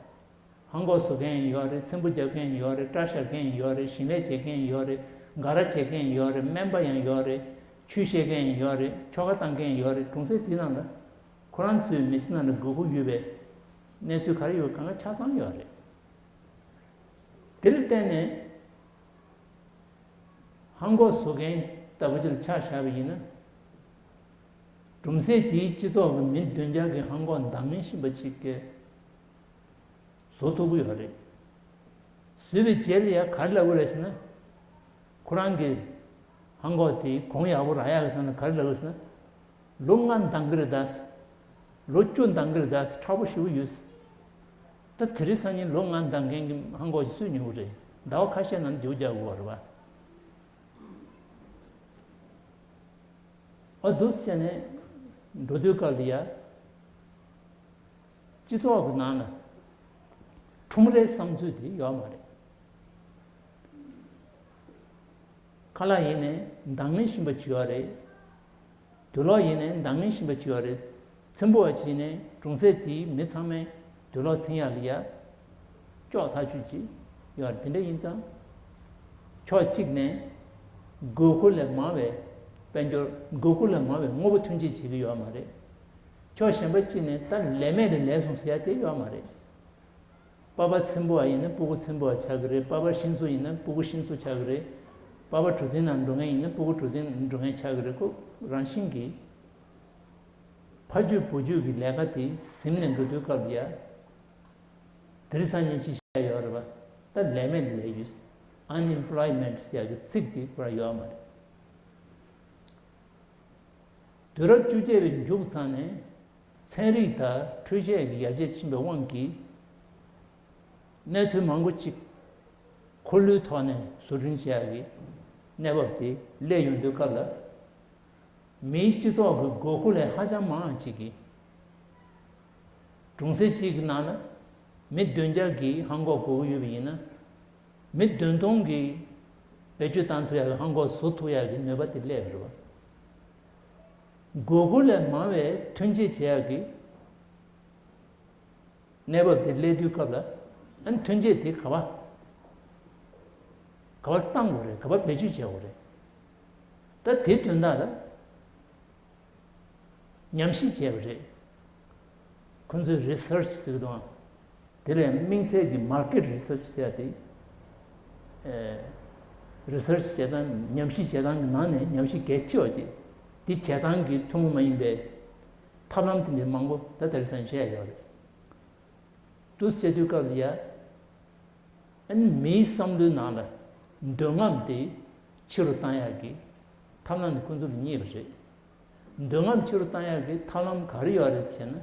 ཧང་གོག་བཟོ་མཁན་ཡང་ཡོད་རེད། ཚེམ་བུ་རྒྱབ་མཁན་ཡང་ཡོད་རེད། སྐྲ་བཞར་མཁན་ཡང་ཡོད་རེད། ཞིང་ལས་བྱེད་མཁན་ཡང་ཡོད་རེད། འགའ་ར་བྱེད་མཁན་ཡང་ཡོད་རེད། སྨན་པ་ཡང་ཡོད་རེད། ཆུ་བཤལ་མཁན་ཡང་ཡོད་རེད། ཁྱོ་ག་བཏང་མཁན་ཡང་ཡོད་རེད། གྲོང་གསེབ་དེའི་ནང་ལ་ཁོ་རང་ཚོའི་མི་ཚེ་ནང་ལ་དགོས་མཁོ་ཡོད་པའི་གནས་ཚུལ་ག་རེ་ཡོད། གང་ག་ཆ་ཚང་ཡོད་རེད། དེར་བརྟེན་ནས་ཧང་གོག་བཟོ་མཁན་ལྟ་བུ་ཅིག་ལ་ཆ་བཞག་པ་ཡིན་ན། གྲོང་གསེབ་དེའི་སྤྱི་ཚོགས་ཀྱི་མི་བདུན་བརྒྱ་གི་ཧང་གོག་འདང་ངེས་ཤིང་པ་ཅིག་གིས་བཟོ་ཐུབ་ཀྱི་ཡོད་རེད། བཟོས་པའི་རྗེས་ལ་ཡང་ག་རེ་ལབ་ཀྱི་རེད་ཟེར་ན། ཁོ་རང་གི་ཧང་གོག་དེ་གོང་ཡག་པོ་རག་ཡག་གི་ཐོག་ནས་ག་རེ་ལབ་ཀྱི་རེད་ཟེར་ན། ལོ་ལྔ་འདང་གི་རེད་ད། ལོ་བཅུ་འདང་གི་རེད་ད། མཁྲེགས་པོ་ཞེ་པོ་ཡོད། ད་དེ་རིང་སང་ཉིན་ལོ་ལྔ་འདང་མཁན་གྱི་ཧང་གོག་ཅིག་སུས་ཉོ་གི་རེད། ཟླ་བ་ཁ་ཤས་ནང་བསྒྱུར་རྒྱག་དགོས་པ་རེད་པ། ཨ། འདུག་སེ་བྱས་ནས་འགྲོ་དུས་སྐབས་ལ་ཡ། སྤྱི་ཚོགས་ཀྱི་ནང་ལ་ཁྲོམ་རའི་བསམ་ཚུལ་དེ་ཡོད་མ་རེད། ཁ་ལག་ཡིན་ནའི་འདང་ངེས་ཤིང་པ་ཅིག་ཡོད་རེད། དུག་ལོག་ཡིན་ནའི་འདང་ངེས་ཤིང་པ་ཅིག་ཡོད་རེད། ཚེམ་བུ་བ་ཅིག་ཡིན་ནའི་གྲོང་གསེབ་དེའི་མི་ཚང་མས་དུག་ལོག་འཚེང་ཡག་ལ་ཡ། ཀྱོག་ཐག་ཆོད་ཅིག་ཡོད་རེད། དེ་འདྲ་ཡིན་ཙང་། ཕྱོགས་གཅིག་ནས་དགོས་མཁོ་ལས་མང་བའི་དཔལ་འབྱོར། དགོས་མཁོ་ལས་མང་བའི་དངོས་པོ་ཐོན་སྐྱེད་བྱེད་ཀྱི་ཡོད་མ་རེད། ཕྱོགས་གཞན་པ་གཅིག་ནས་ད་ལས་མེད་ལས་ལས་སོང་ཟེར་ཡ་དེ་ཡོད་མ་རེད། པ་ཕ་ཚེམ་བུ་བ་ཡིན་ན་སྤུ་གུ་ཚེམ་བུ་བ་ཆགས་ཀྱི་རེད། པ་ཕ་ཤིང་བཟོ་ཡིན་ན་སྤུ་གུ་ཤིང་བཟོ་ཆགས་ཀྱི་རེད། པ་ཕ་གྲུ་གཟིངས་ནང་འགྲོ་མཁན་ཡིན་ན་སྤུ་གུ་གྲུ་གཟིངས་འགྲོ་མཁན་ཆགས་ཀྱི་རེད། ཁོ་རང་བཞིན་གྱིས་ཕ་རྒྱུད་བུ་རྒྱུད་ཀྱི་ལས་ཀ་དེ་ཟིན་ནས་འགྲོ་དུས་སྐབས་ལ་ཡ། དེ་རིང་སང་ཉིན་ཅི་བཤད་ཡོད་རེད་པ། ད་ལས་མེད་ལས་ཡོད། Unemployment ཟེར་ཡག་གི་ཚིག་དེ་ཁོ་རང་ཡོད་མ་རེད། དུས་རབས་བཅོ་བརྒྱད་པའི་མཇུག་ཙམ་ནས་ཚན་རིག་དང་འཕྲུལ་ཆས་ཀྱི་ཡར་རྒྱས་ཕྱིན་པའི་དབང་གིས། གནས་ཚུལ་མང་པོ་ཅིག་འཁོར་ལོའི་ཐོག་ནས་བཟོ་སྐྲུན་བྱེད་ཡག་གི་གནས་བབ་དེ་སླེབས་ཡོང་དུས་སྐབས་ལ། མིའི་སྤྱི་ཚོགས་ཀྱི་དགོས་མཁོ་ལས་ཧ་ཅང་མང་བ་ཅིག་གིས། གྲོང་གསེབ་གཅིག་གི་ནང་ལ་མི་བདུན་བརྒྱ་གིས་ཧང་གོག་དགོས་ཀྱི་ཡོད་པ་ཡིན་ན། མི་བདུན་སྟོང་གིས་བེད་སྤྱོད་བཏང་ཐུབ་ཡག་གི་ཧང་གོག་བཟོ་ཐུབ་ཡག་གི་ནུས་པ་དེ་སླེབས་རེད་པ། དགོས་མཁོ་ལས་མང་བའི་ཐོན་སྐྱེད་བྱེད་ཡག་གི་གནས་བབ་དེ་སླེབས་དུས་སྐབས་ལ། ཨ་ནི་ཐོན་སྐྱེད་དེ་ག་པར། ག་པར་བཏང་དགོས་རེད། ག་པར་བེད་སྤྱོད་བྱེད་དགོས་རེད། ད་དེ་དོན་དག་ལ་ཉམས་ཞིབ་བྱས་པ་རེད། ཁོང་ཚོས་research་ཟེར་གི་འདུག་ཨང་། དེ་ལས་དམིགས་བསལ་གྱི་market research་ཟེར་ཡ་དེ། ཨེ། research་བྱེད་སྟངས། ཉམས་ཞིབ་བྱེད་སྟངས་ཀྱི་ནང་ནས་ཉམས་ཞིབ་གལ་ཆེ་བ་ཅིག། དེ་བྱེད་སྟངས་ཀྱི་ཐུན་མོང་མ་ཡིན་པའི་ཐབས་ལམ་དེ་འདྲའི་མང་པོ་ད་དེང་སང་བཤད་ཡོད་རེད། འདུག་སེ་བྱེད་དུས་སྐབས་ལ་ཡ། ཨ་ནི་མིའི་བསམ་བློའི་ནང་ལ་འདོད་རྔམ་དེ་ཆེ་རུ་བཏང་ཡག་གི་ཐབས་ལམ་དེ་ཁོང་ཚོ་ལ་རྙེད་པ་རེད། འདོད་རྔམ་ཆེ་རུ་བཏང་ཡག་གི་ཐབས་ལམ་ག་རེ་ཡོད་རེད་ཟེར་ན།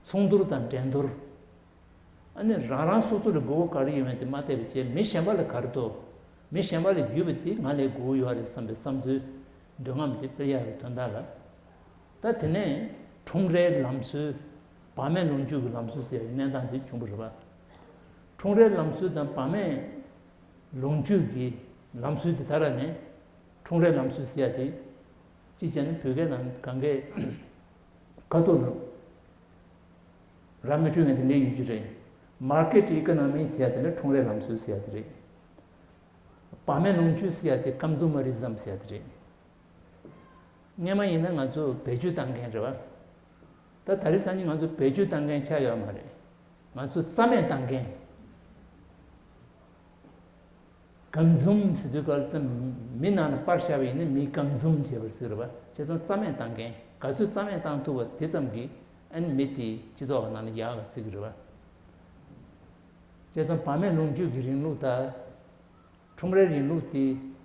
ཚོང་བསྡུར་དང་འགྲན་བསྡུར། ཨ་ནི་རང་རང་སོ་སོ་ལ་དགོས་མཁོ་ག་རེ་ཡོད་མེད་དེ་མ་བལྟས་པ་བྱས། མི་གཞན་པ་ལ་ག་རེ་འདུག། མི་གཞན་པ་ལས་བརྒྱུད་པ་དེ་ང་ལ་དགོས་ཀྱི་ཡོད་རེད་བསམ་པའི་བསམ་ཚུལ། འདོད་རྔམ་དེ་སྤེལ་ཡག་གི་དོན་དག་ལ། ད་དེ་ནས་ཁྲོམ་རའི་ལམ་སྲོལ། བག་མེད་ལོངས་སྤྱོད་ཀྱི་ལམ་སྲོལ་ཟེར་ཡག་གི་གནས་སྟངས་དེ་བྱུང་བ་རེད་པ། ཁྲོམ་རའི་ལམ་སྲོལ་དང་བག་མེད་ལོངས་སྤྱོད་ཀྱི་ལམ་སྲོལ་དེ་དར་ནས། ཁྲོམ་རའི་ལམ་སྲོལ་ཟེར་ཡག་དེ། གཅིག་བྱས་ན་བོད་སྐད་ནང་གང་གའི་ཁ་ཐུག་ལ་ར་མི་ཁྲོད་ངན་དེ་འདྲ་ཡོད་རྒྱུ་རེད། Market economy་ཟེར་ཡག་དེ་ལ་ཁྲོམ་རའི་ལམ་སྲོལ་ཟེར་ཡག་དེ་རེད། བག་མེད་ལོངས་སྤྱོད་ཟེར་ཡག་དེ་consumerism་ཟེར་ཡག་དེ་རེད། སྔོན་མ་ཡིན་ན་ང་ཚོ་བེད་སྤྱོད་བཏང་མཁན་རེད་པ། ད་དེང་སང་ཉིན་ང་ཚོ་བེད་སྤྱོད་བཏང་མཁན་ཆགས་ཡོད་མ་རེད། ང་ཚོ་རྩ་མེད་བཏང་མཁན། Consume་ཟེར་དུས་སྐབས་ལ་མི་ནང་ལ་པར་བཞག་པ་ཡིན་ན་མི་consume་བྱས་པར་ཟེར་བ། བྱས་ཙང་རྩ་མེད་བཏང་མཁན། ག་ཚོད་རྩ་མེད་བཏང་ཐུབ་པ་དེ་ཙམ་གྱིས་ཨ་ནི་མི་དེ་སྤྱི་ཚོགས་ནང་ལ་ཡག་ག་བརྩི་གི་རེད་པ། བྱས་ཙང་བག་མེད་ལོངས་སྤྱོད་ཀྱི་རིང་ལུགས་དང་། ཁྲོམ་རའི་རིང་ལུགས་དེ་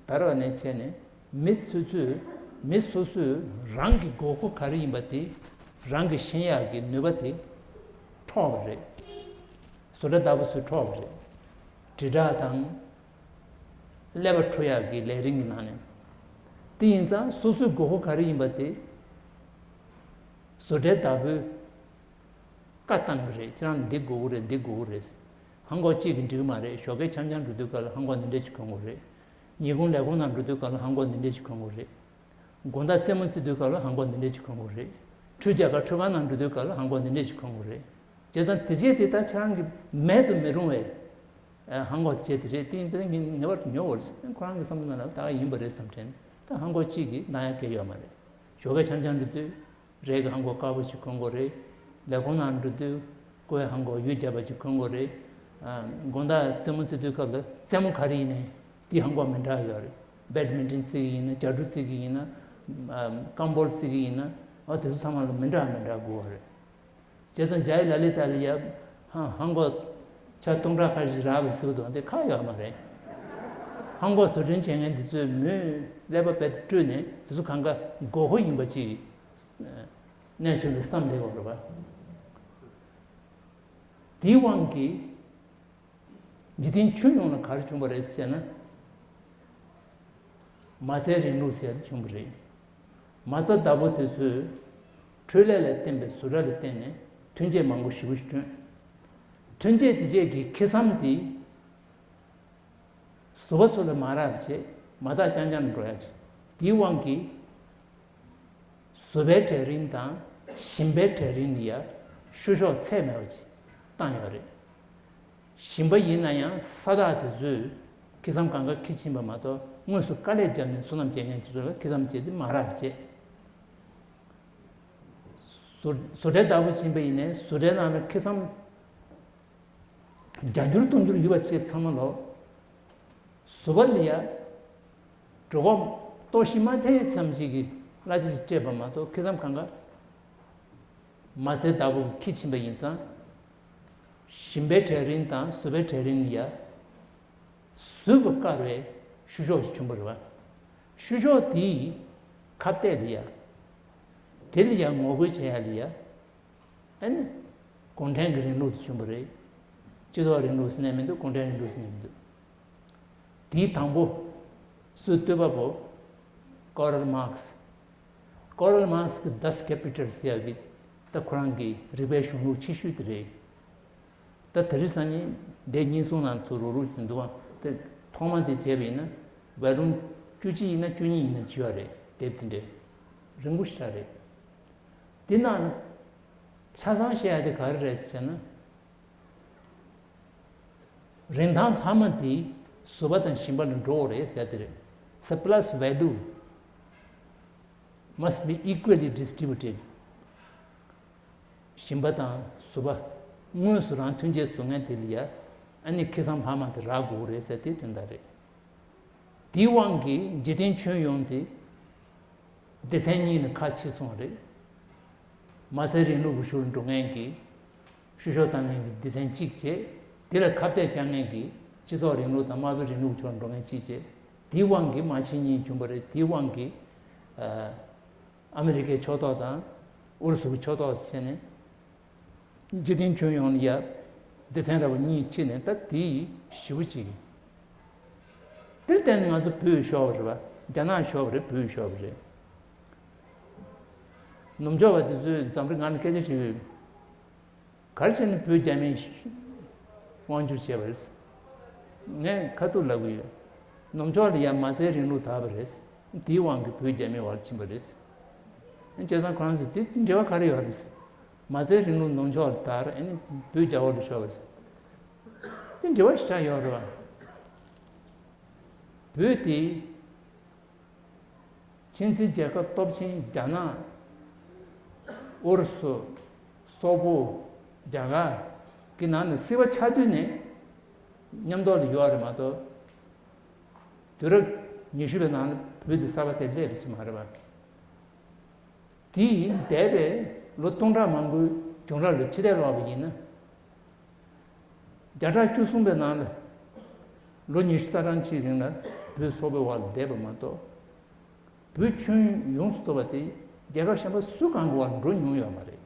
དར་བ་ནས་བྱས་ནས་མི་ཚོ་ཚོས་ མི་སོ་སོས་རང་གི་དགོས་མཁོ་ག་རེ་ཡིན་པ་དེ་རང་གིས་ཤེས་ཡག་གི་ནུས་པ་དེ་འཕྲོག་པ་རེད། བཟོ་གྲྭ་བདག་པོ་ཚོས་འཕྲོག་པ་རེད། དྲིལ་བསྒྲགས་དང་ཀླད་པ་འཁྲུ་ཡག་གི་ལས་རིམ་གྱི་ནང་ནས། དེ་ཡིན་ཙང་སོ་སོའི་དགོས་མཁོ་ག་རེ་ཡིན་པ་དེ་བཟོ་གྲྭའི་བདག་པོས་བཀའ་བཏང་གི་རེད། ཁྱེད་རང་ལ་འདི་དགོས་ཀྱི་རེད། འདི་དགོས་ཀྱི་རེད། ཧང་གོ་གཅིག་གིས་འགྲིག་གི་མ་རེད། ཞོགས་ཀས་འཆམ་འཆམ་འགྲོ་དུས་སྐབས་ལ་ཧང་གོ་འདི་འདྲས་ཞིག་གོན་དགོས་རེད། ཉིན་གུང་ལས་ཁུངས་ནང་འགྲོ་དུས་སྐབས་ལ་ཧང་གོ་འདི་འདྲས་ཞིག་གོན་དགོས་རེད། དགོང་དག་རྩེད་མོ་རྩེ་དུས་སྐབས་ལ་ཧང་གོ་འདི་འདྲས་ཞིག་གོན་དགོས་རེད། ཁྲུས་རྒྱག་ག་ཁྲུས་ཁང་ནང་འགྲོ་དུས་སྐབས་ལ་ཧང་གོ་འདི་འདྲས་ཞིག་གོན་དགོས་རེད། བྱས་ཙང་དེ་བྱས་དེ་ད་ཁྱེད་རང་གི་མེད་དུ་མི་རུང་བའི་ཧང་གོ་དེ་བྱས་དེ་རེད། དེ་ཡིན་དུས་ངས་ངེས་པར་དུ་ཉོ་དགོས་རེད། ཁོ་རང་གི་བསམ་བློ་ནང་ལ་ད་ག་ཡིན་པ་རེད་བསམ་དྲན། ད་ཧང་གོ་གཅིག་གིས་གནང་ཡག་གང་ཡང་ཡོད་མ་རེད། ཞོགས་ཀས་འཆམ་འཆམ་འགྲོ་དུས་རས་ཀྱི་ཧང་གོ་དཀར་པོ་ཞིག་གོན་དགོས་རེད། ལས་ཁུངས་ནང་འགྲོ་དུས་ཀོའི་ཧང་གོ་གཡུ་བརྒྱབ་པ་ཞིག་གོན་དགོས་རེད། ཨ། དགོང་དག་རྩེད་མོ་རྩེ་དུས་སྐབས་ལ་རྩེད་མོ་ག་རེ་ཡིན་ནའི་དེའི་ཧང་གོ་མི་འདྲ་ཡོད་རེད། བེད་མིན་ཊོན་རྩེ་གི་ཡིན་ན། རྒྱ་གྲུ་རྩེ་གི་ཡིན་ན། ཨ། སྐམ་པོལ་རྩེ་གི་ཡིན་ན། ཨ། དེ་ཚོ་ཚང་མ་ལ་མི་འདྲ་མི་འདྲ་དགོས་པ་རེད། བྱས་ཙང་རྒྱ་ཡི་ལ་ལི་ད་ལི་ཡ་ཧང་ཧང་གོ་ཆ་སྟོང་ཕྲག་ཁ་ཤས་རག་པའི་ཟེར་བ་དང་དེ་ཁག་ཡོད་མ་རེད། ཧང་གོ་བཟོ་སྐྲུན་བྱེད་མཁན་དེ་ཚོས་མོས་ཀླད་པ་རྦད་དེ་བཀྲུས་ནས་དེ་ཚོ་གང་ག་དགོས་མཁོ་ཡིན་པ་ཅིག་གནས་ཆུང་གི་བསམ་བསྡད་ཡོད་རེད་པ། དེའི་དབང་གིས་འཇིག་རྟེན་ཁྱོན་ཡོངས་ལ་ག་རེ་བྱུང་བ་རེད་ཟེར་ན། མ་རྩའི་རིང་ལུགས་ཟེར་ཡ་དེ་བྱུང་བ་རེད། མ་རྩ་བདག་པོ་དེ་ཚོས་འཕྲུལ་ལས་ལ་བརྟེན་པའི་བཟོ་གྲྭ་ལ་བརྟེན་ནས་ཐོན་སྐྱེད་མང་པོ་ཞེ་པོ་ཞིག་བསྐྲུན། ཐོན་སྐྱེད་དེ་བཅས་ཀྱི་ཁེ་བཟང་དེ་བཟོ་པ་ཚོ་ལ་མ་རག་བྱས་མ་བརྟགས་རྐྱང་རྐྱང་འགྲོ་ཡ་བྱས། དེའི་དབང་གིས་བཟོ་པའི་གྲལ་རིམ་དང་ཞིང་པའི་གྲལ་རིམ་ལ་ཡ་བཤུ་གཞོག་ཚད་མེད་པ་ཅིག་བཏང་ཡོད་རེད། ཞིང་པ་ཡིན་ན་ཡང་ས་བདག་དེ་ཚོས་ཁེ་བཟང་གང་ག་འཁྱེར་ཕྱིན་པ་མ་གཏོགས་དངོས་སུ་དཀའ་ལས་བརྒྱབ་ནས་སོ་ནམ་བྱེད་མཁན་དེ་ཚོ་ལ་ཁེ་བཟང་བྱས་ཏེ་མ་རག་བྱས། བཟོ་བཟོ་གྲྭའི་བདག་པོ་ཡིན་པ་ཡིན་ནའི་བཟོ་གྲྭའི་ནང་ལ་ཁེ་བཟང་རྒྱ་འགྱུར་གཏོང་རྒྱུར་ཡོད་པ་བཅས་ཚང་མ་ལོ། བཟོ་པ་ལ་ཡ་གྲོད་ཁོག་ལྟོགས་ཤི་མ་ཐེབས་ཙམ་ཞིག་གི་གླ་ཆ་ཞིག་སྤྲད་པ་མ་གཏོགས་ཁེ་བཟང་གང་ག་མ་རྩའི་བདག་པོས་འཁྱེར་ཕྱིན་པ་ཡིན་ཙང་། ཞིང་པའི་གྲལ་རིམ་དང་བཟོ་པའི་གྲལ་རིམ་ལ་ཡ་བཟོས་པ་བཀར་བའི་བཤུ་གཞོག་ཅིག་བྱུང་བ་རེད་བ། བཤུ་གཞོག་དེས་ཁ་གཏད་ལ་ཡ། དེ་ལ་ཡ་ངོ་རྒོལ་བྱེད་ཡ་ལ་ཡ། ཨ་ནི། གུང་ཁྲན་གྱི་རིང་ལུགས་དེ་བྱུང་བ་རེད། སྤྱི་ཚོགས་རིང་ལུགས་ཟེར་ནས་མི་འདུག་གུང་ཁྲན་རིང་ལུགས་ཟེར་ནས་མི་འདུག་དེའི་དང་པོ། སུའི་བཏོད་པ་པོ། ཀོ་རལ་མཱགས། ཀོ་རལ་མཱགས་ཀྱི་Das Kapital ཟེར་ཡག་གི་ད་ཁོ་རང་གི་རིག་པའི་གཞུང་ལུགས་ཆེ་ཤོས་དེ་རེད། ད་དེ་རིང་སང་ཉིན་འདས་ཉིན་གསུམ་ནང་ཚུར་རུག་རུག་བྱས་འདུག་ཨང་། དེ་ཐོག་མ་དེ་བྱས་པ་ཡིན་ན་བལ་རུང་བཅུ་གཅིག་ཡིན་ན་བཅུ་གཉིས་ཡིན་ན་བྱས་པ་རེད། དེབ་དེ་འདྲས་རིང་པོ་ཞིག་རེད། དེ་ནང་ཆ་ཚང་བཤད་ཡ་དེ་ག་རེ་རེད་ཟེར་ན། རིན་ཐང་ལྷག་མ་དེ་བཟོ་པ་དང་ཞིང་པ་ལ་འགྲོ་དགོས་རེད་ཟེར་དེ་རེད། Surplus value must be equally distributed. ཞིང་པ་དང་བཟོ་པ་དངོས་སུ་རང་ཐོན་སྐྱེད་བཟོ་མཁན་དེ་ལ་ཡ་ཨ་ནི་ཁེ་བཟང་ལྷག་མ་དེ་རག་དགོས་རེད་ཟེར་དེ་དོན་དག་རེད། དེའི་དབང་གིས་འཇིག་རྟེན་ཁྱོན་ཡོངས་དེ་སྡེ་ཚན་གཉིས་ནས་ཁ་ཕྱེ་སོང་བ་རེད། མ་རྩའི་རིང་ལུགས་ཀྱི་ཕྱོགས་ལ་འགྲོ་མཁན་གྱི་བཤུ་གཞོག་བཏང་མཁན་གྱི་སྡེ་ཚན་གཅིག་བྱས། དེ་ལ་ཁ་གཏད་བཅག་མཁན་གྱི་སྤྱི་ཚོགས་རིང་ལུགས་དང་དམར་པོའི་རིང་ལུགས་ཀྱི་ཕྱོགས་ལ་འགྲོ་མཁན་གཅིག་བྱས། དེའི་དབང་གིས་མ་ཕྱི་གཉིས་བྱུང་བ་རེད། དེའི་དབང་གིས་ཨ་ཨ་མི་རི་ཀའི་ཕྱོགས་གཏོགས་དང་ཨུ་རུ་སུ་གི་ཕྱོགས་གཏོགས་བྱས་ནས། འཇིག་རྟེན་ཁྱོན་ཡོངས་ལ་ཡ་སྡེ་ཚན་འདྲ་བོ་གཉིས་ཕྱེ་ནས་ད་དེ་ཞེ་པོ་ཅིག་དེར་བརྟེན་ནས་ང་ཚོ་བོད་ཤོར་བ་རེད་བ། རྒྱ་ནག་ཤོར་བ་རེད། བོད་ཤོར་བ་རེད། ནུབ་ཕྱོགས་པ་དེ་ཚོས་འཛམ་བུ་གླིང་ནང་སྐད་ཆ་བཤད་ཡོད། ག་རེ་བྱས་ནས་བོད་རྒྱ་མིས་དབང་བསྒྱུར་བྱས་པ་རེད། ངས་ཁ་ཐུག་ལབ་གི་ཡོད། ནུབ་ཕྱོགས་ལ་ཡ་མ་རྩའི་རིང་ལུགས་དར་བ་རེད། དེའི་དབང་གིས་བོད་རྒྱ་མིའི་བར་ཕྱིན་པ་རེད། བྱས་ཙང་ཁོ་རང་ཚོས་དེ་འབྲེལ་བ་ག་རེ་ཡོད་རེད། མ་རྩའི་རིང་ལུགས་ནུབ་ཕྱོགས་ལ་དར། ཨ་ནི་བོད་རྒྱ་བོད་ལ་ཤོར་བ་རེད། དེ་འབྲེལ་བ་ཞེ་དྲག་ཡོད་རེད་བ། བོད་དེ་ཆིན་སྲིད་རྒྱལ་ཁབ་སྟོབས་ཆེན་རྒྱ་ནག་ཨུ་རུ་སུ། སོག་པོ། རྒྱ་གར་གྱི་ནང་ནས་སྲིད་པ་ཆགས་དུས་ནས་མཉམ་ཐོག་ལ་ཡོད་རེད་མ་གཏོགས། དུས་རབས་ཉི་ཤུ་པའི་ནང་ལ་བོད་དེ་གསར་པ་དེ་སླེབས་པ་ཞིག་མ་རེད་པ། དེ་ཡིན་འདས་པའི་ལོ་སྟོང་ཕྲག་མང་པོའི་བྱུང་རབས་ལ་ཕྱི་བལྟས་ལོག་པ་ཡིན་ན། བརྒྱ་ཕྲག་བཅུ་གསུམ་པའི་ནང་ལ་ལོ་ཉི་ཤུ་རྩ་གྲངས་ཅིག་རིང་ལ་བོད་སོག་པོའི་འོག་ལ་བསྡད་པ་མ་གཏོགས། བོད་ཁྱོན་ཡོངས་སུ་གཏོགས་པ་དེ་རྒྱལ་ཁབ་གཞན་པ་སུ་གང་གི་བར་འགྲོ་མྱོང་ཡོད་མ་རེད།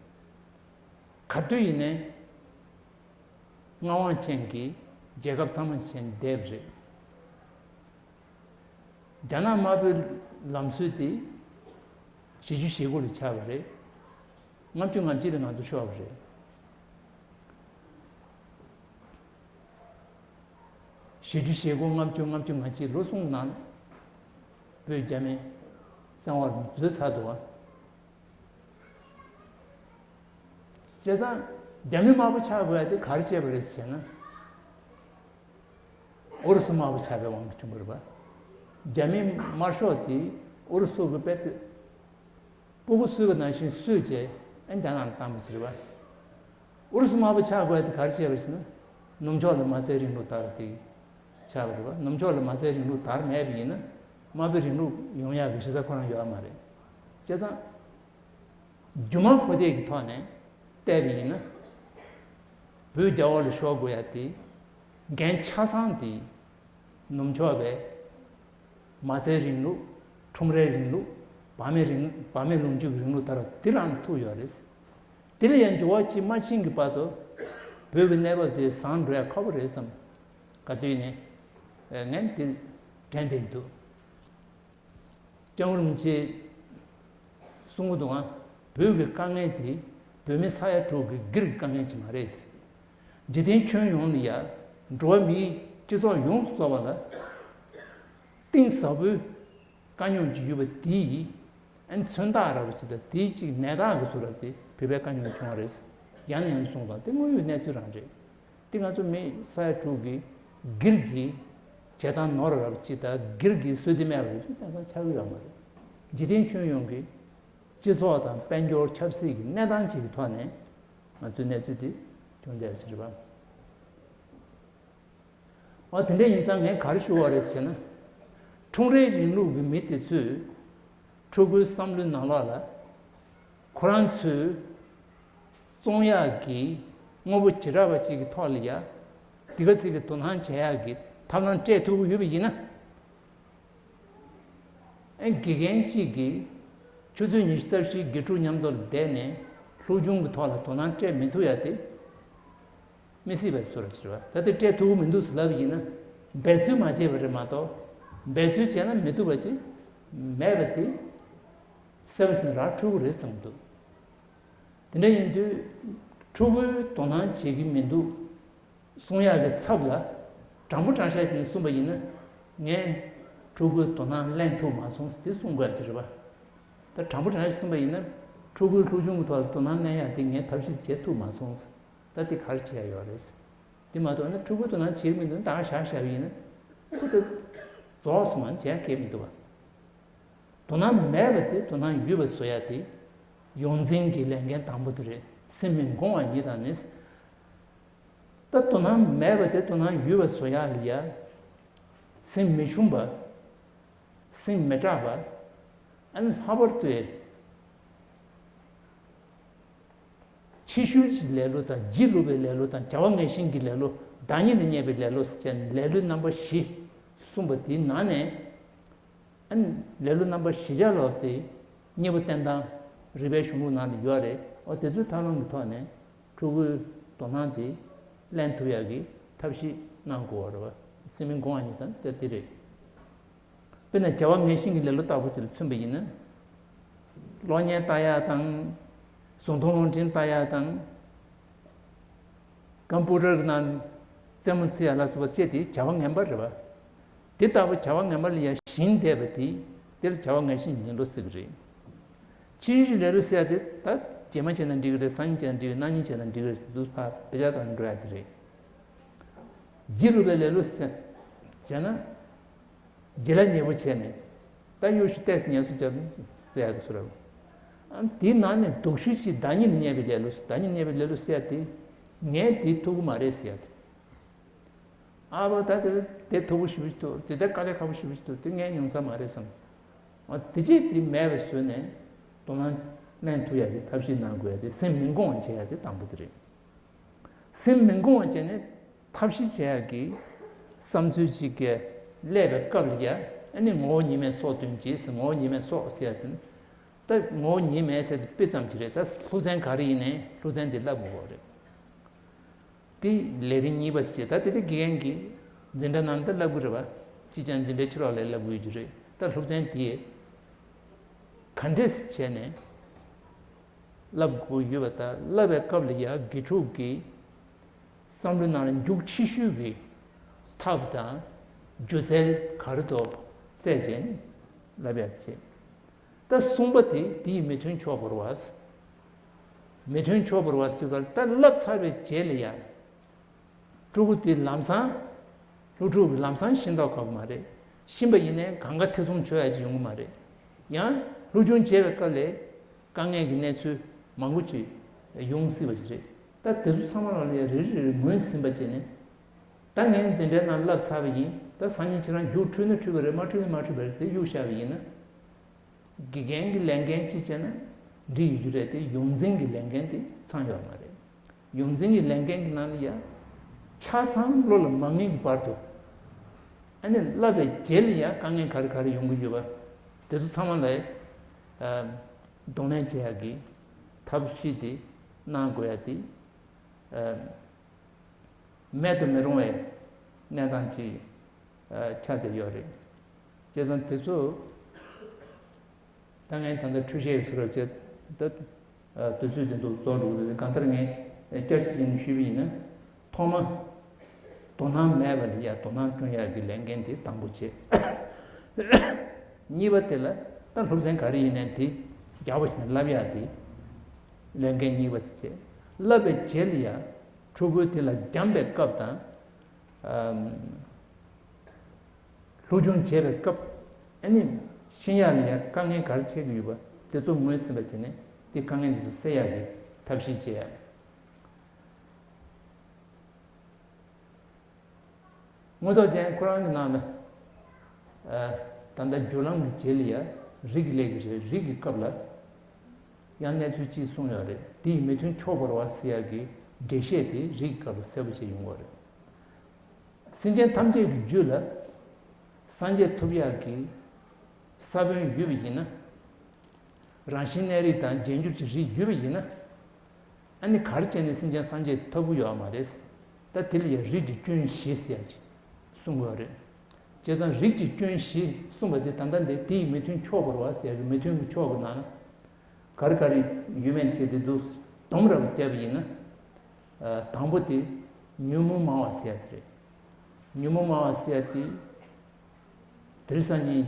ག་དུས་ཡིན་ནའི་མངའ་དབང་ཅན་གྱི་རྒྱལ་ཁབ་ཚང་མ་བྱས་བསྡད་པ་རེད། རྒྱ་ནག་དམར་པོའི་ལམ་སྲོལ་དེ་བཞི་བཅུ་ཞེ་དགུ་ལ་ཆགས་པ་རེད། ལྔ་བཅུ་ང་གཅིག་ལ་ང་ཚོ་ཤོར་བ་རེད། བཞི་བཅུ་ཞེ་དགུ་ལྔ་བཅུ་ལྔ་བཅུ་ང་གཅིག་ལོ་གསུམ་ནང་བོད་རྒྱ་མི་གསང་བར་འཛུལ་ཚར་འདུག་བ། བྱས་ཙང་རྒྱ་མི་དམར་པོ་ཆགས་དགོས་ཡ་དེ་ག་རེ་བྱས་པ་རེད་ཟེར་ན། ཨུ་རུ་སུ་དམར་པོ་ཆགས་པའི་དབང་གིས་བྱུང་གི་རེད་པ། རྒྱ་མི་དམར་ཤོག་དེ་ཨུ་རུ་སུ་གི་དཔེ་དེ་སྤུ་གུ་གསོས་པ་ནང་བཞིན་གསོས་བྱས་ཨ་ནི་རྒྱ་ནག་ལ་བཏང་པ་ཅིག་རེད་པ། ཨུ་རུ་སུ་དམར་པོ་ཆགས་དགོས་ཡ་དེ་ག་རེ་བྱས་པ་རེད་ཟེར་ན། ནུབ་ཕྱོགས་ལ་མ་རྩའི་རིང་ལུགས་དར་དེ་ཆགས་པ་རེད་པ། ནུབ་ཕྱོགས་ལ་མ་རྩའི་རིང་ལུགས་དར་མེད་པ་ཡིན་ན་དམར་པོའི་རིང་ལུགས་ཡོང་ཡག་གི་གཞི་རྩ་ཁོ་རང་ཡོད་མ་རེད། བྱས་ཙང་། སྒྱུ་མ་ཕོ་དེ་གི་ཐོག་ནས་བལྟས་པ་ཡིན་ན། བོད་རྒྱ་འོག་ལ་ཤོར་དགོས་ཡ་དེ། འགན་ཆ་ཚང་དེ། ནུབ་ཕྱོགས་པའི་མ་རྩའི་རིང་ལུགས། ཁྲོམ་རའི་རིང་ལུགས། བག་མེད་རིང་བག་མེད་ལོངས་སྤྱོད་ཀྱི་རིང་ལུགས་ལྟར་དེ་རང་ཐུག་ཡོད་རེད། དེ་ལ་ཡང་འགྱུར་བ་ཅིག་མ་ཕྱིན་གྱི་བར་དུ། བོད་ཀྱི་གནས་བབ་དེ་བཟང་འགྲོ་ཡ་ཁག་པོ་རེད་བསམ། ག་དུས་ནས་ངས་དེ་དྲན་བསྡད་ཀྱི་འདུག་སྐྱབས་མགོན་རིན་པོ་ཆེས་གསུང་གི་འདུག་ཨ། བོད་ཀྱི་དཀའ་ངལ་དེ་བོད་མི་ས་ཡ་དྲུག་གི་སྒེར་གྱི་དཀའ་ངལ་ཅིག་མ་རེད། འཇིག་རྟེན་ཁྱོན་ཡོངས་ལ་ཡ་འགྲོ་བ་མིའི་སྤྱི་ཚོགས་ཡོངས་སུ་རྫོགས་པ་ལ་གཏིང་ཟབ་པོའི་དཀའ་རྙོག་ཅིག་ཡོད་པ་དེ་ཡིས་ཨ་ནི་མཚོན་རྟགས་ར་བ་ཅིག་དང་དེའི་ཅིག་ནད་རྟགས་ཀྱི་ཚུལ་ར་དེ་བོད་པའི་དཀའ་རྙོག་བྱུང་བ་རེད། ཡང་ནས་ཡང་དུ་གསུངས་དང་དེ་དངོས་ཡོད་གནས་ཚུལ་རང་རེད། དེ་ང་ཚོ་མི་ས་ཡ་དྲུག་གི་སྒེར་གྱི་བྱེད་སྟངས་ནོར་རབས་ཅིག་དང་སྒེར་གྱི་བསོད་བདེ་མེད་པ་རེད་ཅེས་ཀྱང་ཆགས་ཀྱི་ཡོད་མ་རེད། འཇིག་རྟེན་ཁྱོན་ཡོངས་ཀྱི་སྤྱི་ཚོགས་དང་དཔལ་འབྱོར་ཆབ་སྲིད་ཀྱི་གནས་སྟངས་ཅིག་གི་ཐོག་ནས་ང་ཚོའི་གནས་ཚུལ་དེ་བྱུང་བསྡད་པ་ཞིག་རེད་པ། འོ་དེ་འདྲ་ཡིན་ཙང་ངས་ག་རེ་ཞུ་བ་རེད་ཟེར་ན། ཁྲོམ་རའི་རིང་ལུགས་ཀྱི་མི་དེ་ཚོས་ཕྲུ་གུའི་བསམ་བློའི་ནང་ལོགས་ལ། ཁོ་རང་ཚོས་བཙོང་ཡག་གི་དངོས་པོ་བྱེ་བྲག་པ་ཅིག་གི་ཐོག་ལ་ཡ། དེ་ག་ཚོད་ཀྱི་དོ་སྣང་བྱེད་ཡག་གི་ཐབས་ལམ་སྤྲད་ཐུབ་ཀྱི་ཡོད་པ་ཡིན་ན། ཨེ། དགེ་རྒན་གཅིག་གིས་ཆུ་ཚོད་ཉི་ཤུ་རྩ་བཞི་དགེ་ཕྲུག་མཉམ་དུ་བསྡད་ནས་སློབ་སྦྱོང་གི་ཐོག་ལ་དོ་སྣང་སྤྲད་མི་ཐུབ་ཡ་དེ་མི་སྲིད་པའི་བཟོ་འདྲ་ཅིག་རེད་པ། ད་དེ་སྤྲད་ཐུབ་ཀྱི་མི་འདུག་ཟེར་ལབ་ཡིན་ན། འབད་རྩོལ་མ་བྱས་པ་རེད་མ་གཏོགས། འབད་རྩོལ་བྱས་ན་མི་ཐུབ་པ་ཅིག་མེད་པ་དེ་གསལ་པོ་ཞིག་ནས་ར་འཕྲོད་ཀྱི་རེད་བསམ་གྱི་འདུག་དེ་འདྲ་ཡིན་དུས་ཕྲུ་གུའི་དོ་སྣང་བྱེད་ཀྱི་མི་འདུག་གསུང་ཡག་གི་ཚབ་ལ་དྲང་པོ་དྲང་བཞག་ཅིག་ནས་གསུངས་པ་ཡིན་ན། ངས་ཕྲུ་གུའི་དོ་སྣང་ལེན་ཐུབ་མ་སོང་ཟེར་དེ་གསུང་དགོས་ཡ་ཅིག་རེད་པ། ད་དྲང་པོ་དྲང་བཞག་གསུངས་པ་ཡིན་ན། ཕྲུ་གུའི་སློབ་སྦྱོང་གི་ཐོག་ལ་དོ་སྣང་ལེན་ཡག་དེ་ངས་ཐབས་ཤེས་བྱེད་ཐུབ་མ་སོང་ཟེར། ད་དེ་ག་རེ་བྱེད་ཡ་ཡོད་རེད་ཟེར། དེ་མ་གཏོགས་ན་ཕྲུ་གུའི་དོ་སྣང་བྱེད་ཀྱི་མི་འདུག་ད་ག་བཞག་བཞག་པ་ཡིན་ན། ཁོ་ད་རྫོགས་སོང་བ་བྱེད་ཡ་གང་ཡང་མི་འདུག་པ། དོ་སྣང་མེད་པ་དེ་དོ་སྣང་ཡོད་པ་བཟོ་ཡ་དེ་ཡོངས་འཛིན་གྱི་ལས་འགན་དང་པོ་དེ་རེད། སེམས་མི་འགོང་བ་ཉིད་དང་ནི། ད་དོ་སྣང་མེད་པ་དེ་དོ་སྣང་ཡོད་པ་བཟོ་ཡག་ལ་ཡ། སེམས་མི་ཆུང་བ། སེམས་མི་དྲག་པ། ཨ་ནི་ལྷག་པར་དུ་ཕྱི་ཤུལ་གྱི་ལེ་ལོ་དང་། ལྗིད་ལུག་པའི་ལེ་ལོ་དང་། བྱ་བ་ངན་ཞེན་གྱི་ལེ་ལོ། བདག་ཉིད་ལ་བརྙས་པའི་ལེ་ལོ་ཟེར་བྱས་ནས་ལེ་ལོའི་རྣམ་པ་བཞི་གསུངས་པ་དེའི་ནང་ནས། ཨ་ནི་ལེ་ལོ་རྣམ་པ་བཞི་ཆ་ལོག་དེ་གཉིས་པོ་བསྟན་སྟངས་རིག་པའི་གཞུང་ལུགས་ནང་ལ་ཡོད་རེད། འོ་དེ་ཚོའི་ཐབས་ལམ་གྱི་ཐོག་ནས་ཕྲུ་གུའི་དོ་སྣང་དེ་ལེན་ཐུབ་ཡག་གི་ཐབས་ཤེས་གནང་དགོས་པ་རེད་པ། སེམས་མི་འགོང་བ་ཉིད་དང་ཟེར་དེ་རེད། དཔེར་ན་བྱ་བ་ངན་ཞེན་གྱི་ལེ་ལོ་ལྟ་བུ་ཅིག་ལ་མཚོན་པ་ཡིན་ན། གློག་བརྙན་ལྟ་ཡག་དང་། བཟོ་མཐོང་རླུང་འཕྲིན་ལྟ་ཡག་དང་། ཀམ་པུ་ཊར་གྱི་ནང་རྩེད་མོ་རྩེ་ཡ་ལ་སོགས་པ་བྱས་ཏེ་བྱ་བ་ངན་པ་རེད་པ། དེ་ལྟ་བུ་བྱ་བ་ངན་པ་ལ་ཡ་ཞེན་བསྡད་པ་དེ། དེ་ལ་བྱ་བ་ངན་ཞེན་གྱི་ལེ་ལོ་ཟེར་གྱི་རེད། ཕྱི་ཤུལ་གྱི་ལེ་ལོ་ཟེར་ཡ་དེ་ད་རྗེས་མ་བྱས་ན་འགྲིག་གི་རེད། སང་ཉིན་བྱས་ན་འགྲིག་གི་རེད། གནངས་ཉིན་བྱས་ན་འགྲིག་གི་རེད་ཟེར་དུས་ཕར་བེད་སྤྱོད་བཏང་འགྲོ་ཡ་དེ་རེད། ལྗིད་ལུག་པའི་ལེ་ལོ་ཟེར་བྱས་ན། རྗེས་ལ་ཉེ་པོ་བྱས་ནས། ད་གཡོ་ཞིག་ཏོག་ཙམ་ངལ་གསོ་རྒྱབ་ཟེར་ཡ་གི་བཟོ་འདྲ། ཨ། དེའི་ནང་ནས་སྡུག་ཤོས་ཅིག་བདག་ཉིད་ལ་བརྙས་པའི་ལེ་ལོ། བདག་ཉིད་ལ་བརྙས་པའི་ལེ་ལོ་ཟེར་ཡ་དེ། ངས་དེ་ཐུབ་ཀྱི་མ་རེད་ཟེར་ཡ་དེ། ཨ་ཕ། ད་དེ་དེ་ཐུབ་པོ་ཞེ་པོ་ཅིག་འདུག་དེ་ད་དཀའ་ལས་ཁག་པོ་ཞེ་པོ་ཅིག་འདུག་དེ་ངས་མྱོང་ས་མ་རེད་བསམ། ཨ། དེ་ཅིག་དེ་མེད་པ་བཟོས་ནས་དོ་སྣང་ལེན་ཐུབ་ཡ་དེ་ཐབས་ཤེས་གནང་དགོས་ཡ་དེ། སེམས་མི་འགོང་བ་བྱེད་ཡ་དེ་དང་པོ་དེ་རེད། སེམས་མི་འགོང་བ་བྱས་ནས་ཐབས་ཤེས་བྱེད་ཡག་གི་བསམ་ཚུལ་ཅིག་གི་སླེབས་པའི་སྐབས་ལ་ཡ། ཨ་ནི་ངོ་བོ་ཉིད་མེད་སོགས་སྟོན་ཅིག་ཟེར། ངོ་བོ་ཉིད་མེད་སོགས་ཟེར་ཡ་དེ་ནི། ད་ངོ་བོ་ཉིད་མེད་ཟེར་དེ་དཔེ་ཙམ་ཅིག་རེད། ད་སློབ་ཚན་ག་རེ་ཡིན་ནའི་སློབ་ཚན་དེ་བསླབ་དགོས་པ་རེད། དེ་ལས་རིམ་གཉིས་པ་དེ་བྱས། ད་དེ་དེ་དགེ་རྒན་གྱིས་འཛིན་གྲྭ་ནང་ད་བསླབ་གི་རེད་པ། ཅིག་ཀྱང་འཛིན་གྲྭའི་ཕྱི་ལོགས་ལ་བསླབ་གི་ཡོད་རྒྱུ་རེད། ད་སློབ་ཚན་དེ་ག་འདྲས་བྱས་ནས་བསླབ་དགོས་ཡོད་པ། ད་བསླབ་པའི་སྐབས་ལ་ཡ་དགེ་ཕྲུག་གི་བསམ་བློའི་ནང་ལ་འཇུག་ཤེས་ཤུལ་གྱི་ཐབས་དང་སྒྱུ་རྩལ་ག་རེ་འདུག་བཙལ་བྱས་ནས་བསླབ་ཡ་བྱེད། ད་གསུམ་པ་དེ་དེ་ཡི་མི་མཐུན་ཕྱོགས་བོར་བ། མི་མཐུན་ཕྱོགས་བོར་བ་ཟེར་དུས་ག་ལ། ད་བསླབ་ཚར་བའི་རྗེས་ལ་ཡ་ཕྲུ་གུ་དེ་ལམ་སང་། སློབ་ཕྲུག་གིས་ལམ་སང་ཤེས་མདོག་ཁ་པོ་མ་རེད། ཤེས་པ་ཡིན་ནའི་གང་ག་ཐེ་ཚོམ་བྱེད་ཡ་ཞིག་ཡོང་གི་མ་རེད། ཡང་སློབ་སྦྱོང་བྱེད་པའི་སྐབས་ལ་དཀའ་ངལ་གྱི་གནས་ཚུལ་མང་པོ་ཅིག་ཡོང་སྲིད་པ་ཞིག་རེད། ད་དེ་ཚོ་ཚང་མ་ལ་ཡ་རེ་རེ་རེ་ངོས་ཟིན་པ་བྱས་ནས། ད་ངས་འཛིན་གྲྭའི་ནང་བསླབ་ཚར་བ་ཡིན། ད་སང་ཉིན་ཁྱེད་རང་རྒྱུགས་འཕྲོད་ན་འཕྲོད་པ་རེད། མ་འཕྲོད་ན་མ་འཕྲོད་པ་རེད། དེ་གཡུག་བཞག་པ་ཡིན་ན། དགེ་རྒན་གྱི་ལས་འགན་ཅིག་བྱས་ན་འགྲིག་ཡོད་རྒྱུ་རེད་དེ། ཡོངས་འཛིན་གྱི་ལས་འགན་དེ་ཚང་ཡོད་མ་རེད། ཡོངས་འཛིན་གྱི་ལས་འགན་གྱི་ནང་ལ་ཡ་ཆ་ཚང་བློ་ལ་མ་ངེས་ཀྱི་བར་དུ། ཨ་ནི་བསླབ་པའི་རྗེས་ལ་ཡ་དཀའ་ངལ་ག་རེ་ག་རེ་ཡོང་གི་ཡོད་པ། དེ་ཚོ་ཚང་མ་ལ་ཨ་གདོང་ལེན་བྱེད་ཡག་གི་ཐབས་ཤེས་དེ་གནང་དགོས་ཡ་དེ་ཨ་མེད་དུ་མི་རུང་བའི་གནས་སྟངས་ཅིག་ཨ་ཆགས་བསྡད་ཡོད་རེད། བྱས་ཙང་དེ་ཚོ་ད་ངས་ད་ལྟ་འཕྲོས་བཤད་ཡོད་ཚུལ་ར་བྱས། ད་དུས་ཚོད་དེ་ཚོ་རྫོགས་འགྲོ་གི་འདུག་གང་ལྟར་ངས་བསྐྱར་ཞིབ་བྱས་ནས་ཞུས་པ་ཡིན་ན། ཐོག་མ་དོ་སྣང་མེད་པ་ལ་ཡ་དོ་སྣང་བསྐྲུན་ཡག་གི་ལས་འགན་དེ་དང་པོ་བྱེད། གཉིས་པ་དེ་ལ་ད་སློབ་ཚན་ག་རེ་ཡིན་ནའི་དེ་རྒྱགས་པ་བྱས་ནས་བསླབ་ཡག་དེ་ལས་འགན་གཉིས་པ་དེ་བྱེད། བསླབ་པའི་རྗེས་ལ་ཡ་ཕྲུ་གུ་དེ་ལ་སྦྱངས་པའི་སྐབས་དང་། ཨམ། སློབ་སྦྱོང་བྱེད་པའི་སྐབས། ཨ་ནི་ཤེས་ཡག་ལ་ཡང་དཀའ་ངལ་ག་རེ་འཕྲད་ཀྱི་ཡོད་པ་དེ་ཚོ་ངོས་ཟིན་པ་བྱས་ནས་དེ་དཀའ་ངལ་འདི་ཚོ་སེལ་ཡག་གི་ཐབས་ཤེས་བྱེད་ཡག་དངོས་ཐོག་ཅན་ཁོ་རང་གི་ནང་ལ་ཨ་ད་ལྟ་བརྒྱུད་ལམ་གྱི་རྗེས་ལ་ཡང་རིགས་ཀྱི་ལས་ཀྱི་རེད། རིགས་ཀྱི་སྐབས་ལ་ཡང་གནས་ཚུལ་གཅིག་གསུངས་ཡོད་རེད། དེ་ཡི་མི་མཐུན་ཕྱོགས་བོར་བ་ཟེར་ཡག་གི་འགྲེལ་བཤད་དེ་རིགས་ཀྱི་སྐབས་ལ་གསལ་པོ་བྱས་ཡོང་གི་རེད། སེམས་ཅན་ཐམས་ཅད་ཀྱི་རྒྱུད་ལ་སངས་རྒྱས་ཐོབ་ཡག་གི་ས་བོན་ཡོད་པ་ཡིན་ན། རང་བཞིན་གནས་རིགས་དང་རྗེས་འཇུག་གི་རིགས་ཡོད་པ་ཡིན་ན། ཨ་ནི་ག་རེ་བྱས་ནས་སེམས་ཅན་སངས་རྒྱས་ཐོབ་ཀྱི་ཡོད་མ་རེད། ད་དེ་ལ་ཡང་རིགས་ཀྱི་སྐྱོན་བཞི་ཟེར་ཡག་ཅིག་གསུང་གི་ཡོད་རེད། བྱས་ཙང་རིགས་ཀྱི་སྐྱོན་བཞི་གསུངས་པ་དེ་ད་ལྟ་འདི་དེ་ཡི་མི་མཐུན་ཕྱོགས་བོར་བ་ཟེར་ཡག་གི་མི་མཐུན་གྱི་ཕྱོགས་ཀྱི་ནང་ལ། ག་རེ་ག་རེ་ཡོད་མེད་བྱས་ཏེ་འདུག་སྡོམ་ར་བརྒྱབ་པ་ཡིན་ན། ཨ་དང་པོ་དེ་ཉོན་མོངས་མང་བ་ཟེར་ཡ་དེ་རེད། ཉོན་མོངས་མང་བ་ཟེར་ཡ་དེ་དེ་རིང་སང་ཉིན་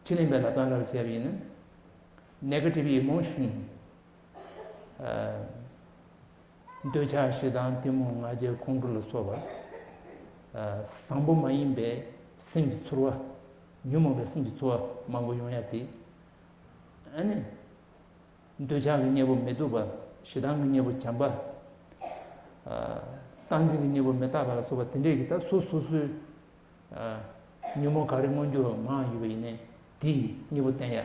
ཕྱི་གླིང་པའི་ལབ་སྟངས་ར་བརྒྱབ་པ་ཡིན་ན་negative emotion། ཨ་འདོད་ཆགས་ཞེ་སྡང་གཏི་མུག་ང་རྒྱལ་ཁོང་ཁྲོ་ལ་སོགས་པ། ཨ་བཟང་པོ་མ་ཡིན་པའི་སེམས་ཀྱི་ཚོར་བ། ཉོན་མོངས་པའི་སེམས་ཀྱི་ཚོར་བ་མང་པོ་ཡོང་ཡ་དེ། ཨ་ནི། འདོད་ཆགས་ཀྱི་གཉེན་པོ་མི་སྡུག་པ། ཞེ་སྡང་གི་གཉེན་པོ་བྱམས་པ། ཨ་སྟངས་འཛིན་གྱི་གཉེན་པོ་མི་རྟག་པ་ལ་སོགས་པ་དེ་འདྲས་ཀྱི་ད་སོ་སོ་སོའི་ཨ་ཉོན་མོངས་ག་རེ་མངོན་གྱུར་མང་ཡོད་པ་ཡིན་ནའི་དེའི་གཉེན་པོ་བསྟེན་ཡ།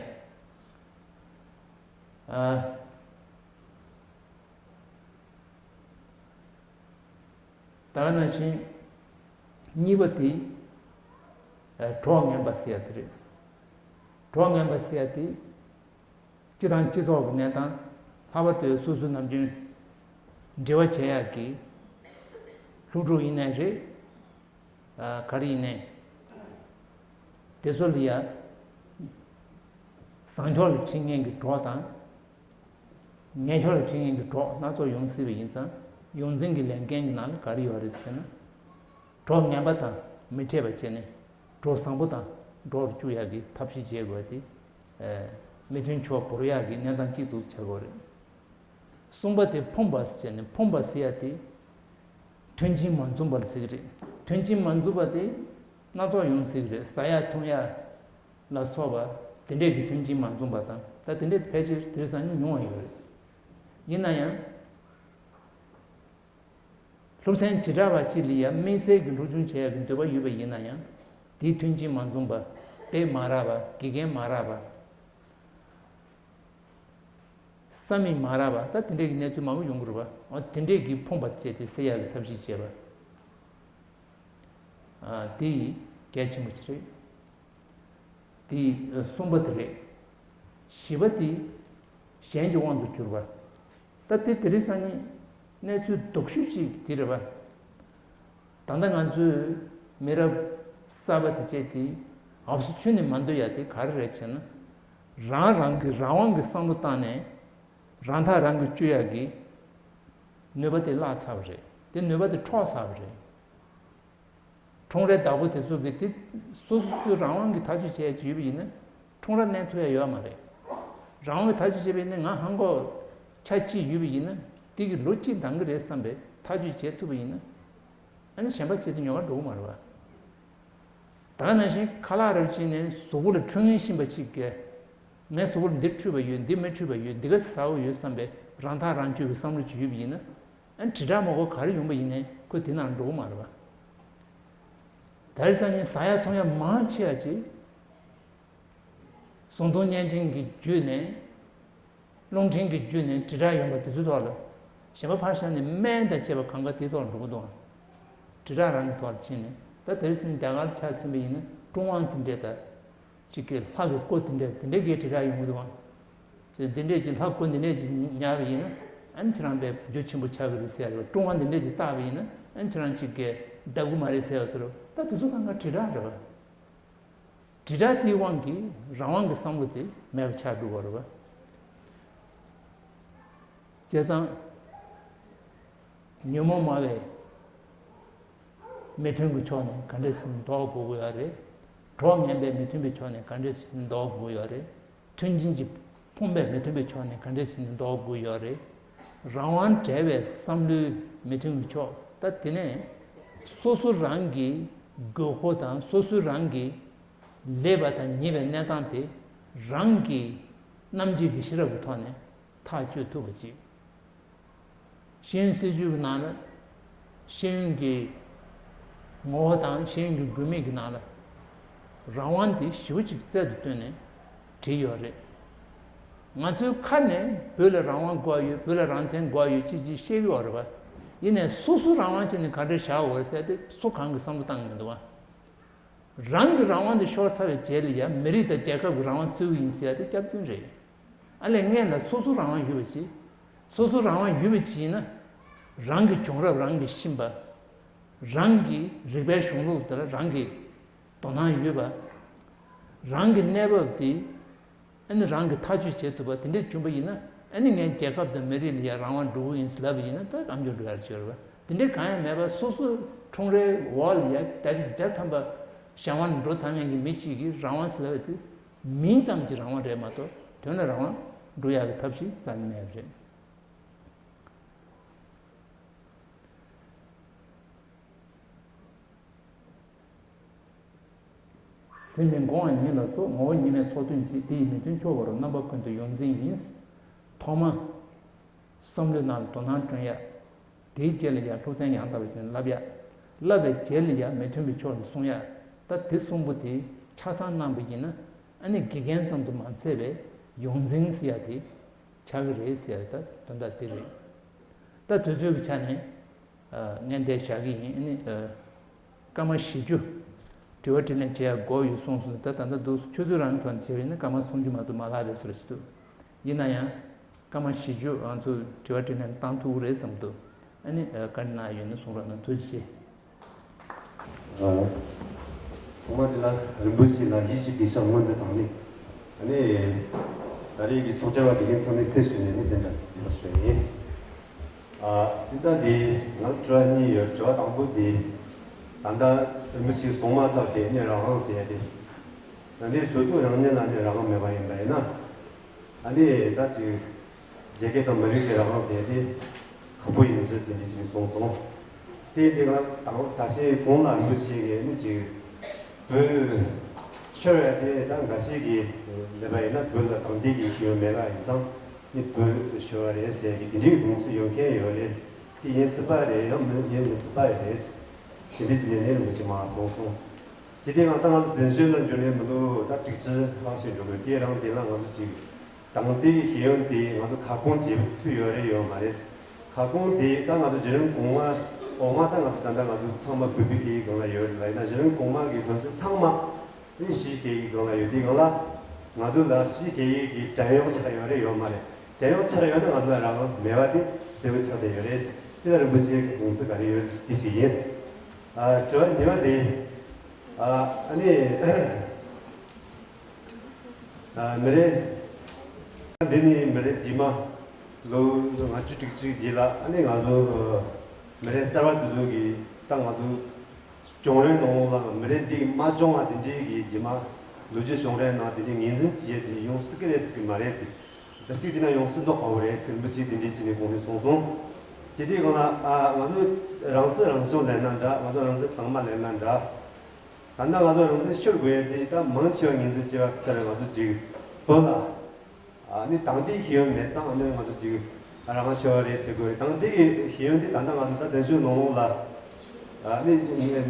ཨ། ད་ག་ནང་བཞིན་གཉིས་པ་དེ་གྲོགས་ངན་པ་ཟེར་ཡ་དེ་རེད། གྲོགས་ངན་པ་ཟེར་ཡ་དེ་སྤྱི་དང་སྤྱི་ཚོགས་ཀྱི་གནས་སྟངས། ལྷག་པར་དུ་སོ་སོའི་ནམ་རྒྱུན་འབྲེལ་བ་བྱེད་ཡག་གི་སློབ་ཕྲུག་ཡིན་ནའི་རེད། ག་རེ་ཡིན་ནའི་དེ་ཚོ་ལ་ཡ་བཟང་ཕྱོགས་ལ་ཁྲིད་མཁན་གྱི་གྲོགས་དང་། ངན་ཕྱོགས་ལ་ཁྲིད་མཁན་གྱི་གྲོགས་སྣ་ཚོགས་ཡོང་སྲིད་པ་ཡིན་ཙང་། ཡོངས་འཛིན་གྱི་ལས་འགན་གྱི་ནང་ལ་ག་རེ་ཡོད་རེད་ཟེར་ན། གྲོགས་ངན་པ་དང་མི་འཕྲད་པ་བྱས་ནས་གྲོགས་བཟང་པོ་དང་འགྲོགས་བཅུག་ཡག་གི་ཐབས་ཤེས་བྱེད་དགོས་ཏེ། མི་མཐུན་ཕྱོགས་བོར་ཡག་གི་གནས་སྟངས་གཅིག་ཏུ་བྱེད་དགོས་རེད། གསུམ་པ་དེ་ཕོངས་པ་ཟེར་ནས། ཕོངས་པ་ཟེར་ཡ་དེ་མཐུན་རྐྱེན་མ་འཛོམས་པ་ལ་ཟེར་གི་རེད། མཐུན་རྐྱེན་མ་འཛོམས་པ་དེ་སྣ་ཚོགས་ཡོང་སྲིད་གི་རེད། ཟ་ཡ་འཐུང་ཡ་ལ་སོགས་པ་དེ་འདྲས་ཀྱི་མཐུན་རྐྱེན་མ་འཛོམས་པ་དང་། ད་དེ་འདྲས་ཕལ་ཆེར་དེང་སང་ཉུང་བ་ཡོད་རེད། ཡིན་ན་ཡང་སློབ་ཚན་བྱེ་བྲག་པ་གཅིག་ལ་ཡང་དམིགས་བསལ་གྱི་སློབ་སྦྱོང་བྱེད་ཡག་གི་འདོད་པ་ཡོད་པ་ཡིན་ན་ཡང་། དེའི་མཐུན་རྐྱེན་མ་འཛོམས་པ། དེབ་མ་རག་པ། དགེ་རྒན་མ་རག་པ། ས་མིག་མ་རག་པ། ད་དེ་འདྲས་ཀྱི་གནས་ཚུལ་མང་པོ་ཡོང་གི་རེད་པ། འོ་དེ་འདྲས་ཀྱི་ཕོངས་པ་བྱས་ཏེ་སེལ་ཡག་གི་ཐབས་ཤེས་བྱས་པ། ཨ་དེ་ཡི་གལ་ཆེན་པོ་ཅིག་རེད། དེ་གསུམ་པ་དེ་རེད། བཞི་པ་དེ་གཞན་གྱི་དབང་དུ་གྱུར་པ། ད་དེ་དེ་རིང་སང་ཉིན་གནས་ཚུལ་སྡུག་ཤོས་ཅིག་དེ་རེད་པ། ད་ལྟ་ང་ཚོའི་མི་རབས་གསར་པ་དེ་བྱས་དེ་ཨབ་སུ་ཆུ་ནས་མ་འདོད་ཡ་དེ་ག་རེ་རེད་ཟེར་ན། རང་རང་གི་རང་དབང་གི་བསམ་བློ་བཏང་ནས་རང་ཐག་རང་གིས་གཅོད་ཡ་གི་ནུས་པ་དེ་བརླག་ཚར་བ་རེད། དེ་ནུས་པ་དེ་འཕྲོག་ཚར་བ་རེད། ཁྲོམ་རའི་བདག་པོ་དེ་ཚོ་གིས་དེ་སོ་སོ་སོའི་རང་དབང་གིས་ཐག་གཅོད་བྱས་ཡོད་པ་ཡིན་ན་ཁྲོམ་ར་གནས་ཐུབ་ཡ་ཡོད་མ་རེད། རང་དབང་གིས་ཐག་གཅོད་བྱས་པ་ཡིན་ན་ང་ཧང་གོ་ཆ་གཅིག་ཡོད་པ་ཡིན་ན་དེ་གི་ལོ་གཅིག་འདང་གི་རེད་བསམ་པའི་ཐག་གཅོད་བྱེད་ཐུབ་པ་ཡིན་ན་ཨ་ནི་གཞན་པ་བྱེད་དུ་ཉོ་ག་འགྲོ་གི་མ་རེད་བ། ད་ག་ནང་བཞིན་ཁ་ལག་རབ་ཅིག་ནས་གཟུགས་པོ་ལ་འཁྲུད་ངན་ཤེས་པ་ཅིག་གིས་ངའི་གཟུགས་པོ་ལ་འདི་འཁྲུད་པ་ཡོད། འདི་མི་འཁྲུད་པ་ཡོད། འདི་ག་ཟ་བ་ཡོད་བསམ་པའི་རང་ཐག་རང་གཅོད་ཀྱི་བསམ་བློ་ཅིག་ཡོད་པ་ཡིན་ན། ཨ་ནི་དྲིལ་བསྒྲགས་མ་དགོས་ག་རེ་ཡོང་པ་ཡིན་ནའི་ཁོ་དེ་ནང་འགྲོ་གི་མ་རེད་པ། ད་རེས་སང་ཉིན་ཟ་ཡ་འཐུང་ཡ་མང་ཆེ་བ་ཅིག་ཟོག་འཐུང་བརྙན་འཕྲིན་གྱི་བརྒྱུད་ནས་རླུང་འཕྲིན་གྱི་བརྒྱུད་ནས་དྲིལ་བསྒྲགས་ཡོང་པ་དེ་ཚོའི་ཐོག་ལ་གཞན་པ་ཕར་བཞག་ནས་སྨན་དང་བཅས་པ་གང་ག་དེའི་ཐོག་ལ་འགྲོ་གི་འདུག་དྲིལ་བསྒྲགས་རང་གི་ཐོག་ལ་ཕྱིན་ནས་ད་དེ་རེས་སང་ཉིན་རྒྱ་གར་ལ་ཆ་མཚོན་པ་ཡིན་ན་ཀྲུང་དབྱང་དེ་འདྲས་དང་། གཅིག་གིས་ལྷ་གི་སྐུ་དེ་འདྲས་དེ་འདྲས་ཀྱི་དྲིལ་བསྒྲགས་ཡོང་གི་འདུག་ཨང་། ཅེས་འདི་འདྲས་ཀྱི་ལྷ་སྐུ་འདི་འདྲས་ཀྱི་ཉར་བ་ཡིན་ན་ཨ་ནི་ཁྱེད་རང་པའི་རྒྱུ་ཆེན་པོ་ཆགས་ཀྱི་རེད་ཟེར་བ། ཀྲུང་དབྱང་འདི་འདྲས་ཀྱི་བཏགས་པ་ཡིན་ན་ཨ་ནི་ཁྱེད་རང་གཅིག་གིས་བདག་པོ་མ་རེད་ཟེར་བ་ཟེར་བ། ད་དེ་ཚོ་གང་ག་དྲིལ་བསྒྲགས་རེད་བ། དྲིལ་བསྒྲགས་དེའི་དབང་གིས་རང་དབང་གི་བསམ་བློ་དེ་མེད་པ་ཆགས་འགྲོ་བ་རེད་བ། བྱས་ཙང་། ཉོན་མོངས་སྨྲ་བའི་མི་མཐུན་གྱི་ཕྱོགས་ནས་ག་འདྲ་ཞིག་འདོགས་དགོས་ཀྱི་ཡོད་རེད། གྲོགས་ངན་པའི་མི་མཐུན་པའི་ཕྱོགས་ནས་ག་འདྲ་ཞིག་འདོགས་དགོས་ཀྱི་ཡོད་རེད། མཐུན་སྦྱིན་གྱི་ཕོངས་པའི་མི་མཐུན་པའི་ཕྱོགས་ནས་ག་འདྲ་ཞིག་འདོགས་དགོས་ཀྱི་ཡོད་རེད། རང་དབང་བྲལ་བའི་བསམ་བློའི་མི་མཐུན་གྱི་ཕྱོགས། ད་དེ་ནས་སོ་སོ་རང་གི་དགོས་མཁོ་དང་སོ་སོ་རང་གི་ལེགས་པ་དང་ཉེས་པའི་གནས་སྟངས་དེ་རང་གི་རྣམ་འབྱེད་ཀྱི་ཤེས་རབ་ཀྱི་ཐོག་ནས་ཐག་གཅོད་ཐུབ་པ་ཅིག་ཤེས་ཡོན་སྲིད་བྱུས་ཀྱི་ནང་ལ། ཤེས་ཡོན་གྱི་ངོ་བོ་དང་ཤེས་ཡོན་གྱི་དགོས་དམིགས་ཀྱི་ནང་ལ། རང་དབང་དེ་ཞེ་པོ་ཅིག་རྩལ་དུ་བཏོན་ནས་བྲིས་ཡོད་རེད། ང་ཚོའི་ཁ་ནས་བོད་ལ་རང་དབང་དགོས་ཡོད། བོད་ལ་རང་བཙན་དགོས་ཡོད་ཅེས་ཅིག་བཤད་ཀྱི་ཡོད་རེད་པ། ཡིན་ནའི་སོ་སོ་རང་དབང་བྱས་ནས་ག་འདྲས་བཞག་དགོས་རེད་ཟེར་ཏེ་སུ་གང་གིས་བསམ་བློ་བཏང་གི་མི་འདུག་བ། རང་གི་རང་དབང་དེ་ཤོར་ཚར་བའི་རྗེས་ལ་ཡང་མི་རིགས་དང་རྒྱལ་ཁབ་ཀྱི་རང་དབང་རྩོད་ཀྱི་ཡིན་ཟེར་ཡ་དེ་སྐྱག་རྫུན་རེད། ཨ་ལས་སྔོན་ལ་སོ་སོ་རང་དབང་ཡོད་པ་ཅིག་སོ་སོ་རང་དབང་ཡོད་པ་ཅིག་ཡིན་ན། རང་གི་བྱུང་རབས་རང་གིས་ཤེས་པ། རང་གི་རིག་པའི་གཞུང་ལུགས་དེ་ལ་རང་གི་དོ་སྣང་ཡོད་པ། རང་གི་གནས་བབ་དེ། ཨ་ནི་རང་གིས་ཐག་གཅོད་བྱེད་ཐུབ་པ་དེ་འདྲས་བྱུང་པ་ཡིན་ན། ཨ་ནི་ངས་རྒྱལ་ཁབ་དང་མི་རིགས་ལ་ཡང་རང་དབང་འགྲོ་གི་ཡིན་ལབ་པ་ཡིན་ན་ད་ཨམ་ཅོག་འགྲོ་ཡར་བྱོས་རེད་པ། དེ་འདྲས་གང་ཡང་མེད་པ། སོ་སོའི་ཁྲོམ་རའི་འོག་ལ་ཡ་བརྒྱ་ཆ་བརྒྱ་ཐམ་པ་གཞན་དབང་ལ་འགྲོ་ཚར་མཁན་གྱི་མི་གཅིག་གིས་རང་དབང་ཟེར་ལབ་པ་དེ་མིང་ཙམ་གྱི་རང་དབང་རེད་མ་གཏོགས་དོན་ལ་རང་དབང་འགྲོ་ཡག་གི་ཐབས་ཤེས་རྩ་ནས་མེད་པ་རེད། སེམས་མི་འགོང་བ་ཉིད་ལ་སོགས་ངོ་བོ་ཉིད་མེད་སོགས་དོན་གཅིག་དེ་ཡི་མི་མཐུན་ཕྱོགས་བར་རྣམ་པ་ཀུན་ཏུ་ཡོངས་འཛིན་ཡིན། ཐོག་མ། བསམ་བློའི་ནང་ལ་དོ་སྣང་བསྐྲུན་ཡ། དེའི་རྗེས་ལ་ཡང་སློབ་ཚན་ཡང་དག་པ་ཞིག་བསླབ་ཡ། བསླབ་པའི་རྗེས་ལ་ཡང་མི་མཐུན་པའི་ཕྱོགས་ལ་གསུང་ཡ། ད་དེ་གསུམ་པོ་དེ་ཆ་ཚང་གནང་པ་ཡིན་ན། ཨ་ནི་དགེ་རྒན་ཙམ་དུ་མ་ཚད་པའི་ཡོངས་འཛིན་ཟེར་ཡ་དེ་ཆགས་ཀྱི་རེད་ཟེར་ཡ་ད་དོན་དག་དེ་རེད། ད་དུས་ཚོད་ཀྱི་ཆ་ནས། ངས་འདིར་བཞག་གི་ཡིན། ཨ་ནི། སྐར་མ་བཞི་བཅུ། དྲི་བ་དྲིས་ལན་བྱེད་ཡག་འགོར་ཡོད་གསུངས་སོང་། ད་ད་ལྟ་འདུག་ཆུ་ཚོད་རང་གི་ཐོག་ནས་བྱས་པ་ཡིན་ན་སྐར་མ་སུམ་ཅུ་མ་གཏོགས་མ་ལྷག་པའི་བཟོ་འདྲ་ཞིག་འདུག་ཡིན་ན་ཡང་། སྐར་མ་བཞི་བཅུ་ང་ཚོས་དྲི་བ་དྲིས་ལན་བཏང་ཐུབ་ཀྱི་རེད་བསམ་འདུག་ཨ་ནི་བཀའ་འདྲི་གནང་ཡ་ཡོད་ན་གསུང་རོགས་གནང་། ཐུགས་རྗེ་ཆེ། ཐོག་མ་དེ་ལ་རིན་པོ་ཆེ་ལ་ཡིད་ཆེས་དགེ་ཕྱག་སྔོན་དུ་བཏང་ནས། ཨ་ནི། ད་རེས་ཀྱི་ཚོགས་བཅར་བ་དགེ་རྒན་ཚང་མའི་ཚབ་ཞུས་ནས་ནི་མཚན་འདྲ་ཞུ་ཡིན། ཨ། དེ་ལྟ་དེ་ང་ལ་དྲི་བ་གཉིས་ཡོད། དྲི་བ་དང་པོ་དེ། ད་ལྟ་རིན་པོ་ཆེས་གསུངས་མ་ཐག་དེ་ནི་རང་དབང་ཟེར་ཡ་དེ། ད་ནི་སོ་སོ་རང་ཉིད་ལ་ནི་རང་དབང་མེད་པ་ཡིན་པ་ཡིན་ན། ཨ་ནི་ད་ཅིག་རྒྱལ་ཁབ་དང་མི་རིགས་ཀྱི་རང་དབང་ཟེར་ཡ་དེ་ཁག་པོ་ཡིན་ཟེར་དེ་འདྲ་ཅིག་གསུངས་སོང་། དེ་དེ་ང་དང་ད་ཆེན་གོང་ལ་རིན་པོ་ཆེ་གིས་ནི་ཅིག་བོད་ཤོར་ཡ་དེ་ད་འགའ་ཤས་ཀྱིས་ལབ་པ་ཡིན་ན་བོད་ལ་དང་འདོད་ཀྱི་ཤེས་ཡོན་མེད་པ་ཡིན་ཙང་ནི་བོད་ཤོར་བ་རེད་ཟེར་གི་དེ་འདྲའི་དགོངས་སུ་ཡོད་མཁན་ཡོད་རེད། དེ་ཡིན་སྲིད་པ་རེད། ཡང་མི་ཡིན་མི་སྲིད་པ་རེད། དེ་འདྲའི་ཅིག་ནས་ནི་རིན་པོ་ཆེ་མར་གསུངས་སོང་། དེ་དེ་ང་ད་ང་ཚོ་འཛིན་ཤོད་ལ་འགྱུར་ནས་མི་འདུག་ད་དྲུག་ཅུ་ལྷག་ཞིག་འགྲོ་དགོས། དེ་རང་དེ་ལ་ང་ཚོ་ཅིག་དང་དེའི་ཤེས་ཡོན་དེ་ང་ཚོ་ཁ་སྐོང་བྱེད་ཐུབ་ཡོད་རེད་ཡོད་མ་རེད། ཁ་སྐོང་དེ་ད་ང་ཚོ་བརྒྱུད་རིམ་གོང་མ་འོག་མ་ད་ང་ཚོ་ད་ལྟ་ང་ཚོ་ཚང་མ་བོད་པའི་སྐད་ཡིག་སྒང་ལ་ཡོད་རེད་ལ། ཡིན་ན་བརྒྱུད་རིམ་གོང་མ་གི་དོན་ཚན་ཚང་མ་ ཨ་ནི་ཕྱིའི་སྐད་ཡིག་སྒང་ལ་ཡོད་དུས་སྒང་ལ། ང་ཚོ་ལ་ཕྱིའི་སྐད་ཡིག་གི་བྲན་གཡོག་ཆགས་ཡོད་རེད་ཡོད་མ་རེད། བྲན་གཡོག་ཆགས་ཡོད་ན་ང་ཚོ་ལ་རང་དབང་མེད་པ་དེ་གསལ་པོ་ཆགས་བསྡད་ཡོད་རེད། དེ་ལ་རིན་པོ་ཆེའི་དགོངས་ཚུལ་ག་རེ་ཡོད་དེ་ཞིག་ཡིན། ཨ་དྲི་བ་གཉིས་པ་དེ། ཨ་ཨ་ནི་ཨ་མི་རེད། འདི་ནི་མི་རེད། རྗེས་མ་ལོ་ལྔ་བཅུ་དྲུག་ཅུ་རྗེས་ལ་ཨ་ནི་ང་ཚོ་མི་རེད་གསར་པ་དེ་ཚོ་གིས་ད་ང་ཚོ། བྱུང་རིམ་ནང་ལ་མི་རིགས་འདི་མ་བྱུང་བ་དེ་འདྲའི་གི་རྗེས་མ་ལོ་རྒྱུས་བྱུང་རིམ་ནང་དེ་འདྲའི་ངོས་འཛིན་བྱེད་ཡས་དེ་ཡོང་སྲིད་ཀྱི་རེད་ཟེར་གི་མ་རེད་ཟེར། ད་གཅིག་བྱས་ན་ཡོང་སྲིད་མདོག་ཁ་པོ་རེད་ཟེར་རིན་པོ་ཆེས་དེ་འདྲའི་བྱས་ནས་དགོངས་ནས་གསུངས་སོང་། བྱས་དུས་སྒང་ལ་ཨ་ང་ཚོ་རང་སྲིད་རང་སྐྱོང་ལེན་ན་འདྲ། ང་ཚོ་རང་བཙན་གཙང་མ་ལེན་ན་འདྲ། ད་ལྟ་ང་ཚོ་རང་བཙན་ཤོར་དགོས་ཡས་དེ་ད་མང་ཆེ་བ་ངོས་འཛིན་བྱས་པ་ལྟར་ང་ཚོ་ཅིག་བོད་ལ། ཨ་ནི་ད་ལྟའི་ཤེས་ཡོན་མེད་ཙང་ཨ་ནི་ང་ཚོ་ཅིག་རང་དབང་ཤོར་བ་རེད་ཟེར་དགོས་རེད། ད་ལྟའི་ཤེས་ཡོན་དེ་ད་ལྟ་ང་ཚོ་ད་བཙན་བྱོལ་ནང་ལོགས་ལ་ཨ་ནི་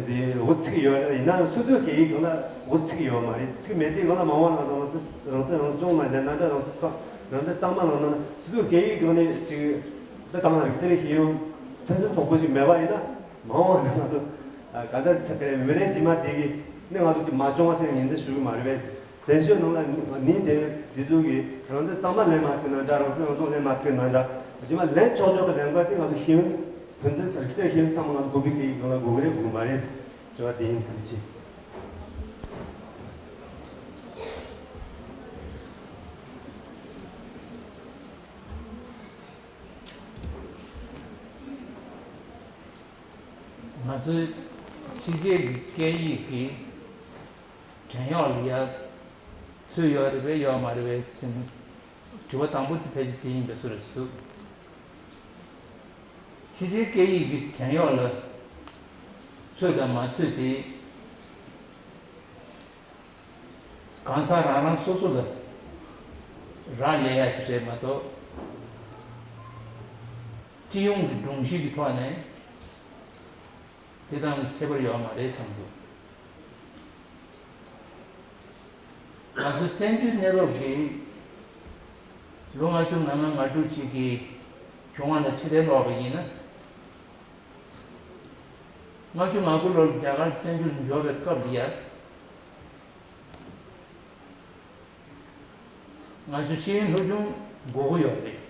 འདི་འོ་ཚིག་ཡོད་རེད། ཡིན་ནའང་སོ་སོའི་སྐད་ཡིག་སྒང་ལ་འོ་ཚིག་ཡོད་མ་རེད། ཚིག་མེད་དུས་སྒང་ལ་མ་འོངས་ལ་ང་ཚོ་རང་སྲིད་རང་སྐྱོང་ལ་ལེན་ན་འདྲ། རང་སྲིད་རང་བཙན་གཙང་མ་ལེན་ན་སོ་སོའི་སྐད་ཡིག་སྒང་ནས་ཅིག་ད་དང་རིག་གསར་ཤེས་ཡོན་ཕུན་སུམ་ཚོགས་པོ་ཞིག་མེད་པ་ཡིན་ན་མ་འོངས་ལ་ང་ཚོ་ག་འདྲ་ཞིག་ཆགས་ཀྱི་རེད། མི་རིགས་རྗེས་མ་དེ་གི་ནི་ང་ཚོ་ཅིག་མ་བྱུང་བ་ཞིག་ངོས་འཛིན་ཞུ་གི་མ་རེད་པས། བཙན་བྱོལ་ནང་ལ་ནི་དེ་དེ་ཚོ་གི་རང་བཙན་གཙང་མ་ལེན་མ་ཐུབ་ན་འདྲ། རང་སྲིད་རང་སྐྱོང་ལེན་མ་ཐུབ་ན་འདྲ། རྗེས་མ་ལེན་ཆོག་ཆོག་གི་ལེན་དགོས་དེ་ང་ཚོ་ཤེས་ཡོན་ཕུན་སུམ་ཚོགས་ཤེས་ཡོན་ཚང་མ་ང་ཚོ་བོད་པའི་སྐད་ཡིག་ནང་ལ་དགོས་ཀྱི་རེད་དགོས་ཀྱི་མ་རེད། དྲི་བ་དེ་ཡིན། ཐུགས་རྗེ་ཆེ། ང་ཚོའི་ཕྱི་རྒྱལ་གྱི་སྐད་ཡིག་གི་བྲན་གཡོག་ལ་ཡ་ཚུད་ཡོད་རེད་པས་ཡོད་མ་རེད་པས་ཟེར་ནས་དྲི་བ་དང་པོ་དེ་ཕལ་ཆེར་དེ་ཡིན་པའི་བཟོ་འདྲ་ཞིག་འདུག་ཕྱི་རྒྱལ་སྐད་ཡིག་གི་བྲན་གཡོག་ལ་ཚུད་དང་མ་ཚུད་དེ། གང་ཟག་རང་རང་སོ་སོ་ལ་རག་ལས་ཡ་ཅིག་རེད་མ་གཏོགས། སྤྱི་ཡོངས་ཀྱི་སྒྲོམ་གཞི་གི་ཐོག་ནས་དེ་དང་ཁྱད་པར་ཡོད་མ་རེད་བསམ་འདུག་ང་ཚོའི་བཙན་བྱོལ་གནས་བབ་ཀྱི་ལོ་ལྔ་བཅུ་ང་ལྔ་ང་དྲུག་ཅིག་གི་བྱུང་བ་ལ་ཕྱི་བལྟས་ལོག་པ་ཡིན་ན། ལྔ་བཅུ་ང་དགུ་ལོར་རྒྱ་གར་བཙན་བྱོལ་འབྱོར་བའི་སྐབས་ལ་ཡ། ང་ཚོ་ཤེས་ཡོན་སློབ་སྦྱོང་དགོས་ཀྱི་ཡོད་རེད།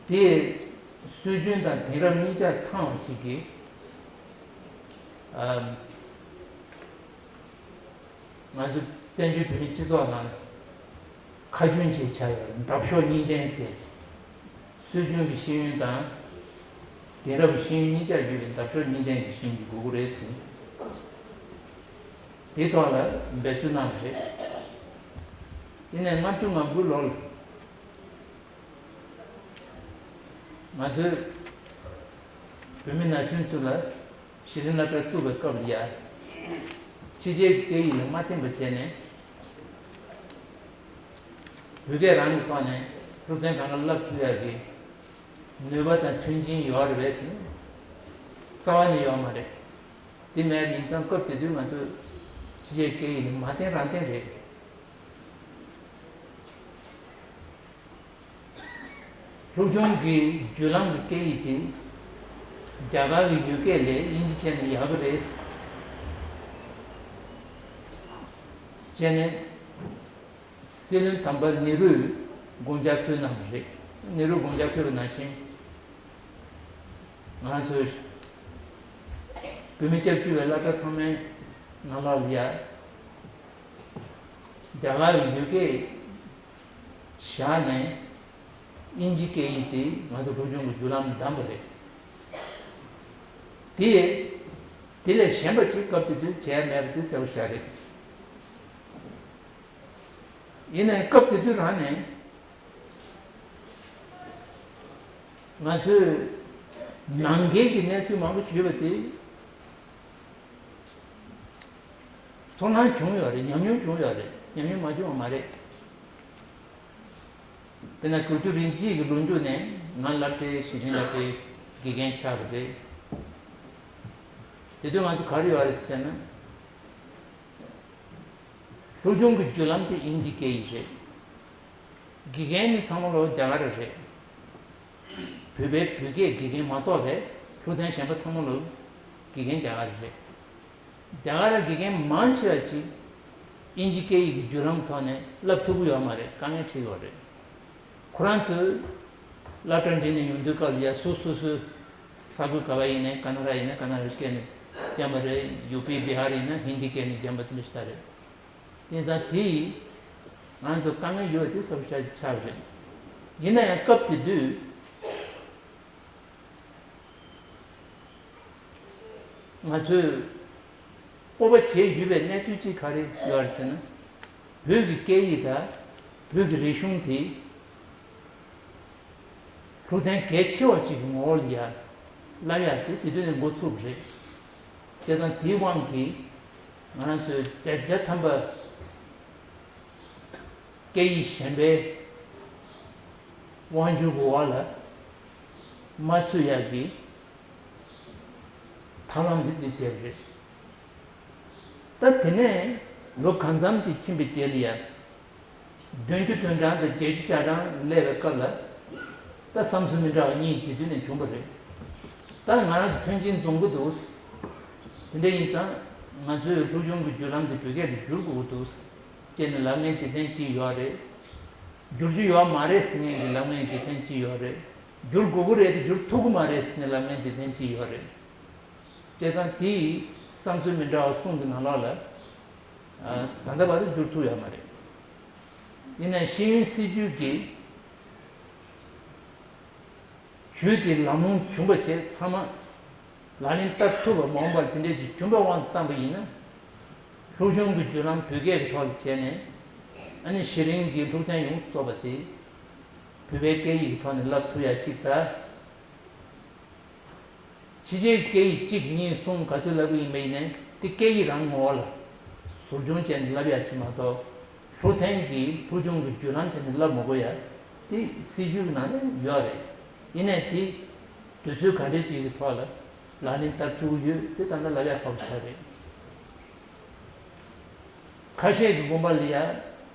དེ་སྲོལ་རྒྱུན་དང་དེང་རབས་གཉིས་ཆ་ཚང་བ་ཅིག་གིས། ཨ། ང་ཚོ་བཙན་བྱོལ་བོད་མིའི་སྤྱི་ཚོགས་ནང་ཁ་རྒྱུན་ཅིག་ཆགས་ཡོད་རེད། འདབ་གཤོག་གཉིས་ལྡན་ཟེར། སྲོལ་རྒྱུན་གྱི་ཤེས་ཡོན་དང་། དེང་རབས་ཤེས་ཡོན་གཉིས་ཆ་ཡོད་པའི་འདབ་གཤོག་གཉིས་ལྡན་གྱི་ཤེས་ཡོན་གྱི་དགོས་མཁོ་རེད་ཟེར། དེ་ཐོག་ལ་འབད་བརྩོན་གནང་བ་རེད། དེ་ནས་ལྔ་བཅུ་ང་དགུ་ལོར་ང་ཚོས་བོད་མི་ན་གཞོན་ཚོ་ལ་གཞི་རིམ་སློབ་གྲྭ་བཙུགས་པའི་སྐབས་ལ་ཡ། ཕྱི་རྒྱལ་གྱི་སྐད་ཡིག་ལ་མ་བརྟེན་པ་བྱས་ནས། བོད་སྐད་རང་གི་ཐོག་ནས་སློབ་ཚན་གང་ག་བསླབ་ཐུབ་ཡག་གི་ནུས་པ་དང་མཐུན་རྐྱེན་ཡོད་རེད་པས་ཟེར་ན། རྩ་བ་ནས་ཡོད་མ་རེད། དེ་མེད་པ་ཡིན་ཙང་སྐབས་དེ་དུས་ང་ཚོས་ཕྱི་རྒྱལ་སྐད་ཡིག་ནི་མ་བརྟེན་རང་བརྟེན་རེད། སློབ་སྦྱོང་གི་བརྒྱུད་ལམ་གྱི་སྐད་ཡིག་དེ་རྒྱ་གར་གྱི་ཡུལ་སྐད་ལས་དབྱིན་ཇི་བྱས་ན་ཡག་གི་རེད། བྱས་ནས། སྲིད་བློན་དམ་པ་ནེ་རུས་དགོངས་འཆར་ཕུལ་གནང་བ་རེད། ནེ་རུས་དགོངས་འཆར་ཕུལ་བ་ནང་བཞིན། ང་ཚོས་བོད་མི་སྐྱབས་བཅོལ་བའི་སློབ་གྲྭ་ཚང་མའི་ནང་ལོགས་ལ་ཡ། རྒྱ་གར་གྱི་ཡུལ་སྐད་བཞག་ནས་དབྱིན་ཇི་སྐད་ཡིག་དེ་ང་ཚོ་སློབ་སྦྱོང་གི་བརྒྱུད་ལམ་བདམས་པ་རེད། དེ་དེ་ལས་གཞན་པ་ཞིག་སྐབས་དེ་དུས་བྱས་མེད་པ་དེ་གསལ་པོ་ཞིག་རེད། ཡིན་ནའི་སྐབས་དེ་དུས་རང་ནས་ང་ཚོས་ནང་འགལ་གྱི་གནས་ཚུལ་མང་པོ་ཞིག་ཡོད་པ་དེ་ཚོར་སྣང་བྱུང་ཡོད་རེད། ཉམས་མྱོང་བྱུང་ཡོད་རེད། ཉམས་མྱོང་མ་བྱུང་བ་མ་རེད། དཔེར་ན་དྲུག་ཅུ་རེ་གཅིག་གི་ལོ་མཇུག་ནས་ང་སློབ་གྲྭའི་གཞི་རིམ་སློབ་གྲྭའི་དགེ་རྒན་ཆགས་པ་རེད། དེ་དུས་ང་ཚོ་ག་རེ་ཡོད་རེད་ཟེར་ན། སློབ་སྦྱོང་གི་བརྒྱུད་ལམ་དེ་དབྱིན་ཇིའི་སྐད་ཡིག་རེད། དགེ་རྒན་ནི་ཚང་མ་ལོ་རྒྱ་གར་རེད། བོད་པའི་བོད་སྐད་དགེ་རྒན་མ་གཏོགས་པའི་སློབ་ཚན་གཞན་པ་ཚང་མ་ལོ་དགེ་རྒན་རྒྱ་གར་རེད། རྒྱ་གར་དགེ་རྒན་མང་ཆེ་བ་ཅིག་དབྱིན་ཇི་སྐད་ཡིག་གི་བརྒྱུད་ལམ་ཐོག་ནས་བསླབ་ཐུབ་ཀྱི་ཡོད་མ་རེད། དཀའ་ངལ་འཕྲད་ཡོད་རེད། ཁོ་རང་ཚོས་སློབ་གྲྭ་འགྲིམས་ནས་ཡོང་དུས་སྐབས་ལ་ཡ་སོ་སོ་སོའི་ས་ཁུལ་ག་བ་ཡིན་ནའི། ཀ་ན་ར་ཡིན་ན་ཀ་ན་ར་སྐད་ནས་སྦྱངས་པ་རེད། ཡུ་པི་བི་ཧར་ཡིན་ན་ཧིན་དི་སྐད་ནས་སྦྱངས་པ་དེ་འདྲ་ཞིག་རེད། དེ་ཙང་དེས་ང་ཚོ་དཀའ་ངལ་ཡོད་དེ་གསལ་པོ་ཞེ་དྲག་ཆགས་རེད། ཡིན་ན་ཡང་སྐབས་དེ་དུས་ང་ཚོས་སྤོབས་པ་བྱས་ཡོད་པའི་གནས་ཚུལ་གཅིག་ག་རེ་ཡོད་རེད་ཟེར་ན། བོད་ཀྱི་སྐད་ཡིག་དང་བོད་ཀྱི་རིག་གཞུང་དེ་སློབ་ཚན་གལ་ཆེ་བ་ཅིག་གི་ངོ་བོ་ལ་ཡ་བསླབ་ཡག་དེ་དེ་དུས་ནས་འགོ་ཚུགས་པ་རེད། བྱས་ཙང་དེའི་དབང་གིས་ང་རང་ཚོའི་བརྒྱ་ཆ་ཐམ་པ་སྐད་ཡིག་གཞན་པའི་དབང་སྒྱུར་གྱི་འོག་ལ་མ་ཚུད་ཡག་གི་ཐབས་ལམ་འདི་འདི་བྱས་པ་རེད། ད་དེ་ནས་ལོ་གང་འཚམ་ཅིག་ཕྱིན་པའི་རྗེས་ལ་ཡ། བདུན་ཅུ་དོན་གྲངས་དང་བརྒྱད་ཅུ་གྱ་གྲངས་སླེབས་པའི་སྐབས་ལ། ད་བསམ་ཚུལ་མི་འདྲ་བ་གཉིས་དེ་དུས་ནས་བྱུང་བ་རེད། ད་ང་རང་ཚོ་མཐུན་རྐྱེན་འཛོམས་ཀྱི་འདུག་དེ་འདྲ་ཡིན་ཙང་ང་ཚོའི་སློབ་སྦྱོང་གི་བརྒྱུད་ལམ་དེ་བོད་སྐད་དུ་བསྒྱུར་དགོས་ཀྱི་འདུག་ཅེས་ནས་ལབ་མཁན་སྡེ་ཚན་གཅིག་ཡོད་རེད། བསྒྱུར་རྒྱུ་ཡོད་མ་རེད་ཟེར་མཁན་གྱི་ལབ་མཁན་སྡེ་ཚན་གཅིག་ཡོད་རེད། བསྒྱུར་དགོས་ཀྱི་རེད་དེ་བསྒྱུར་ཐུབ་ཀྱི་མ་རེད་ཟེར་ནས་ལབ་མཁན་སྡེ་ཚན་གཅིག་ཡོད་རེད། བྱས་ཙང་དེའི་བསམ་ཚུལ་མི་འདྲ་བ་གསུམ་གྱི་ནང་ལོགས་ལ། ཨ། ད་ལྟ་བར་དུ་བསྒྱུར་ཐུབ་ཡོད་མ་རེད། ཡིན་ནའང་ཤེས་ཡོན་སྲིད་བྱུས་ཀྱི་བརྒྱུད་དེ་ལམ་ལྷོང་བྱུང་བ་བྱས་ཚང་མ་ལག་ལེན་བསྟར་ཐུབ་པ་མ་འོངས་པར་དེ་འདྲས་ཀྱི་བྱུང་བའི་དབང་དུ་བཏང་པ་ཡིན་ན། སློབ་སྦྱོང་གི་བརྒྱུད་ལམ་བོད་སྐད་ཀྱི་ཐོག་ལ་བྱས་ནས། ཨ་ནི་གཞི་རིམ་གྱི་སློབ་ཚན་ཡོངས་སུ་རྫོགས་པ་དེ་བོད་པའི་སྐད་ཡིག་གི་ཐོག་ནས་བསླབ་ཐུབ་ཡ་ཅིག་དང་། ཕྱི་རྒྱལ་སྐད་ཡིག་གཅིག་གཉིས་གསུམ་ག་ཚོད་བསླབ་ཀྱི་ཡིན་པ་ཡིན་ནའི་དེ་སྐད་ཡིག་རང་ངོ་བོ་ལ་ཟུར་སྦྱོང་བྱས་ནས་བསླབ་ཡ་ཅིག་མ་གཏོགས། སློབ་ཚན་གྱི་སློབ་སྦྱོང་གི་བརྒྱུད་ལམ་དེ་ནི་བསླབ་མི་དགོས་ཡ། དེ་སྲིད་བྱུས་ཀྱི་ནང་ནས་ཡོད་རེད། ཡིན་ནའི་དེ་དུས་ཚོད་ག་འདྲས་ཅིག་གི་ཐོག་ལ་ལག་ལེན་བསྟར་ཐུབ་ཀྱི་ཡོད་དེ་ད་ལྟ་ལབ་ཡ་ཁག་པོ་ཆགས་རེད། ཁ་ཤས་ཀྱི་དགོངས་པ་ལ་ཡ།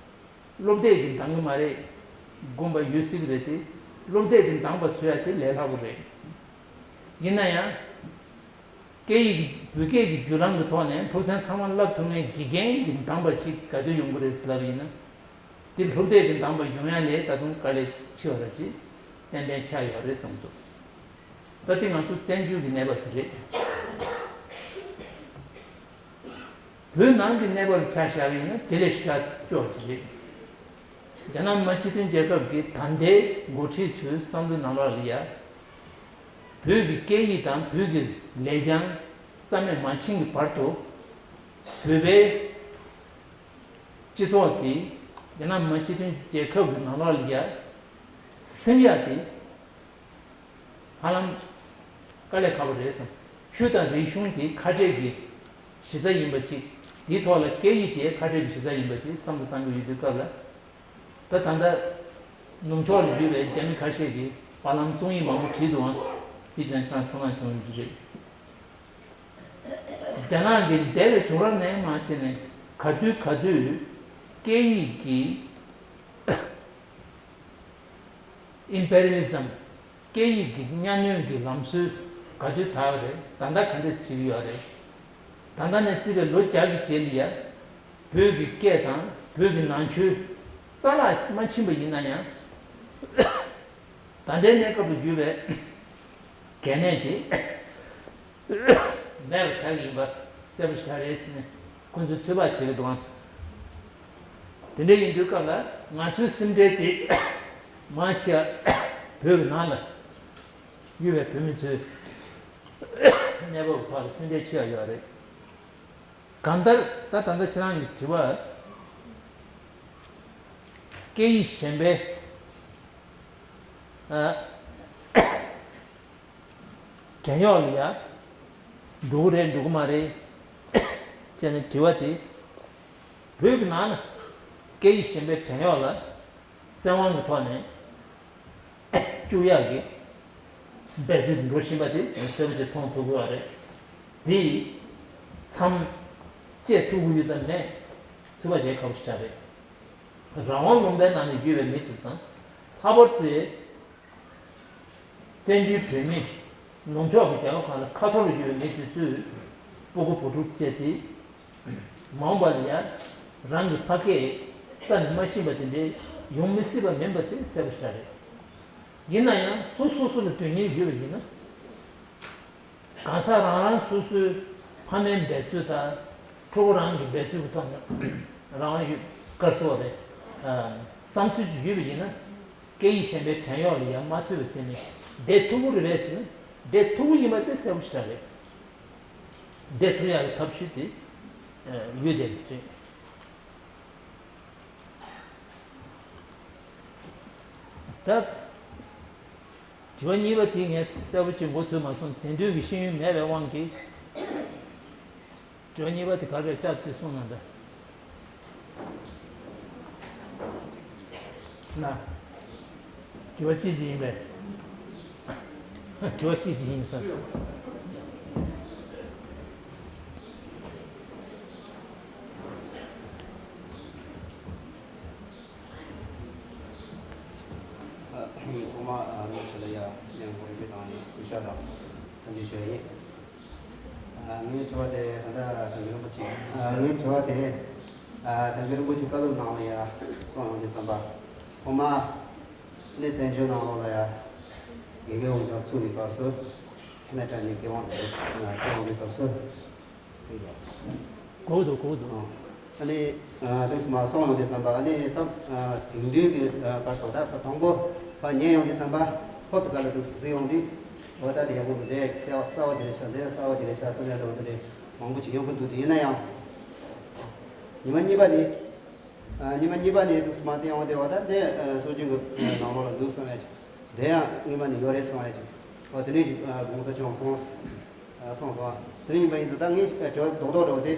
སློབ་དེབ་ཀྱིས་འདང་གི་མ་རེད། དགོངས་པ་ཡོད་སྲིད་ཀྱི་རེད་དེ། སློབ་དེབ་ཀྱིས་འདང་པ་བཟོ་ཡ་དེ་ལས་སླ་པོ་རེད། ཡིན་ན་ཡང་། སྐད་ཡིག་བོད་སྐད་ཀྱི་བརྒྱུད་ལམ་གྱི་ཐོག་ནས་སློབ་ཚན་ཚང་མ་བསླབ་ཐུབ་མཁན་དགེ་རྒན་གྱིས་འདང་པ་ཅིག་ག་དུས་ཡོང་གི་རེད་ཟེར་ལབ་ཡིན་ན། དེ་སློབ་དེབ་ཀྱིས་འདང་པ་ཡོང་ཡ་ལས་ད་དུང་དཀའ་ལས་ཆེ་བ་ར་ཅིག་ཏན་ཏན་ཆགས་ཡོད་རེད་བསམ་འདུག་ད་དེ་ང་ཚོ་བཙན་བྱོལ་གྱི་གནས་བབ་དེ་རེད། བོད་ནང་གི་གནས་བབ་ཆ་བཞག་པ་ཡིན་ན་དེ་ལས་ཞེ་དྲག་སྐྱོ་བ་ཅིག་རེད། རྒྱ་ནག་མི་དམངས་སྤྱི་མཐུན་རྒྱལ་ཁབ་ཀྱི་ད་ལྟའི་འགོ་ཁྲིད་ཚོའི་བསམ་བློའི་ནང་ལོགས་ལ་ཡ། བོད་ཀྱི་སྐད་ཡིག་དང་བོད་ཀྱི་ལེགས་བྱང་རྩ་མེད་མ་ཕྱིན་གྱི་བར་དུ། བོད་པའི་སྤྱི་ཚོགས་དེ་རྒྱ་ནག་མི་དམངས་སྤྱི་མཐུན་རྒྱལ་ཁབ་ཀྱི་ནང་ལོགས་ལ་ཡ་སིམ་ཡ་དེ། ཧ་ལམ་དཀའ་ལས་ཁག་པོ་རེད་བསམ། ཆོས་དང་རིག་གཞུང་དེ་ཁ་བྲལ་གྱི་གཞི་རྩ་ཡིན་པ་ཅིག་དེའི་ཐོག་ལ་སྐད་ཡིག་དེ་ཁ་བྲལ་གྱི་གཞི་རྩ་ཡིན་པ་ཅིག་བསམ་བློ་བཏང་གི་ཡོད་དུས་སྐབས་ལ། ད་ད་ལྟ་ནུབ་ཕྱོགས་ལ་ཡོད་པའི་རྒྱ་མི་ཁ་ཤས་ཀྱིས་བར་ལམ་རྩོམ་ཡིག་མང་པོ་བྲིས་འདུག་ཨང་། ཅིག་ཅང་ཤང་ཐུགས་སྣང་བྱུང་ཡོད་ཀྱི་རེད། རྒྱ་ནག་གི་འདས་པའི་བྱུང་རབས་ནས་མར་བྱས་ནས་ག་དུས་ག་དུས་སྐད་ཡིག་གི་ཨིམ་པེ་རི་ལི་ཛམ། སྐད་ཡིག་གི་གཉའ་གནོན་གྱི་ལམ་སྲོལ་ག་དུས་དར་བ་རེད། ད་ལྟ་ག་འདྲས་བྱེད་ཀྱི་ཡོད་རེད། ད་ལྟ་ནས་བརྩིས་པའི་ལོ་བརྒྱ་གི་རྗེས་ལ་ཡ། བོད་ཀྱི་སྐད་དང་བོད་ཀྱི་ནང་ཆོས་རྩ་བརླག་མ་ཕྱིན་པ་ཡིན་ན་ཡང་། ད་ལྟའི་གནས་སྐབས་ལ་གྱུར་པའི་གལ་གནད་དེ་མེད་པ་ཆགས་ཀྱི་ཡིན་པ་གསལ་པོ་ཞེ་དྲག་རེད་ཟེར་ནས་ཁོ་ཚོས་ཚོད་དཔག་བྱེད་ཀྱི་འདུག་ཨང་། དེ་འདྲ་ཡིན་དུས་སྐབས་ལ་ང་ཚོའི་སེམས་ཁྲལ་དེ་མང་ཆེ་བ་བོད་ཀྱི་ནང་ལ་ཡོད་པའི་བོད་མི་ཚོའི་གནས་བབ་ཐོག་ལ་སེམས་ཁྲལ་ཆེ་བ་ཡོད་རེད། གང་ལྟར་ད་ད་ལྟ་ཁྱེད་རང་གི་དྲི་བ། སྐད་ཡིག་གཞན་པའི་ཨ། བྲན་གཡོག་ལ་ཡ། འགྲོ་གི་རེད་འགྲོ་གི་མ་རེད་ཅེས་ནས་དྲི་བ་དེ། བོད་ཀྱི་ནང་ལ་སྐད་ཡིག་གཞན་པའི་བྲན་གཡོག་ལ་བཙན་དབང་གི་ཐོག་ནས་བཅུག་ཡག་གི་འབད་རྩོལ་འགྲོ་བཞིན་པ་དེ་གསལ་པོ་ཅིག་མཐོང་ཐུབ་ཀྱི་ཡོད་རེད། དེ་མཚམས་བཅད་ཐུབ་ཀྱི་ཡོད་དམ་མེད་ཚོད་དཔག་བྱེད་ཁག་པོ་ཞིག་རེད། རང་དབང་ལུང་པའི་ནང་ནས་བརྒྱུད་པའི་མི་དེ་དང་། ལྷག་པར་དུ་བཙན་བྱོལ་བོད་མི་ནུབ་ཕྱོགས་ཀྱི་རྒྱལ་ཁབ་ཁག་ལ་ཁ་ཐོར་ལ་ཡོད་པའི་མི་དེ་ཚོས་ ཕྲུ་གུ་བུ་ཕྲུག་བྱས་ཏེ། མ་འོངས་པ་ལ་ཡང་རང་གི་ཕ་སྐད་རྩ་ནས་མ་ཤེས་པ་དེ་འདྲའི་ཡོང་མི་སྲིད་པ་མིན་པ་དེ་གསལ་པོ་ཞིག་རེད། ཡིན་ན་ཡང་སོ་སོ་སོ་ལ་དོན་གཉེར་ཡོད་པ་ཡིན་ན། གང་ཟག་རང་རང་སོ་སོའི་ཕ་མའི་འབད་རྩོལ་དང་ཕྲུ་གུ་རང་གི་འབད་རྩོལ་གྱི་ཐོག་ནས་རང་དབང་ཡོད། ག་རེ་ཟེར་དགོས་རེད། བསམ་ཚུལ་ཅིག་ཡོད་པ་ཡིན་ན། སྐད་ཡིག་གཞན་པའི་བྲན་གཡོག་ལ་ཡང་མ་ཚུད་པ་བྱས་ནས་བསྡད་ཐུབ་ཀྱི་རེད་པས་ཟེར་ན། བསྡད་ཐུབ་ཀྱི་ཡིན་པ་དེ་གསལ་པོ་ཞིག་རེད། བསྡད་ཐུབ་ཡག་གི་ཐབས་ཤེས་དེ་ཡོད་བསྡད་ཀྱི་རེད། ད། དྲི་བ་གཉིས་པ་དེ་ངས་གསལ་པོ་ཅིག་མགོ་ཚོས་མ་སོང་། དེང་དུས་ཀྱི་ཤེས་ཡོན་མེད་པའི་དབང་གིས། དྲི་བ་གཉིས་པ་དེ་ག་རེ་རེད། ཅིག་གསུངས་གནང་དང་། ན། དྲི་བ་ཅི་ཞིག་ཡིན་པས། དྲི་བ་ཅི་ཞིག་ཡིན་ས། ཐོག་མར་ཨ་ནི་ཁྱེད་ལ་ཡ་ཡང་གོ་རིམ་པའི་ཐོག་ནས་གུས་ཞབས་དང་འཚམས་འདྲི་ཞུ་ཡ་ཡིན། ཨ་ངའི་དྲི་བ་དེ་ད་ལྟ་དམ་པའི་རིན་པོ་ཆེ། ཨ་ངའི་དྲི་བ་དེ་ཨ་དམ་པའི་རིན་པོ་ཆེ་བཀའ་སློབ་ནང་ལ་ཡ་གསུངས་ཡོང་དུས་ཙམ་པ། ཐོག་མར་ནི་བཙན་བྱོལ་ནང་ལོགས་ལ་ཡ་དགེ་རྒན་དབང་ཆ་ཚུགས་པའི་སྐབས་སུ། ཁེ་ན་ཌ་ནས་མཁས་དབང་དེ་ཚོ་ཡོང་དུས་སྐབས་སུ། གསུངས་འདུག་གོ་འདུག་གོ་འདུག་ཨ་ནི་ཨ་དེ་ཚོ་མར་སོང་ཡོང་དུས་ཙམ་པ། ཨ་ནི་ད་ཨ་དེང་དུས་ཀྱི་ཨ་བར་སོ་ད་དང་པོ་ཕར་ཉན་ཡོང་དུས་ཙམ་པ། ཧོབ་ཏེ་ག་ལ་འདུག་ཟེར་ཡོང་དུས། འོ་ད་དེ་ཡག་པོ་མི་འདུག་གསལ་པོ་གསལ་པོ་ཅིག་རེད་ཤག་འདི་གསལ་པོ་ཅིག་རེད་ཤག་བསམ་ཡག་འདྲ་བོ་དེ་འདྲ་མང་པོ་ཅིག་ཡོང་གི་འདུག་དེ་ཡིན་ན་ཡང་། ཉི་མ་གཉིས་པ་ནི། ཨ་ཉི་མ་གཉིས་པ་ནས་འདུག་སེ་མར་བལྟས་ཡོང་དུས། འོ་ད་དེ་ཨ་སྲོལ་རྒྱུན་གྱི་ནང་ལོགས་ལ་འདུག་བསམ་ཡ་ཅིག་དེ་ཡང་སྔོན་མ་ནས་ཡོད་རེད་བསམ་ཡ་ཅིག་འོ་དེ་འདྲའི་ཅིག་ཨ་དགོངས་ས་བྱུང་སོང་། ཨ་སོང་སོང་། དེ་འདྲ་ཡིན་པ་ཡིན་ཙང་། ད་ངས་དྲི་བ་རྡོག་རྡོག་འདྲ་བོ་དེ།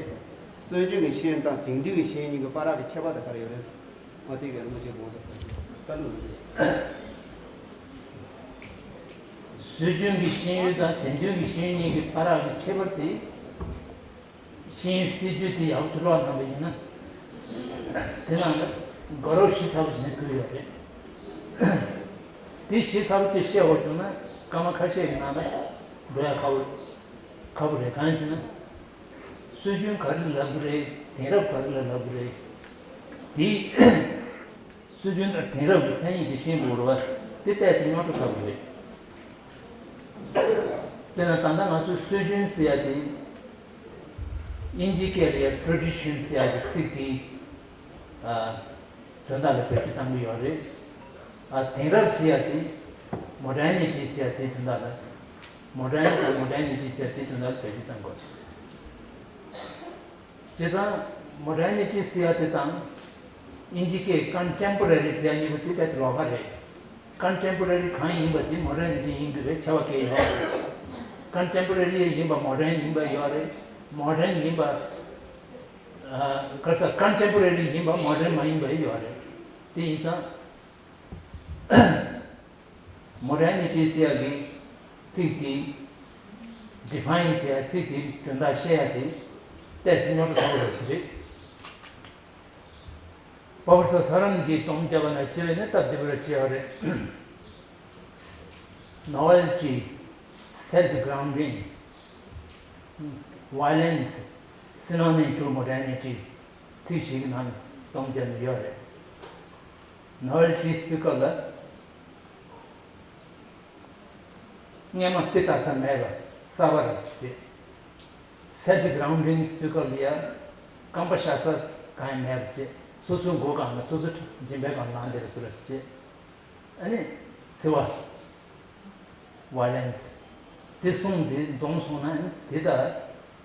སྲོལ་རྒྱུན་གྱི་ཤེས་ཡོན་དང་དེང་དུས་ཀྱི་ཤེས་ཡོན་གཉིས་ཀྱི་བར་ལ་དེ་ཁྱད་པར་དེ་ག་རེ་ཡོད་རེད། འོ་དེ་ག་རེ་མོ་ཅིག་དགོངས་ས་བཀའ་ལུང་། སྲོལ་རྒྱུན་གྱི་ཤེས་ཡོན་དང་དེང་དུས་ཀྱི་ཤེས་ཡོན་གཉིས་ཀྱི་བར་ལ་གི་ཁྱད་པར་དེ། ཤེས་ཡོན་སྲིད་ཇུས་དེ་ཡག་པོ་ཅིག་ཀློག་གནང་བ་ཡིན་ན། དེ་ནང་ལ་དགའ་རབ་ཞིབ་ཚགས་པོ་ཞིག་ནས་ཕུལ་ཡོད་རེད། དེ་ཞིབ་ཚགས་པོ་ཅིག་ཤེས་དགོས་བྱུང་ན། སྐར་མ་ཁ་ཤས་ཀྱི་ནང་ལ་འགྲོ་ཡ་ཁག་པོ་ཁག་པོ་རེད། གང་ཡིན་ཟེར་ན། སྲོལ་རྒྱུན་ག་རེ་ལབ་དགོས་རེད། དེང་རབས་ག་རེ་ལ་ལབ་དགོས་རེད། དེ། སྲོལ་རྒྱུན་དང་དེང་རབས་ཀྱི་མཚན་ཉིད་དེ་ཤེས་དགོས་རེད་པ། དེ་དཔེ་ཚེ་རྙོག་དྲ་ཚ་པོ་རེད། དཔེར་ན་ད་ལྟ་ང་ཚོས་སྲོལ་རྒྱུན་ཟེར་ཡ་དེ། དབྱིན་ཇིའི་སྐད་ལ་ཡ་tradition ཟེར་ཡ་གི་ཚིག་དེ། ཨ་དོན་དག་ལ་བེད་སྤྱོད་གཏང་གི་ཡོད་རེད། ཨ་དེང་རབས་ཟེར་ཡ་དེ། modernity ཟེར་ཡ་དེ་དོན་དག་ལ། modern དང་modernity ཟེར་ཡ་དེ་དོན་དག་ལ་བེད་སྤྱོད་གཏང་དགོས། བྱས་ཙང་། modernity ཟེར་ཡ་དེ་དང་། དབྱིན་ཇི་སྐད་contemporary ཟེར་ཡ་གཉིས་པོ་དེ་རྦད་དེ་ལོགས་ཀ་རེད། contemporary གང་ཡིན་པ་དེ་modernity ཡིན་དགོས་པའི་ཁྱབ་པ་གང་ཡང་ཡོད་མ་རེད། contemporary ཡིན་པ་modern ཡིན་པ་ཡོད་རེད། modern ཡིན་པ། ཨ་ག་རེ་ཟེར། contemporary ཡིན་པ་modern མ་ཡིན་པ་ཡོད་རེད། དེ་ཡིན་ཙང་། modernity ཟེར་ཡ་གི་ཚིག་དེ་define བྱེད་ཡ། ཚིག་དེ་དོན་དག་བཤད་ཡ་དེ་དཔེ་ཚེ་རྙོག་དྲ་ཚ་པོ་རེད་ཟེར་རེད། Professor Saran གྱིས་སྡོམ་བརྒྱབ་པ་ནང་བཞིན་བྱས་ན་སྟབས་བདེ་པོ་རེད་བྱས་ཡོད་རེད། novelty, self grounding, violence, synonym to modernity ཚིག་ཞིག་གི་ནང་ནས་སྡོམ་བརྒྱབ་ནས་ཡོད་རེད། novelty ཟེར་དུས་སྐབས་ལ། སྔོན་མ་དཔེ་ལྟ་ས་མེད་པ་གསར་པ་རེད་བྱས། self grounding ཟེར་དུས་སྐབས་ལ་ཡ། རྐང་པ་བཞག་ས་གང་ཡང་མེད་པ་བྱས། སོ་སོའི་མགོ་སྒང་ལ་སོ་སོ་སྦྱིན་པའི་སྒང་ལངས་བསྡད་པ་བཟོ་འདྲ་བྱས། ཨ་ནི། འཚེ་བ། violence དེ་གསུམ་དེ་འཛོམས་སོང་ན། ཨ་ནི་དེ་ད་ཨ་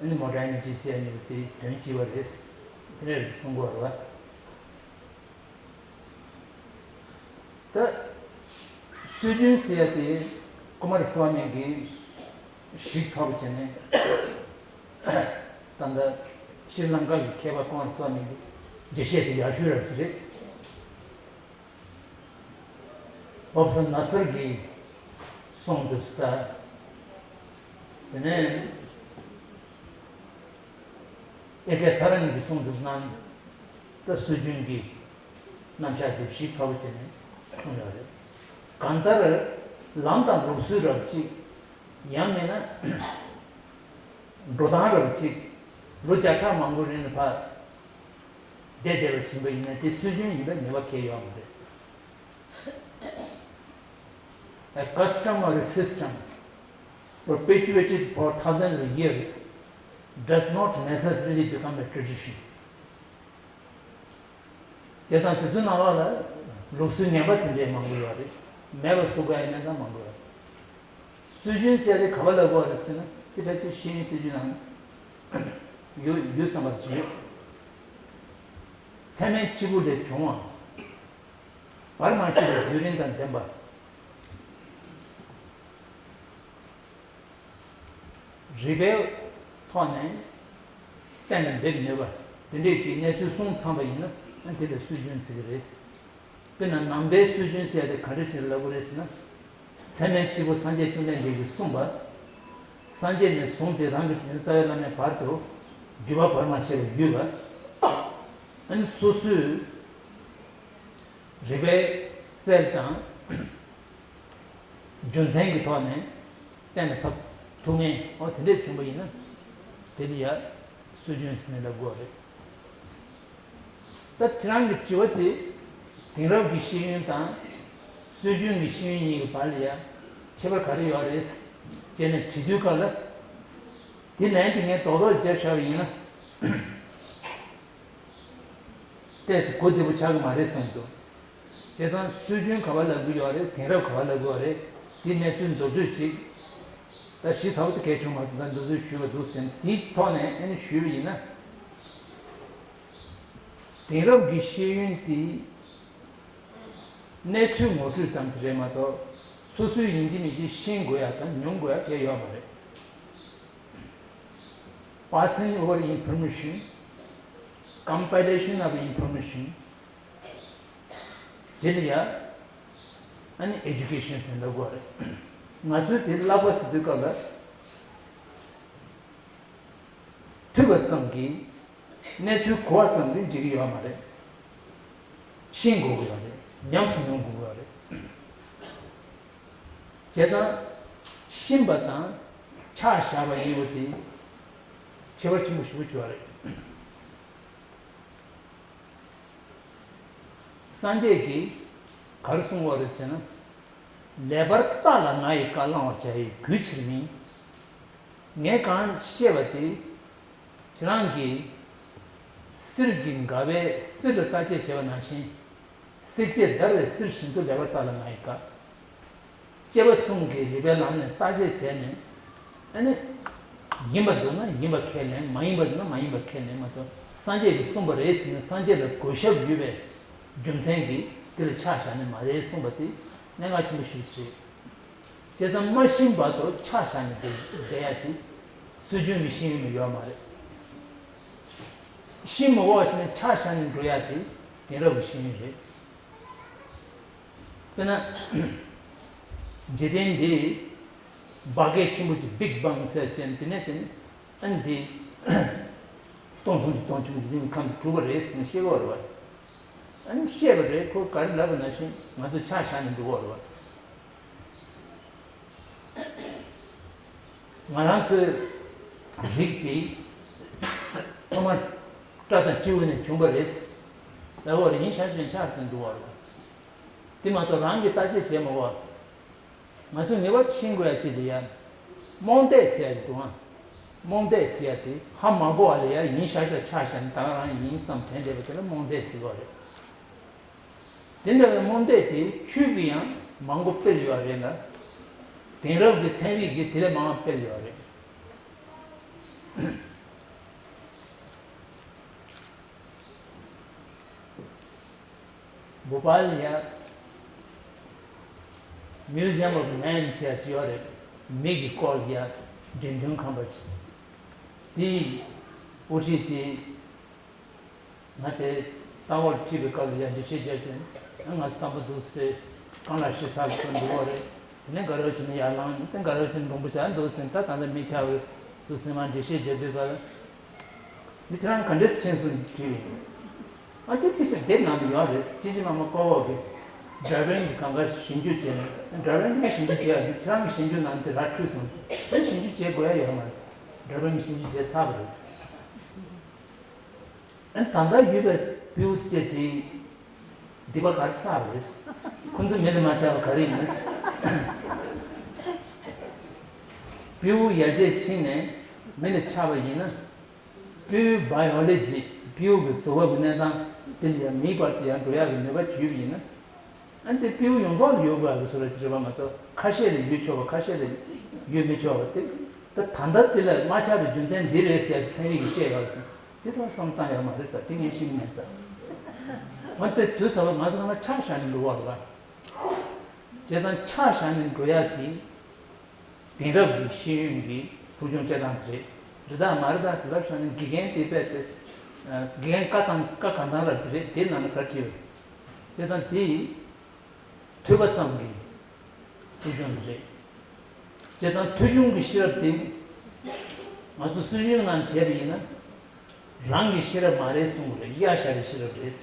ནི་modernity ཟེར་ཡ་གཉིས་པོ་དེ་དོན་གཅིག་པ་རེད། དེ་འདྲ་རེད་གསུང་གི་ཡོད་རེད་པ། ད་སྲོལ་རྒྱུན་ཟེར་ཡ་དེ་ཀུ་མར་སི་ཝ་མི་གིས་ཞིབ་ཚགས་པོ་བྱས་ནས། ད་ལྟ་ཤྲི་ལང་ཀ་གི་མཁས་པ་ཀུ་མར་སི་ཝ་མི་གི་འགྲེལ་བཤད་དེ་ཡག་ཤོས་རབ་ཅིག་རེད། Professor Nasser གིས་གསུངས་དུས་སུ་ད། དེ་ནས་ཨེ་ཀེ་ས་རན་གྱིས་གསུངས་དུས་སུ་ན། ད་སྲོལ་རྒྱུན་གྱི་རྣམ་གཞག་དེ་ཞིབ་ཚགས་པོ་བྱས་ནས་གསུངས་ཡོད་རེད། གང་ལྟར་ལམ་དང་ལུགས་སྲོལ་རབ་ཅིག་ཡང་མིན་ན་འགྲོ་སྟངས་རབ་ཅིག་ལོ་བརྒྱ་ཕྲག་མང་པོའི་རིང་ལ་ཕར་བསྡད་བསྡད་པ་ཕྱིན་པ་ཡིན་ན་དེ་སྲོལ་རྒྱུན་ཡིན་པའི་ངེས་པ་གང་ཡང་ཡོད་མ་རེད། A custom or a system perpetuated for thousands of years does not necessarily become a tradition. བྱས་ཙང་དེ་ཚོའི་ནང་ལོགས་ལ་ལུགས་སྲོལ་ངན་པ་དེ་འདྲའི་མང་པོ་ཡོད་རེད། མེད་པ་བཟོ་དགོས་ཡ་ཡིན་ན་ད་མང་པོ་ཡོད་རེད། སྲོལ་རྒྱུན་ཟེར་ཡ་དེ་ག་པར་ལབ་དགོས་རེད་ཟེར་ན་དེ་ཕལ་ཆེར་ཤེས་ཡོན་སྲིད་བྱུས་ནང་ཡོད་ཡོད་བསམ་པ་ཞིག་ཡོད། ཚད་མེད་གཅིག་པུ་ལས་བྱུང་བ། བར་མ་ཆད་པའི་རྒྱུན་རིང་དང་ལྡན་པ། རིགས་པའི་ཐོག་ནས་གཏན་ལ་འབེབས་ནུས་པ་དེ་འདྲས་ཀྱི་གནས་ཚུལ་གསུངས་ཚང་པ་ཡིན་ན་ཨ་དེ་ལ་སྲོལ་རྒྱུན་ཟེར་གྱི་རེད། དཔེར་ན་ནང་པའི་སྲོལ་རྒྱུན་ཟེར་ཡ་དེ་ག་འདྲ་ཅིག་ལབ་དགོས་རེད་ཟེར་ན། ཚད་མེད་གཅིག་པུ་སངས་རྒྱས་བཅོམ་ལྡན་འདས་ཀྱིས་གསུངས་པ། སངས་རྒྱས་ནས་བཟུང་སྟེ་རང་གི་དྲིན་ཅན་རྩ་བའི་བླ་མའི་བར་དུ་བརྒྱུད་པ་བར་མ་ཆད་པར་ཡོད་པ། ཨ་ནི་སོ་སོའི་རིགས་པའི་རྩལ་དང་། རྒྱུ་མཚན་གྱི་ཐོག་ནས་གཏན་ལ་ཕབ་ཐུབ་མཁན་འོ་དེ་འདྲས་བྱུང་པ་ཡིན་ན་དེ་ལ་ཡ་སྲོལ་རྒྱུན་ཟེར་ནས་ལབ་དགོས་རེད། ད་ཁྱེད་རང་གི་དྲི་བ་དེ་དེང་རབས་ཀྱི་ཤེས་ཡོན་དང་སྲོལ་རྒྱུན་གྱི་ཤེས་ཡོན་གཉིས་ཀྱི་བར་ལ་ཡ་ཁྱད་པར་ག་རེ་ཡོད་རེད་ཅེས་ནས་དྲི་དུས་སྐབས་ལ་དེ་ལན་དེ་ངས་རྡོག་རྡོག་བརྒྱབ་བཞག་པ་ཡིན་ན། ཏོག་ཙམ་གོ་བདེ་པོ་ཆགས་ཀྱི་མ་རེད་བསམ་འདུག་བྱས་ཙང་སྲོལ་རྒྱུན་ག་པར་ལབ་ཀྱི་ཡོད་རེད། དེང་རབས་ག་པར་ལབ་ཀྱི་ཡོད་རེད། དེ་གནས་ཚུལ་མདོར་བསྡུས་ཅིག་ད་ཞིབ་ཚགས་པོ་དེ་གལ་བྱུང་མ་སོང་། ད་མདོར་བསྡུས་ཞུས་པ་འདུག་ཟེར་ནས་དེའི་ཐོག་ནས་ཨ་ནི་ཞུས་པ་ཡིན་ན། དེང་རབས་ཀྱི་ཤེས་ཡོན་དེ་གནས་ཚུལ་ངོ་སྤྲོད་ཙམ་ཞིག་རེད་མ་གཏོགས་སོ་སོའི་ཡིན་གཅིག་མིན་གཅིག་ཤེས་དགོས་ཡ་དང་མྱོང་དགོས་ཡ་གང་ཡང་ཡོད་མ་རེད། Passing over information, compilation of information, དེ་ལ་ཡ་ཨ་ནི་ཨེ་ཌུ་ཀེ་ཤན་ཟེར་འདྲ་དགོས་རེད། ང་ཚོས་དེ་བསླབ་པ་ཟེར་དུས་སྐབས་ལ་ཐོས་པ་ཙམ་གྱིས་གནས་ཚུལ་གོ་བ་ཙམ་གྱིས་འགྲིག་གི་ཡོད་མ་རེད། ཤེས་དགོས་ཀྱི་ཡོད་རེད། ཉམས་སུ་མྱོང་དགོས་ཀྱི་ཡོད་རེད། བྱས་ཙང་ཤེས་པ་དང་ཆ་བཞག་པ་གཉིས་པོ་དེ་ཁྱད་པར་ཆེན་པོ་ཞེ་པོ་ཅིག་ཡོད་རེད། སངས་རྒྱས་ཀྱིས་ག་རེ་གསུངས་པ་རེད་ཅེ་ན། ལེགས་པར་བརྟགས་ལ་ང་ཡི་བཀའ་བླང་བར་བྱ་ཡི་གུས་ཕྱིར་མིན། ངས་གང་བཤད་པ་དེ་ཁྱེད་རང་གིས་གསེར་གྱི་འགབ་པས་གསེར་ལ་བརྟག་དཔྱད་བྱས་པ་ནང་བཞིན། བསྲེག་བཅད་བརྡར་བའི་གསེར་བཞིན་དུ་ལེགས་པར་བརྟགས་ལ་ང་ཡི་བཀའ། དཔྱད་པ་གསུམ་གྱི་རིགས་པའི་ལམ་ནས་བརྟག་དཔྱད་བྱས་ནས། ཨ་ནི། ཡིན་པ་འདུག་ན་ཡིན་པ་ཁས་ལེན། མ་ཡིན་པ་འདུག་ན་མ་ཡིན་པ་ཁས་ལེན་མ་གཏོགས་སངས་རྒྱས་ཀྱིས་གསུངས་པ་རེད་ཟེར་ནས་སངས་རྒྱས་ལ་གུས་ཞབས་ཡོད་པའི་རྒྱུ་མཚན་གྱིས་དེ་ལ་ཆ་བཞག་ནས་མ་རེད་གསུངས་པ་དེ་གནད་འགག་ཆེན་པོ་ཞིག་རེད། བྱས་ཙང་མ་ཤེས་བར་དུ་ཆ་བཞག་ནས་བསྡད་བསྡད་ཡ་དེ་སྲོལ་རྒྱུན་གྱི་ཤེས་ཡོན་ལ་ཡོད་མ་རེད། ཤེས་མ་དགོས་པ་ཞིག་ནས་ཆ་བཞག་ནས་འགྲོ་ཡ་དེ་དེང་རབས་ཀྱི་ཤེས་ཡོན་རེད། དཔེར་ན། འཇིག་རྟེན་འདི་འབར་གས་ཆེན་པོ་ཅིག་བིག་བང་ཟེར་ཅན་དེ་ནས་ཅན་ཨ་ནི་འདི་སྟོང་གསུམ་གྱི་སྟོང་ཆེན་པོ་འཇིག་རྟེན་གྱི་ཁམས་དུ་གྲུབ་པ་རེད་ཟེར་ནས་བཤད་ཀྱི་ཡོད་རེད་བ། ཨ་ནི་བཤད་པ་རེད། ཁོ་ག་རེ་ལབ་པ་ནང་བཞིན་ང་ཚོ་ཆ་བཞག་ནས་འགྲོ་གི་ཡོད་རེད་བ། ང་རང་ཚོའི་རིགས་དེ་ཐོག་མར་སྐྲ་དང་སྤྲེའུ་ནས་བྱུང་བ་རེད། ལབ་པ་རེད། ཡིན་ཤག་ཅན་ཆགས་ཟིན་འདུག་བ་རེད། དེ་མ་གཏོགས་རང་གིས་བརྟག་དཔྱད་བྱས་མ་བ། ང་ཚོས་ངེས་པར་དུ་ཤེས་དགོས་ཡ་ཅིག་དེ་ཡ། རྨོངས་དད་ཟེར་ཡ་ཅིག་འདུག་ཨ། རྨོངས་དད་ཟེར་ཡ་དེ་ཧ་མ་གོ་བ་ལ་ཡ་ཡིན་ཤག་ཤག་ཆགས་ཤག་ནས་ད་ག་རང་ཡིན་བསམ་དྲན་བསྡད་པ་དེ་ལ་རྨོངས་དད་ཟེར་གི་རེད། དེ་འདྲ་བའི་རྨོངས་དད་དེ་ཆོས་ཀྱིས་ཡང་མང་པོ་སྤེལ་ཡོད་རེད་ལ། དེང་རབས་ཀྱི་ཚན་རིག་གིས་དེ་ལས་མང་བ་སྤེལ་ཡོད་རེད། བོ་པཱལ་ལ་ཡ་Museum of Man ཟེར་ཡ་ཅིག་ཡོད་རེད། མི་གི་སྐོར་ལ་ཡ་འགྲེམས་སྟོན་ཁང་པ་ཅིག་དེའི་དབུ་ཁྲིད་དེ། ང་དེ་རྟ་འོག་ཁྲིད་པའི་སྐབས་ལ་ཡང་འགྲེལ་བཤད་རྒྱབ་ཅིང་ང་ཚོ་དང་པོ་འདུག་སེ་རེད། གང་ལ་ཤི་ས་ལ་ཚུར་འགྲོ་བ་རེད། དེ་ནས་དགའ་རབ་བྱས་ནས་ཡར་ལངས་ནས་དེ་དགའ་རབ་བྱས་ནས་མགྲོན་པོ་བྱས་འདུག་སེ་ད་ད་ལྟ་མི་ཆགས་པས་འདུག་སེ་མར་འགྲེལ་བཤད་རྒྱབ་དུས་སྐབས་འདི་ཁྱེད་རང་ག་འདྲས་ཕྱིན་སོང་དྲིས་པས། ཨ་དེ་དཔེ་ཆ་དེབ་ནང་དུ་ཡོད་རེད། ཅི་ཅི་མ་མ་ཀོ་བོ་གི་སྒྲ་དབྱངས་ཀྱི་གང་ག་ཞིབ་འཇུག་བྱས་ནས་སྒྲ་དབྱངས་ཀྱི་ཞིབ་འཇུག་བྱས་ཡ་འདི་ཁྱེད་རང་གི་ཞིབ་འཇུག་ནང་དེ་ར་འཁྲུལ་སོང་ཟེར། དེ་ཞིབ་འཇུག་བྱེད་དགོས་ཡ་ཡོད་མ་རེད། སྒྲ་དབྱངས་ཀྱི་ཞིབ་འཇུག་བྱས་ཚར་བ་རེད། ཨ་ནི་ད་ལྟ་ཡོད་པའི་སྤྲེའུ་བཅས་དེ་སྡིག་པ་ག་རེ་བསགས་པ་རེད། ཁོ་ཚོ་མེ་ལ་མ་ཆགས་པ་ག་རེ་ཡིན། སྤྲེའུ་ཡར་རྒྱས་ཕྱིན་ནས་མེ་ལ་ཆགས་པ་ཡིན་ན། སྤྲེའུའི་བ་ཡོ་ལོ་ཇི། སྤྲེའུ་གི་གཟུགས་པོ་གི་གནས་སྟངས་དེ་ལ་ཡང་མིའི་བར་དུ་ཡང་འགྲོ་ཡག་གི་ནུས་པ་ཡོད་པ་ཡིན་ན། ཨ་ནི་དེ་སྤྲེའུ་ཡོངས་རྫོགས་ལ་ཡོད་དགོས་པ་གི་བཟོ་འདྲ་ཅིག་རེད་པ་མ་གཏོགས། ཁ་ཤས་ལ་ཡོད་ཆོག་པ། ཁ་ཤས་ལ་ཡོད་མི་ཆོག་པ་དེ། ད་ད་ལྟ་དེ་ལ་མ་ཆགས་པའི་རྒྱུ་མཚན་འདི་རེད་ཟེར་ཡག་གི་ཚན་རིག་གིས་བཤད་ཡག་དེ་ད་བསམ་བཏང་ཡག་མ་རེད་ཟེར། དེ་ངས་ཤེས་ཀྱི་མེད་ཟེར། འོན་ཏེ་དུས་ཟབ་པ་ང་ཚོ་ནང་ལ་ཆག་བཞག་ནས་འགྲོ་བ་རེད་པ། བྱས་ཙང་ཆག་བཞག་ནས་འགྲོ་ཡག་དེ། དེང་རབས་ཀྱི་ཤེས་ཡོན་གྱི་ཕུལ་བྱུང་སྤྲད་སྟངས་དེ་རེད། རེད་དང་མ་རེད་དང་ཟེར་ལབ་བཞག་ན། དགེ་རྒན་དེ་རྦད་དེ། དགེ་རྒན་བཀའ་དང་བཀའ་གང་བཏང་རབས་ཅིག་རེད། དེ་ནང་ལ་ག་རེ་བྲིས་ཡོད། བྱས་ཙང་དེ་ཐོས་པ་ཙམ་གྱི་ཐོས་བྱུང་དེ་རེད། བྱས་ཙང་ཐོས་བྱུང་གི་ཤེས་རབ་དེ་ང་ཚོ་སུན་དབྱིན་ནང་བྱས་པ་ཡིན་ན། རང་གི་ཤེས་རབ་མ་རེད་གསུང་གི་རེད། གཡའ་བཞག་པའི་ཤེས་རབ་རེད།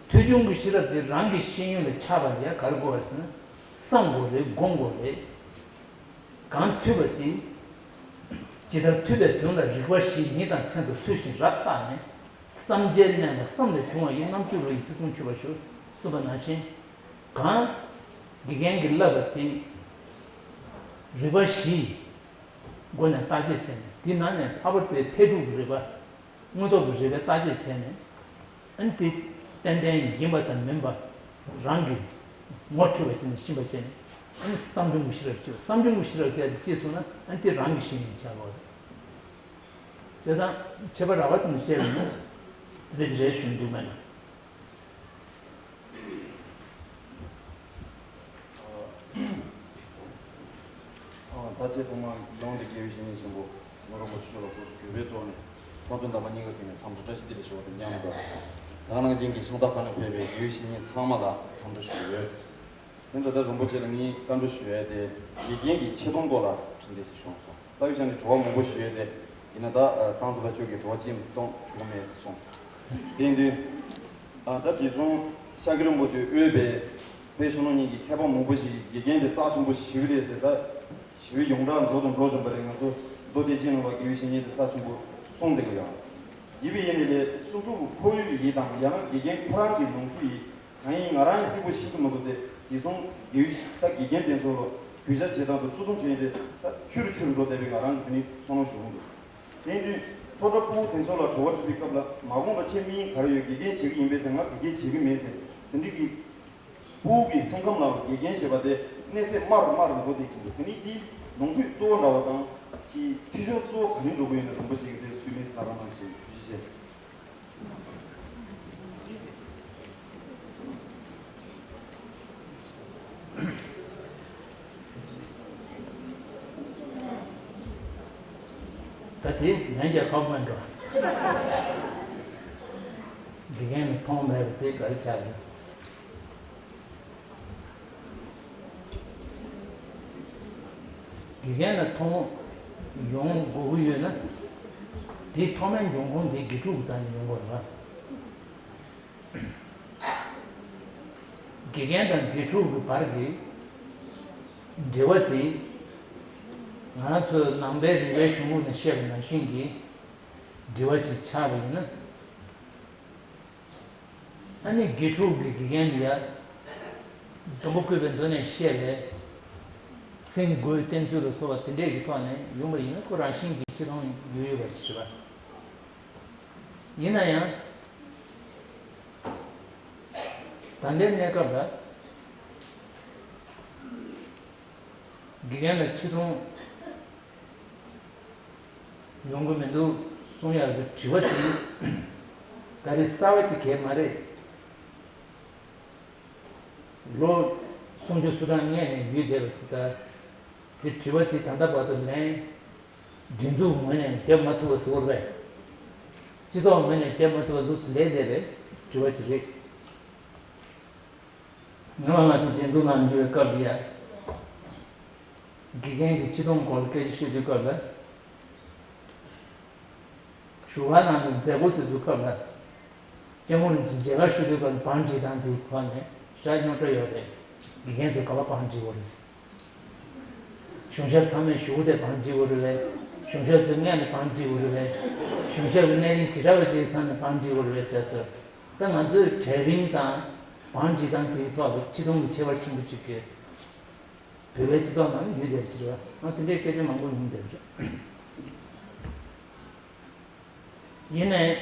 ཐོས་བྱུང་གི་ཤེས་རབ་དེ་རང་གི་ཤེས་ཡོན་ལ་ཆགས་པ་ལ་ཡ་ག་རེ་དགོས་པ་རེད་ཟེར་ན། བསམ་དགོས་རེད། སྒོམ་དགོས་རེད། གང་ཐོས་པ་དེ་ཇི་ལྟར་ཐོས་པའི་དོན་ལ་རིགས་པ་བཞིའི་ཉིང་དང་མཚན་དུ་ཚུལ་བཞིན་རབ་བརྟགས་ནས། བསམ་བྱའི་གནས་ལ་བསམ་ལས་བྱུང་བ་ཡི། རྣམ་དཔྱོད་རོ་ཡིས་མཐིལ་ཙམ་ཆུད་པར་ཞུ། གསུངས་པ་ནང་བཞིན། གང་དགེ་རྒན་གྱིས་བསླབས་པ་དེ་རིགས་པ་བཞིའི་སྒོ་ནས་བརྟག་དཔྱད་བྱས་ནས། དེ་ནང་ནས་ལྷག་པར་དུ་ཐད་ཐུག་གི་རིགས་པ། དངོས་ཐོག་གི་རིགས་པའི་བརྟག་དཔྱད་བྱས་ནས། ཨ་ནི་དེ་ཏན་ཏན་ཡིན་པ་དང་མིན་པ་རང་གིས་ངོ་འཕྲོད་པ་བྱས་ནས་ཤེས་པ་བྱས་ནས། ཨ་ནི་བསམ་བྱུང་གི་ཤེས་རབ་ཅིག་བསམ་བྱུང་གི་ཤེས་རབ་ཟེར་ཡག་དེ་ཅི་གསུངས་ན། ཨ་ནི་དེ་རང་གི་ཤེས་ཡོན་ཆགས་པ་རེད། བྱས་ཙང་ཁྱད་པར་ར་བ་ཙམ་བཤད་པ་ཡིན་ན་དེ་འདྲ་ཅིག་རེད་ཞུ་འདུག་མེད་ན། ད་ཆེ་ཐོག་མར་ཡོངས་འདི་དགེ་བའི་བཤེས་གཉེན་ཆེན་པོ་ནོར་བུ་མཆོག་ལ་སྐུ་གཟུགས་གུས་པའི་ཐོག་ནས་གསང་སྤྱོད་དམ་པ་སྙིང་ག་ཐིག་ནས་འཚམས་འདྲི་བཀྲ་ཤིས་བདེ་ལེགས་ཞུ་བ་དང་མཉམ་དུ། ད་ག་ནང་བཞིན་གྱི་ཤང་སྟག་ཁ་ནས་ཕེབས་པའི་དགེ་བའི་བཤེས་གཉེན་ཚང་མ་ལ་འཚམས་འདྲི་ཞུ་གི་ཡོད། དེ་ད་ལྟ་རིན་པོ་ཆེ་ལ་ངས་བཀའ་འདྲི་ཞུ་ཡས་དེ། དགེ་རྒན་གྱི་ཆེ་མཐོང་སྐོར་ལ་དྲི་འདེབས་ཤིག་བྱུང་སོང་། རྩ་བའི་ཆ་ནས་དྲི་བ་མང་པོ་ཞུ་ཡས་དེ་ཡིན་ན། ད་ཨ་ཏང་ཙི་པ་མཆོག་གིས་དྲི་བ་ཅི་ཡང་གཏོང་ཆོག་གི་མེད་ཟེར་གསུངས་སོང་། དེ་ཡིན་དུས་ཨ་ད་དེང་སང་ཤཱཀྱ་རིན་པོ་ཆེ་དབུས་པའི་དཔལ་ཆོས་ལོངས་གཉིས་ཀྱི་མཁས་པ་མང་པོ་ཞིག་དགེ་རྒན་དེ་རྩ་ཆེན་པོ་ཞེ་པོ་རེད་ཟེར། ད་ཞེ་པོ་ཡོངས་གྲགས་འགྲོ་དང་འགྲོ་བཞིན་པ་རེད། ང་ཚོ་མདོ་སྡེ་སྤྱི་ནང་ལ་དགེ་བའི་བཤེས་གཉེན་དེ་རྩ་ཆེན་པོ་གསུངས་བསྡད་ཀྱི་ཡོད། ཡིན་པའི་ཡིན་ནའི་ལས་སོ་སོ་གི་ཁོར་ཡུག་ཡིན་དང་། ཡང་ན་དགེ་རྒན་ཁོ་རང་གི་ནོར་འཁྲུལ་ཡིན། གང་ཡིན་ང་རང་ཡང་གསལ་པོ་ཤེས་ཀྱི་མི་འདུག་སྟེ། དེང་སང་དགེ་བའི་ད་དགེ་རྒན་དེ་ཚོ་ལ་གུས་ཞབས་བྱེད་སྟངས་དང་གཙོ་བསྡོམས་བྱེད་ཡས་དེ་ད་ཆུ་རུ་ཆུ་རུ་འགྲོ་བསྡད་པའི་ང་རང་གི་དེ་ནི་ཚོར་སྣང་ཞིག་འོང་འདུག་དེ་ཡིན་དུས་སློབ་གྲྭ་ཕྲུ་གུ་དེ་ཚོ་ལ་དྲི་བ་དྲིས་པའི་སྐབས་ལ། མ་འོངས་པ་ཁྱེད་མིང་ག་རེ་ཡོད། དགེ་རྒན་བྱེད་ཀྱི་ཡིན་པས་ཟེར། ང་དགེ་རྒན་བྱེད་ཀྱི་མེད་ཟེར། དེ་འདྲ་གི་ཕྲུ་གུ་གི་སེམས་ཁམས་ལ་དགེ་རྒན་ཞེས་པ་དེ་གནས་ཚད་དམའ་རུ་དམའ་རུ་འགྲོ་བསྡད་ཀྱི་འདུག་དེ་ནི་དེའི་ནོར་འཁྲུལ་གཙོ་བོ་འདྲ་བ་དང་། ཅིག་འཐུས་ཤོར་གཙོ་བོ་ག་ནས་འགྲོ་གི་ཡོད་ན། རིན་པོ་ཆེ་གིས་དེ་སུས་མེད་ཟེར་ལབ་པ་ནང་བཞིན། ཐུགས་རྗེ་ཆེ། ད་དེ་ལན་རྒྱག་ཁག་པོ་མེད་འགྲོ། དགེ་རྒན་ལ་མཐོང་མེད་པ་དེ་ག་རེ་ཆགས་རེད། དགེ་རྒན་ལ་མཐོང་ཡོང་དགོས་ཀྱི་ཡོད་ན། དེ་མཐོ་དམན་འབྱུང་ཁུངས་དེ་དགེ་ཕྲུག་གི་རྩ་ནས་ཡོང་དགོས་རེད་པ། དགེ་རྒན་དང་དགེ་ཕྲུག་གི་བར་གྱི་འབྲེལ་བ་དེ། ང་རང་ཚོའི་ནང་པའི་རིག་པའི་གཞུང་ལུགས་ནས་བཤད་པ་ནང་བཞིན་གྱི་འབྲེལ་བ་ཅིག་ཆགས་པ་ཡིན་ན། ཨ་ནི་དགེ་ཕྲུག་གིས་དགེ་རྒན་ལ་ཡ་འཛོམས་པོ་བཀོད་པའི་མདོ་ནས་བཤད་པའི་སེམས་དགོས་བསྟེན་ཚུལ་ལ་སོགས་པ་དེ་འདྲས་ཀྱི་ཐོག་ནས་ཡོང་པ་ཡིན་ན། ཁོ་རང་བཞིན་གྱིས་ཆེ་མཐོང་ཡོད་ཡོད་པ་ཞིག་རེད་པ། ཡིན་ན་ཡང་། ད་ལྟའི་གནས་སྐབས་ལ་དགེ་རྒན་ལ་ཆེ་མཐོང་ཡོང་གི་མི་འདུག་གསུང་ཡག་གི་དྲི་བ་དེ་ད་རེས་གསར་བ་ཅིག་གང་ཡང་མ་རེད། ལོ་སུམ་ཅུ་སོ་གྲངས་སྔོན་ནས་ཡོད་བསྡད་པ་ཞིག་ད། དེ་དྲི་བ་དེ་ད་ལྟ་བར་དུ་ལན་སྒྲིག་འཛུགས་ངོས་ནས་འདེབས་མ་ཐུབ་པ་ཟེར་བ་རེད། སྤྱི་ཚོགས་ངོས་ནས་འདེབས་མ་ཐུབ་པ་ལུགས་སུ་ལས་འདས་པའི་དྲི་བ་ཅིག་རེད། སྔོན་མ་ང་ཚོ་འགྲན་བསྡུར་ནང་འགྲོ་བའི་སྐབས་ལ་ཡ། དགེ་རྒན་གྱི་ཆེ་མཐོང་སྐོར་ལ་སྐད་ཆ་བཤད་དུས་སྐབས་ལ། ཞུ་བ་ནང་དུ་མཛད་སྒོ་དེ་ཚོའི་སྐབས་ལ། སྐྱབས་མགོན་རིན་པོ་ཆེ་མཇལ་ཁ་ཞུ་དུས་སྐབས་ལ་བང་སྒྲིག་སྟངས་དེའི་ཐོག་ནས་ཞེ་དྲག་རྙོག་དྲ་ཡོད་རེད། དགེ་རྒན་ཚོས་ག་པར་བང་སྒྲིག་དགོས་རེད། གཞུང་ཞབས་ཚང་མས་གཞུག་གུ་དེར་བང་སྒྲིག་དགོས་རེད་པས། གཞུང་ཞབས་ཚོས་སྔོན་ནས་བང་སྒྲིག་དགོས་རེད་པས། གཞུང་ཞབས་ཀྱི་གནས་རིམ་ཇི་འདྲ་བ་ཞིག་ཚང་ནས་བང་སྒྲིག་དགོས་རེད་པས་ཟེར་སོང་། ད་ང་ཚོས་གྲལ་རིམ་དང་བང་སྒྲིག་སྟངས་དེའི་ཐོག་ལ་ཆེ་མཐོང་གི་ཁྱད་པར་ཆེན་པོ་ཅིག་གིས་བོད་པའི་སྤྱི་ཚོགས་ནང་ཡོད་བསྡད་པ་ཅིག་རེད། ཨ་དེ་འདྲའི་སྐད་ཆ་མང་པོ་ཡོང་བསྡད་པ་རེད། ཡིན་ནའི།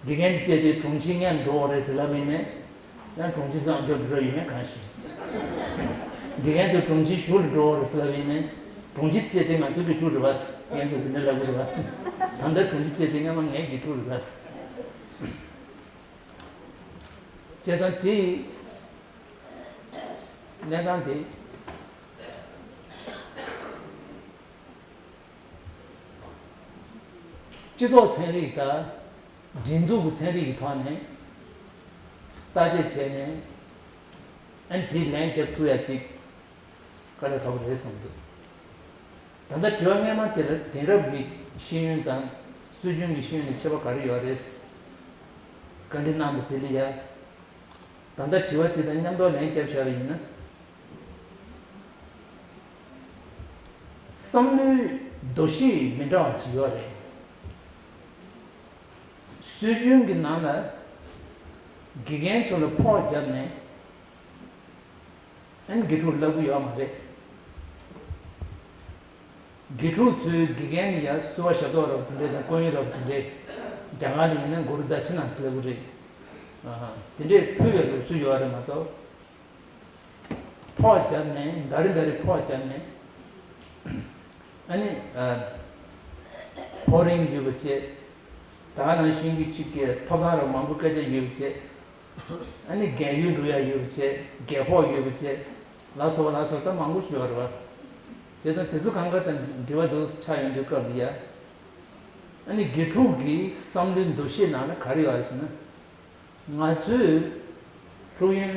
དགེ་རྒན་དེ་བྱས་ཏེ་དྲུང་ཆེ་སྔོན་འགྲོ་བ་རེད་ཟེར་ལབ་ཡིན་ནའི། ཡང་དྲུང་ཆེ་སང་འགྲོ་འགྲོ་ཡིན་ནའི་གང་ཞིག་དགེ་རྒན་དེ་དྲུང་ཆེ་གཞུག་ལ་འགྲོ་བ་རེད་ཟེར་ལབ་ཡིན་ནའི། དྲུང་ཆེ་བྱས་ཏེ་ང་ཚོའི་དགེ་ཕྲུག་རེད་པ། ངས་ཚོ་དེ་འདྲ་ལབ་གི་རེད་པ། ད་ལྟ་དྲུང་ཆེ་བྱས་ཏེ་སྔོན་མ་ངའི་དགེ་ཕྲུག་རེད་པ། བྱས་ཙང་དེ་གནས་སྟངས་དེ། སྤྱི་ཚོགས་ཚན་རིག་དང་སྒྲིག་འཛུགས་ཀྱི་ཚན་རིག་གི་ཐོག་ནས་བརྟག་དཔྱད་བྱས་ནས། ཨ་ནི་དེ་ལན་རྒྱབ་ཐུབ་ཡ་ཅིག་དཀའ་ལས་ཁག་པོ་རེད་བསམ་འདུག་ད་ལྟ་དྲི་བ་སྔ་མ་དེ་ལ་དེང་རབས་ཀྱི་ཤེས་ཡོན་དང་སྲོལ་རྒྱུན་གྱི་ཤེས་ཡོན་ལ་ཁྱད་པར་ག་རེ་ཡོད་རེད། བཀའ་འདྲི་གནང་བ་དེ་ལ་ཡ། ད་ལྟ་དྲི་བ་དེ་དང་མཉམ་དུ་ལན་བརྒྱབ་བཞག་པ་ཡིན་ན། བསམ་བློའི་འདུ་ཤེས་མི་འདྲ་བ་ཅིག་ཡོད་རེད། སྲོལ་རྒྱུན་གྱི་ནང་ལ་དགེ་རྒན་ཚོ་ལ་ཕོགས་བརྒྱབ་ནས་ཨ་ནི་དགེ་ཕྲུག་བསླབ་ཀྱི་ཡོད་མ་རེད། དགེ་ཕྲུག་ཚོས་དགེ་རྒན་ལ་ཡ་བསུ་བ་ཞབས་ཏོག་རབ་དེ་འདྲས་དང་སྐུ་ཡོན་རབ་དེ་འདྲས། རྒྱ་གར་ལ་ཡིན་ན་གུ་རུ་དྷ་ཤི་ན་ཟེར་ལབ་ཀྱི་རེད། ཨ་ཧ། དེ་འདྲས་ཕུལ་བའི་ལུགས་སྲོལ་ཡོད་རེད་མ་གཏོགས། ཕོགས་བརྒྱབ་ནས་ཟླ་རེ་ཟླ་རེ་ཕོགས་བརྒྱབ་ནས། ཨ་ནི་ཨ་ཕོགས་རིན་ཡོད་པ་བྱས། ད་ག་ནང་བཞིན་གྱི་གཅིག་གི་ཐོབ་ཐང་རབ་མང་པོ་སྐད་ཆ་ཡོད་པ་བྱས། ཨ་ནི་རྒས་ཡོལ་འགྲོ་ཡ་ཡོད་པ་བྱས། རྒས་ཕོགས་ཡོད་པ་བྱས། ལ་སོགས་པ་ལ་སོགས་ད་མང་པོ་ཞིག་ཡོད་རེད་པ། བྱས་ཙང་དེ་ཚོ་གང་ག་དང་འབྲེལ་བ་འདུག་ཆགས་ཡོང་དུས་སྐབས་འདི་ཡ། ཨ་ནི་དགེ་ཕྲུག་གི་བསམ་བློའི་འདུ་ཤེས་ནང་ལ་ག་རེ་ཡོད་རེད་ཟེར་ན། ང་ཚོས་སློབ་ཡོན་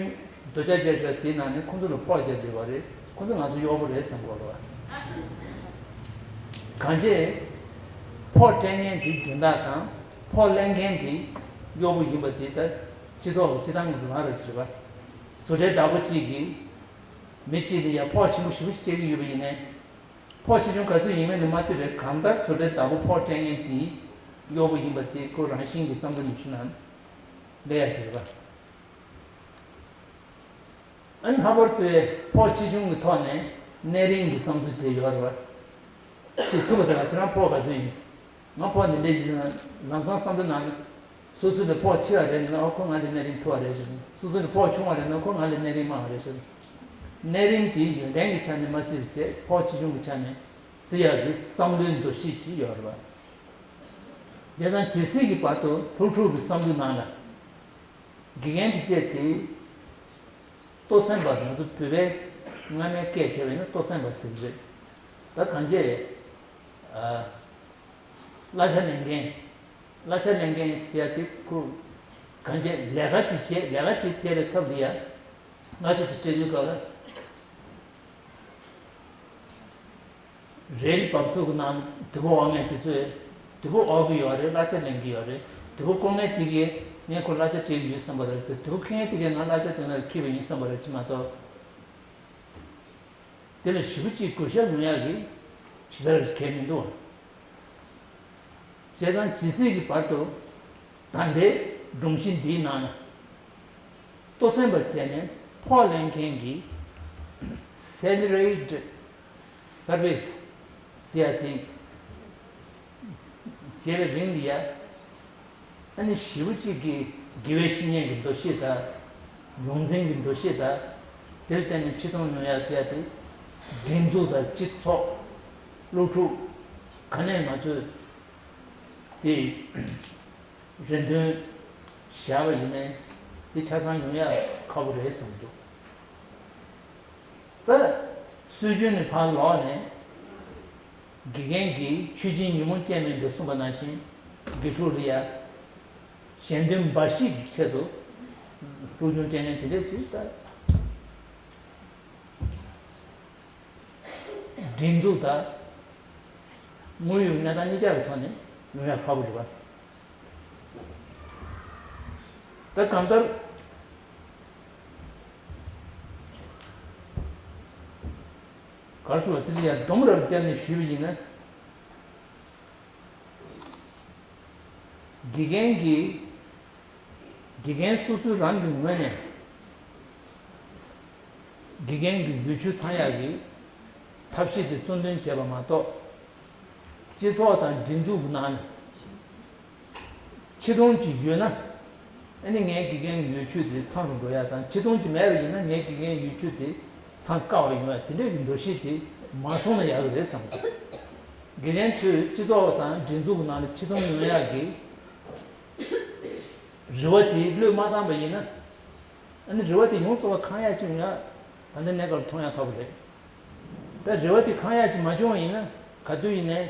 སྡུག་ཅག་རྒྱབ་ཤོག་དེའི་ནང་ནས་ཁོང་ཚོ་ལ་ཕོགས་རྒྱབ་བསྡད་པ་རེད། ཁོང་ཚོ་ང་ཚོ་གཡོག་པོ་རེད་བསམ་གྱི་ཡོད་རེད་པ། གང་བྱས། ཕོགས་སྤྲད་མཁན་དེ་སྦྱིན་བདག་དང་ཕོགས་ལེན་མཁན་དེ་གཡོག་པོ་ཡིན་པ་དེ་ལྟར་སྤྱི་ཚོགས་ཀྱི་སྤྱི་བཏང་གི་རང་རེད་ཟེར་བ། བཟོ་གྲྭའི་བདག་པོ་གཅིག་གིས་མི་གཅིག་ལ་ཡ་ཕོགས་ཆེན་པོ་ཞེ་པོ་ཞིག་སྤྲད་ཀྱི་ཡོད་པ་ཡིན་ནའི། ཕོགས་ཆེ་ཆུང་ག་ཚོད་ཡིན་མིན་ལ་མ་ལྟོས་པའི་གང་ལྟར་བཟོ་གྲྭའི་བདག་པོ་ཕོགས་སྤྲད་མཁན་དེ་གཡོག་པོ་ཡིན་པ་དེ་ཁོ་རང་བཞིན་གྱི་བསམ་བློ་ནུས་ཤུགས་ནང་སླེབས་ཡ་ཞིག་རེད་པ། ཨ་ནི་ལྷག་པར་དུ་ཕོགས་ཆེ་ཆུང་གི་ཐོག་ནས་གནས་རིམ་གྱི་བསམ་ཚུལ་དེ་ཡོད་རེད་པ། ཅིག་ཐུབ་པ་དང་ཁྱེད་རང་ཕོགས་ག་ཚོད་ཡིན། ང་ཕོགས་འདི་འདྲས་ཞིག་ཡིན་ན་ལམ་སང་བསམ་བློ་ནང་ལ། སོ་སོ་ལས་ཕོགས་ཆེ་བ་རེད་ན་ཨོ་ཁོ་ང་ལས་གནས་རིམ་མཐོ་བ་རེད་ཟེར། སོ་སོ་ལས་ཕོགས་ཆུང་བ་རེད་ན་ཁོ་ང་ལས་གནས་རིམ་དམའ་བ་རེད་ཟེར། གནས་རིམ་དེ་ཡོན་ཏན་གྱི་ཆ་ནས་མ་བརྩིས་བྱས་ཕོགས་ཆེ་ཆུང་གི་ཆ་ནས་བརྩི་ཡག་གི་བསམ་བློའི་འདུ་ཤེས་ཅིག་ཡོད་རེད་པ། བྱས་ཙང་ཇི་སྲིད་ཀྱི་བར་དུ་སློབ་ཕྲུག་གི་བསམ་བློའི་ནང་ལ་དགེ་རྒན་དེ་བྱས་ཏེ། ལྟོ་སེམས་པ་ང་ཚོ་བོད་པའི་སྔ་མའི་སྐད་བྱས་པ་ཡིན་ན་ལྟོ་སེམས་པ་ཟེར་གྱི་རེད། ད་གང་བྱས། ཨ། གླ་ཆ་ལེན་མཁན། གླ་ཆ་ལེན་མཁན་ཟེར་ཡ་དེ་ཁོ། གང་བྱས་ལས་ཀ་ཅིག་བྱས་ལས་ཀ་ཅིག་བྱས་པའི་ཚབ་ཏུ་ཡ། གླ་ཆ་དེ་སྤྲད་དུས་སྐབས་ལ། རེལ་འབབ་ཚུགས་ཀྱི་ནང་དུ་བ་འོག་མཁན་དེ་ཚོས་དུ་བ་འོག་གི་ཡོད་རེད། གླ་ཆ་ལེན་གྱི་ཡོད་རེད། དུ་བ་བསྐོར་མཁན་དེ་གས་ངས་ཁོ་གླ་ཆ་སྤྲད་ཀྱི་ཡོད་བསམ་པ་རེད། དུ་བ་འཁྱེར་མཁན་དེ་གས་ང་གླ་ཆ་དེ་ནང་འཁྱེར་བ་ཡིན་བསམ་པ་རེད་ཅི་མ་གཏོགས། དེ་ལ་ཞེ་པོ་ཅིག་གུས་ཞབས་ཡོང་ཡག་གི་ཞེ་དྲག་གལ་མི་འདུག་བྱས་ཙང་ཇི་སྲིད་ཀྱི་བར་དུ་ད་ལྟའི་སྒྲོམ་གཞི་འདིའི་ནང་ལ་ལྟོ་སེམས་པ་བྱས་ནས་ཕོགས་ལེན་མཁན་གྱི་salaried service ཟེར་ཡ་དེ་བྱས་པའི་རིང་ལ་ཡ། ཨ་ནི་ཞེ་པོ་གཅིག་གིས་དགེ་བའི་བཤེས་གཉེན་གྱི་འདུ་ཤེས་དང་། ཡོངས་འཛིན་གྱི་འདུ་ཤེས་དང་། དེར་བརྟེན་ནས་ཆེ་མཐོང་ཡོང་ཡ་ཟེར་ཡ་དེ། སྒྲིག་འཛུགས་དང་སྤྱི་ཚོགས། སློབ་ཕྲུག་ག་ནས་ང་ཚོས་དེ་རེ་འདུན་བཞག་པ་ཡིན་ནའི་དེ་ཆ་ཚང་ཡོང་ཡ་ཁག་པོ་རེད་བསམ་འདུག་ད་སྲོལ་རྒྱུན་ནས་ཕར་ལོག་ནས། དགེ་རྒན་གྱིས་ཆོས་སྦྱིན་ཉོན་མོངས་ཅན་མིན་པས་གསུངས་པ་ནང་བཞིན་དགེ་ཕྲུག་ལ་ཡ་གཞན་དོན་འབའ་ཞིག་གི་ཆེད་དུ་སློབ་སྦྱོང་སྤྲད་མཁན་དེ་འདྲས་ཞིག་ད་སྒྲིག་འཛུགས་དང་དངོས་ཡོད་གནས་སྟངས་གཉིས་ཆ་གི་ཐོག་ནས་ཡོང་ཡ་ཁག་པོ་རེད་པ། ད་གང་ལྟར། ག་རེ་ཟེར་བ་དེ་ལ་ཡང་སྡོམ་རབ་བརྒྱབ་ནས་ཞུས་པ་ཡིན་ན། དགེ་རྒན་གྱིས་དགེ་རྒན་སོ་སོའི་རང་གི་ངོས་ནས་དགེ་རྒན་གྱི་ཡོ་ཆུ་ཚང་ཡག་གི་ཐབས་ཤེས་དེ་གཙོ་འདོན་བྱས་པ་མ་གཏོགས། སྤྱི་ཚོགས་དང་སྒྲིག་འཛུགས་ཀྱི་ནང་ནས་ཆེ་མཐོང་ཅིག་ཡོད་ན། ཨ་ནི་ངའི་དགེ་རྒན་གྱི་ཡོ་ཆུ་དེ་ཚང་རུ་འགྲོ་ཡག་དང་། ཆེ་མཐོང་ཅིག་མེད་པ་ཡིན་ན་ངའི་དགེ་རྒན་ཡོ་ཆུ་དེ་ཚང་དཀའ་བ་ཡོང་ཡག་དེ་འདྲའི་གི་འདུ་ཤེས་དེ་མ་སོང་ན་ཡག་གི་རེད་བསམ་གི། དགེ་རྒན་ཚོས་སྤྱི་ཚོགས་དང་སྒྲིག་འཛུགས་ཀྱི་ནང་ནས་ཆེ་མཐོང་ཡོང་ཡག་གི་རེ་བ་དེ་བློས་མ་བཏང་པ་ཡིན་ན། ཨ་ནི་རེ་བ་དེ་ཡོངས་རྫོགས་པ་ཁེངས་ཡག་ཅིག་ཡོང་ཡག་ད་ལྟ་གནས་སྐབས་མཐོང་ཡག་ཁག་པོ་རེད། ད་རེ་བ་དེ་ཁེངས་ཡག་ཅིག་མ་བྱུང་བ་ཡིན་ན། ག་དུས་ཡིན་ནའི་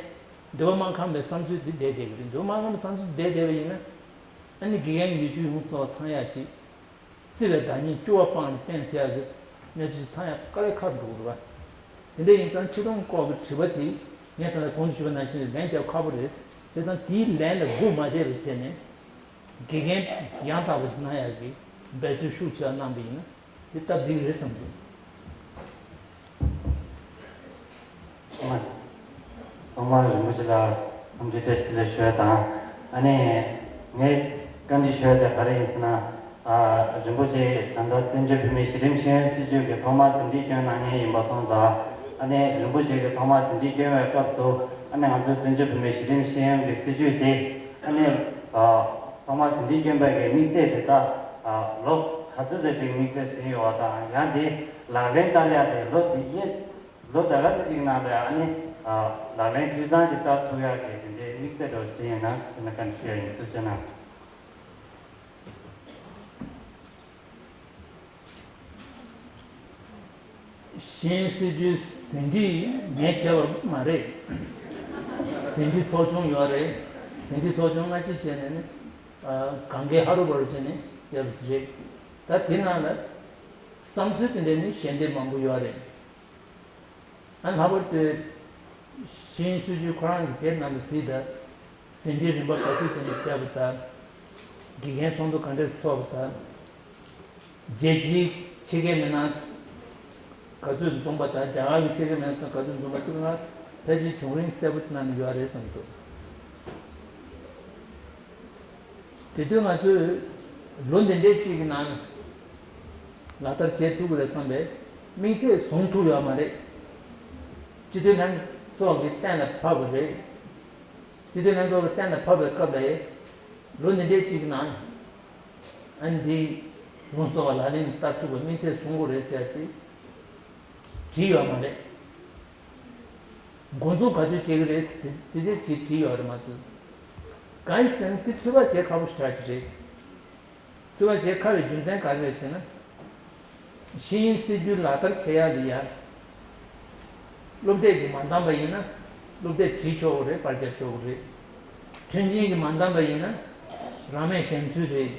འདོད་པ་མ་ཁེངས་པའི་བསམ་ཚུལ་དེ་བསྡད་བསྡད་ཀྱི་རེད། འདོད་པ་མ་ཁེངས་པའི་བསམ་ཚུལ་དེ་བསྡད་བསྡད་པ་ཡིན་ན། ཨ་ནི་དགེ་རྒན་ཡོ་ཆུ་ཡོངས་རྫོགས་པ་ཚང་ཡག་ཅིག། བརྩེ་བའི་བདག་ཉིད་སྐྱོ་བ་སྤངས་ནས་བསྟེན་ཟེར་ཡག་གི་གནས་ཚུལ་ཚང་ཡག་དཀའ་ལས་ཁག་འགྲོ་གི་རེད་པ། དེ་འདྲ་ཡིན་ཙང་ཆེ་མཐོང་སྐོར་གྱི་དྲི་བ་དེ་ངས་ད་ལྟ་གོང་དུ་ཞུས་པ་ནང་བཞིན་ལན་རྒྱག་ཁག་པོ་རེད། བྱས་ཙང་དེའི་ལན་ལ་སྒུག་མ་བསྡད་པ་བྱས་ནས། དགེ་རྒན་ཡང་དག་པ་ཞིག་གནང་ཡག་གི་འབད་བརྩོན་ཤུགས་ཆེ་བ་གནང་པ་ཡིན་ན་དེ་སྟབས་བདེ་གི་རེད་བསམ་གྱི། ཐོག་མར་རིན་པོ་ཆེ་ལ་འཚམས་འདྲི་བཀྲ་ཤིས་བདེ་ལེགས་ཞུ་ཡ་དང་། ཨ་ནི་ངས་བཀའ་འདྲི་ཞུ་ཡ་དེ་ག་རེ་ཡིན་ཟེར་ན། ཨ། རིན་པོ་ཆེ་ད་ལྟ་བཙན་བྱོལ་བོད་མིའི་གཞི་རིམ་ཤེས་ཡོན་སྲིད་བྱུས་ཀྱི་ཐོག་མར་ཟིན་བྲིས་བསྐྱོན་གནང་མཁན་ཡིན་པ་སོང་ཙང་། ཨ་ནི་རིན་པོ་ཆེ་གིས་ཐོག་མར་ཟིན་བྲིས་བསྐྱོན་པའི་སྐབས་སུ། ཨ་ནི་ང་ཚོའི་བཙན་བྱོལ་བོད་མིའི་གཞི་རིམ་ཤེས་ཡོན་གྱི་སྲིད་བྱུས་དེ། ཨ་ནི། ཨ། ཐོག་མར་ཟིན་བྲིས་བསྐྱོན་པའི་གི་དམིགས་ཚད་དེ་དག། ཨ། ལོ་ག་ཚོད་ཙམ་ཅིག་དམིགས་ཚད་ཟིན་ཡོད་པ་དང་། ཡང་དེ་ལག་ལེན་བསྟར་ཡག་དེ་ལོ་དེ་ཡས། ལོ་ཟླ་ག་ཚོད་ཅིག་ནང་ལ། ཨ་ནི། ཨ། ལག་ལེན་འཐུས་ཚང་ཅིག་བསྟར་ཐུབ་ཡག་གི་དེ་འདྲའི་དམིགས་ཚད་འདྲ་ཞིག་ཡིན་ན་དེ་ནས་བཀའ་འདྲི་ཞུ་ཡ་ཡིན། ཐུགས་རྗེ་གནང་། ཤེས་ཡོན་སྲིད་བྱུས་ཟིན་བྲིས་ངས་བརྒྱབ་པ་མ་རེད། ཟིན་བྲིས་ཚོགས་ཆུང་ཡོད་རེད། ཟིན་བྲིས་ཚོགས་ཆུང་སྔ་ཕྱི་བྱས་ནས་ནི། ཨ། གང་གའི་ཧ་རུ་བ་རུ་བྱས་ནས་བརྒྱབ་པ་ཅིག་རེད། ད་དེ་ནང་ལ་བསམ་ཚུལ་དེ་འདྲ་ནི་ཞལ་འདེབས་མང་པོ་ཡོད་རེད། ཨ། ལྷག་པར་དུ་ཤེས་ཡོན་སྲིད་བྱུས་ཁོ་རང་གི་དེབ་ནང་དུ་གཟིགས་དང་། ཟིན་བྲིས་རིམ་པ་ག་ཚོད་ཅིག་ནས་བརྒྱབ་པ་དང་། དགེ་རྒན་ཚོགས་འདུ་ག་འདྲས་ཚོགས་པ་དང་། རྒྱལ་སྤྱིའི་ཆེད་མཁས་མི་སྣ་ག་ཚོད་འཛོམས་པ་དང་། རྒྱ་གར་གྱི་ཆེད་མཁས་མི་སྣ་དང་ག་ཚོད་འཛོམས་པ་ཅིག་ལ་ཕལ་ཆེར་བྱུང་རིམ་གསལ་པོ་དེ་ནང་ནས་ཡོད་རེད་བསམ་འདུག། དེ་དུས་ང་ཚོས་ལོ་འདི་འདྲའི་གཅིག་གི་ནང་ལ་ལག་བསྟར་བྱེད་ཐུབ་ཀྱི་རེད་བསམ་པའི་དམིགས་ཚད་བཟུང་ཐུབ་ཡོད་མ་རེད། སྤྱི་འཐུས་ལྷན་ཚོགས་ཀྱིས་གཏན་ལ་ཕབ་པ་རེད། སྤྱི་འཐུས་ལྷན་ཚོགས་ཀྱིས་གཏན་ལ་ཕབ་པའི་སྐབས་ལ་ལོ་འདི་འདྲའི་གཅིག་གི་ནང་ཨ་ནི་འདི་ཡོངས་རྫོགས་པ་ལག་ལེན་བསྟར་ཐུབ་པའི་དམིགས་ཚད་བཟུང་དགོས་རེད་ཟེར་ཏེ་བྲིས་ཡོད་མ་རེད། འགོ་འཛུགས་ག་དུས་བྱེད་ཀྱི་རེད་ཟེར་དེ་དེ་ཚོ་ཅིག་བྲིས་ཡོད་རེད་མ་གཏོགས། གང་ཡིན་ཟེར་ན་དེ་ཚོད་དཔག་བྱེད་ཁག་པོ་ཞེ་དྲག་ཅིག་རེད། ཚོད་དཔག་བྱེད་ཁག་པའི་རྒྱུ་མཚན་ག་རེ་རེད་ཟེར་ན། ཤེས་ཡོན་སྲིད་བྱུས་ལག་བསྟར་བྱེད་ཡག་ལ་ཡ། སློབ་དེབ་ཀྱིས་མ་འདང་པ་ཡིན་ན་སློབ་དེབ་བྲིས་ཆོག་གི་རེད། པར་རྒྱབ་ཆོག་གི་རེད། མཐུན་རྐྱེན་གྱིས་མ་འདང་པ་ཡིན་ན་རང་མོས་གཞན་སུན་རེད།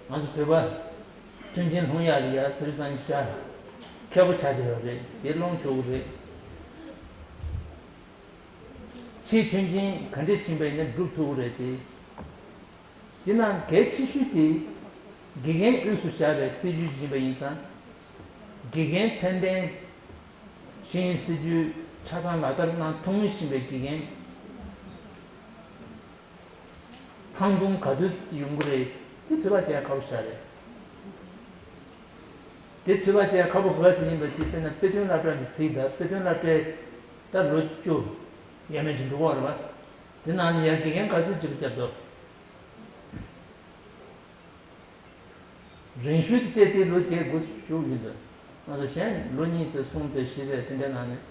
ང་ཚོ་བོད་པ་མཐུན་རྐྱེན་སློང་ཡག་ལ་ཡ་དེ་རིང་སང་ཉིན་ཞེ་དྲག་མཁས་པོ་ཆགས་བསྡད་ཡོད་རེད། དེ་སློང་ཆོག་གི་རེད། ཕྱིའི་མཐུན་རྐྱེན་ག་འདྲས་ཕྱིན་པ་ཡིན་ན་སྒྲུབ་ཐུབ་ཀྱི་རེད་དེ། དེ་ནང་གལ་ཆེ་ཤོས་དེ་དགེ་རྒན་དབུས་སུ་བཞག་པའི་སྲིད་བྱུས་ཡིན་པ་ཡིན་ཙང་། དགེ་རྒན་ཚད་ལྡན་ཤེས་ཡོན་སྲིད་བྱུས་ཆ་ཚང་ལག་བསྟར་གནང་ཐུབ་མི་ཤེས་པའི་དགེ་རྒན་ཚང་འཛོམས་ག་དུས་ཡོང་གི་རེད། དེ་ཚོད་དཔག་བྱེད་ཡག་ཁག་པོ་ཞེ་དྲག་རེད། དེ་ཚོད་དཔག་བྱེད་ཡག་ཁག་པོ་ག་ཟེར་ཡིན་པ་དེ་དཔེར་ན་དཔེ་སྟོན་སློབ་གྲྭ་འདི་གཟིགས་དང་། དཔེ་སྟོན་སློབ་གྲྭའི་ད་ལོ་བཅུ་ཡས་མས་ཅིག་འགྲོ་གི་ཡོད་རེད་པ། དེ་ནང་ནས་ཡར་དགེ་རྒན་ག་ཚོད་ཅིག་བརྒྱབ་འདུག། རིང་ཤོས་དེ་བྱས་ཏེ་ལོ་བརྒྱད་དགུ་བཞུགས་ཡོད་འདུག། ང་ཚོ་གཞན་ལོ་གཉིས་ཙམ་གསུམ་ཙམ་བཞི་ཙམ་དེ་འདྲའི་ནང་ནས་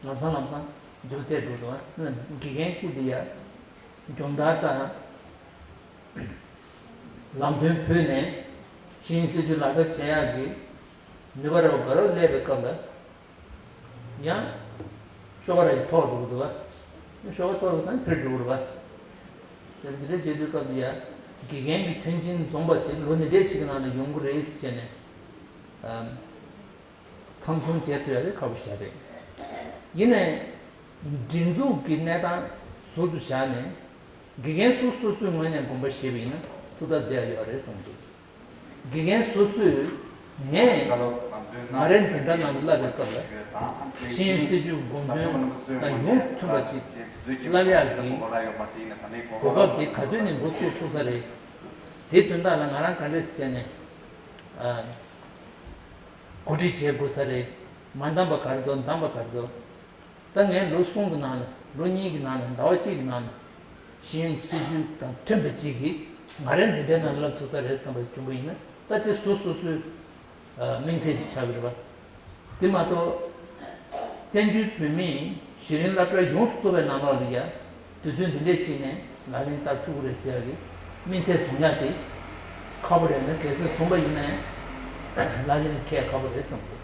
ལམ་སང་ལམ་སང་མཇུག་ཐེབས་འགྲོ་འདུག། ཨ། དགེ་རྒན་གཅིག་དེ་ཡ་སྦྱོང་བརྡར་དང་ལམ་སྟོན་ཕུལ་ནས་ཤེས་ཡོན་སྲིད་བྱུས་ལག་བསྟར་བྱེད་ཡག་གི་ནུས་པ་རེ་བ་དགའ་རབ་སླེབས་པའི་སྐབས་ལ། ཡང་ཤོག་ཁ་ར་ཞིག་ཐོར་འགྲོ་གི་འདུག་པ། ཤོག་ཁ་ཐོར་བ་དང་འཕུར་འགྲོ་གི་རེད་པ། དེ་འདི་འདྲ་བྱེད་དུས་སྐབས་དེ་ཡ་དགེ་རྒན་གྱི་མཐུན་རྐྱེན་འཛོམས་པ་དེ་ལོ་འདི་འདྲའི་ཞིག་གི་ནང་ལ་ཡོང་གི་རེད་ཟེར་བྱས་ནས། ཨམ། ཚང་འཛོམས་བྱེད་ཐུབ་ཡ་དེ་ཁག་པོ་ཞེ་དྲག་རེད། ཡིན་ནའི་སྒྲིག་འཛུགས་ཀྱི་གནས་སྟངས་ཟུར་དུ་བཞག་ནས་དགེ་རྒན་སོ་སོ་སོའི་ངོས་ནས་དགོངས་པ་བཞེས་པ་ཡིན་ན་ཐུགས་ཐག་བསྡད་ཡ་ཡོད་རེད་བསམ་འདུག། དགེ་རྒན་སོ་སོས་ ངས་ང་རའི་འཛིན་གྲྭ་ནང་དུ་བསླབ་པའི་སྐབས་ལ་ཤེས་ཡོན་སྲིད་བྱུས་དགོངས་དོན་དང་ཡོངས་མཐུན་པ་ཅིག་བསླབ་ཡག་གི་གོ་སྐབས་དེ་ག་དུས་ནས་འགོ་བཙུགས་ཐུབ་ས་རེད། དེ་དོན་དག་ལ་ང་རང་ག་འདྲས་བྱས་ནས་ཨ་གོ་སྒྲིག་བྱེད་དགོས་ས་རེད། མ་འདང་པ་ག་རེ་འདུག་འདང་པ་ག་རེ་འདུག་ད་ངས་ལོ་གསུམ་གྱི་ནང་ལ་ལོ་གཉིས་ཀྱི་ནང་ལ་ཟླ་བ་གཅིག་གི་ནང་ལ་ཤེས་ཡོན་སྲིད་བྱུས་དང་མཐུན་པ་གཅིག་གིས་ང་རའི་འཛིན་གྲྭའི་ནང་ལ་བསླབ་ཐུབ་ས་རེད་བསམ་པ་བྱུང་པ་ཡིན་ན། ད་དེ་སོ་སོ་སོའི་ཨ་དམིགས་བསལ་ཞིག་ཆགས་ཀྱི་རེད་པ། དེ་མ་གཏོགས་བཙན་བྱོལ་བོད་མིའི་གཞི་རིམ་སློབ་གྲྭ་ཡོངས་སུ་རྫོགས་པའི་ནང་ལོགས་ལ་ཡ་དུས་ཚོད་འདི་འདྲས་ཅིག་ནས་ལག་ལེན་བསྟར་ཐུབ་ཀྱི་རེད་ཟེར་ཡག་གི་དམིགས་བསལ་བཟུང་ཡག་དེ་ཁག་པོ་རེད། ན་གལ་སྲིད་བཟུང་པ་ཡིན་ན་ཡང་ལག་ལེན་ལ་འཁེལ་ཁག་པོ་རེད་བསམ་གྱི།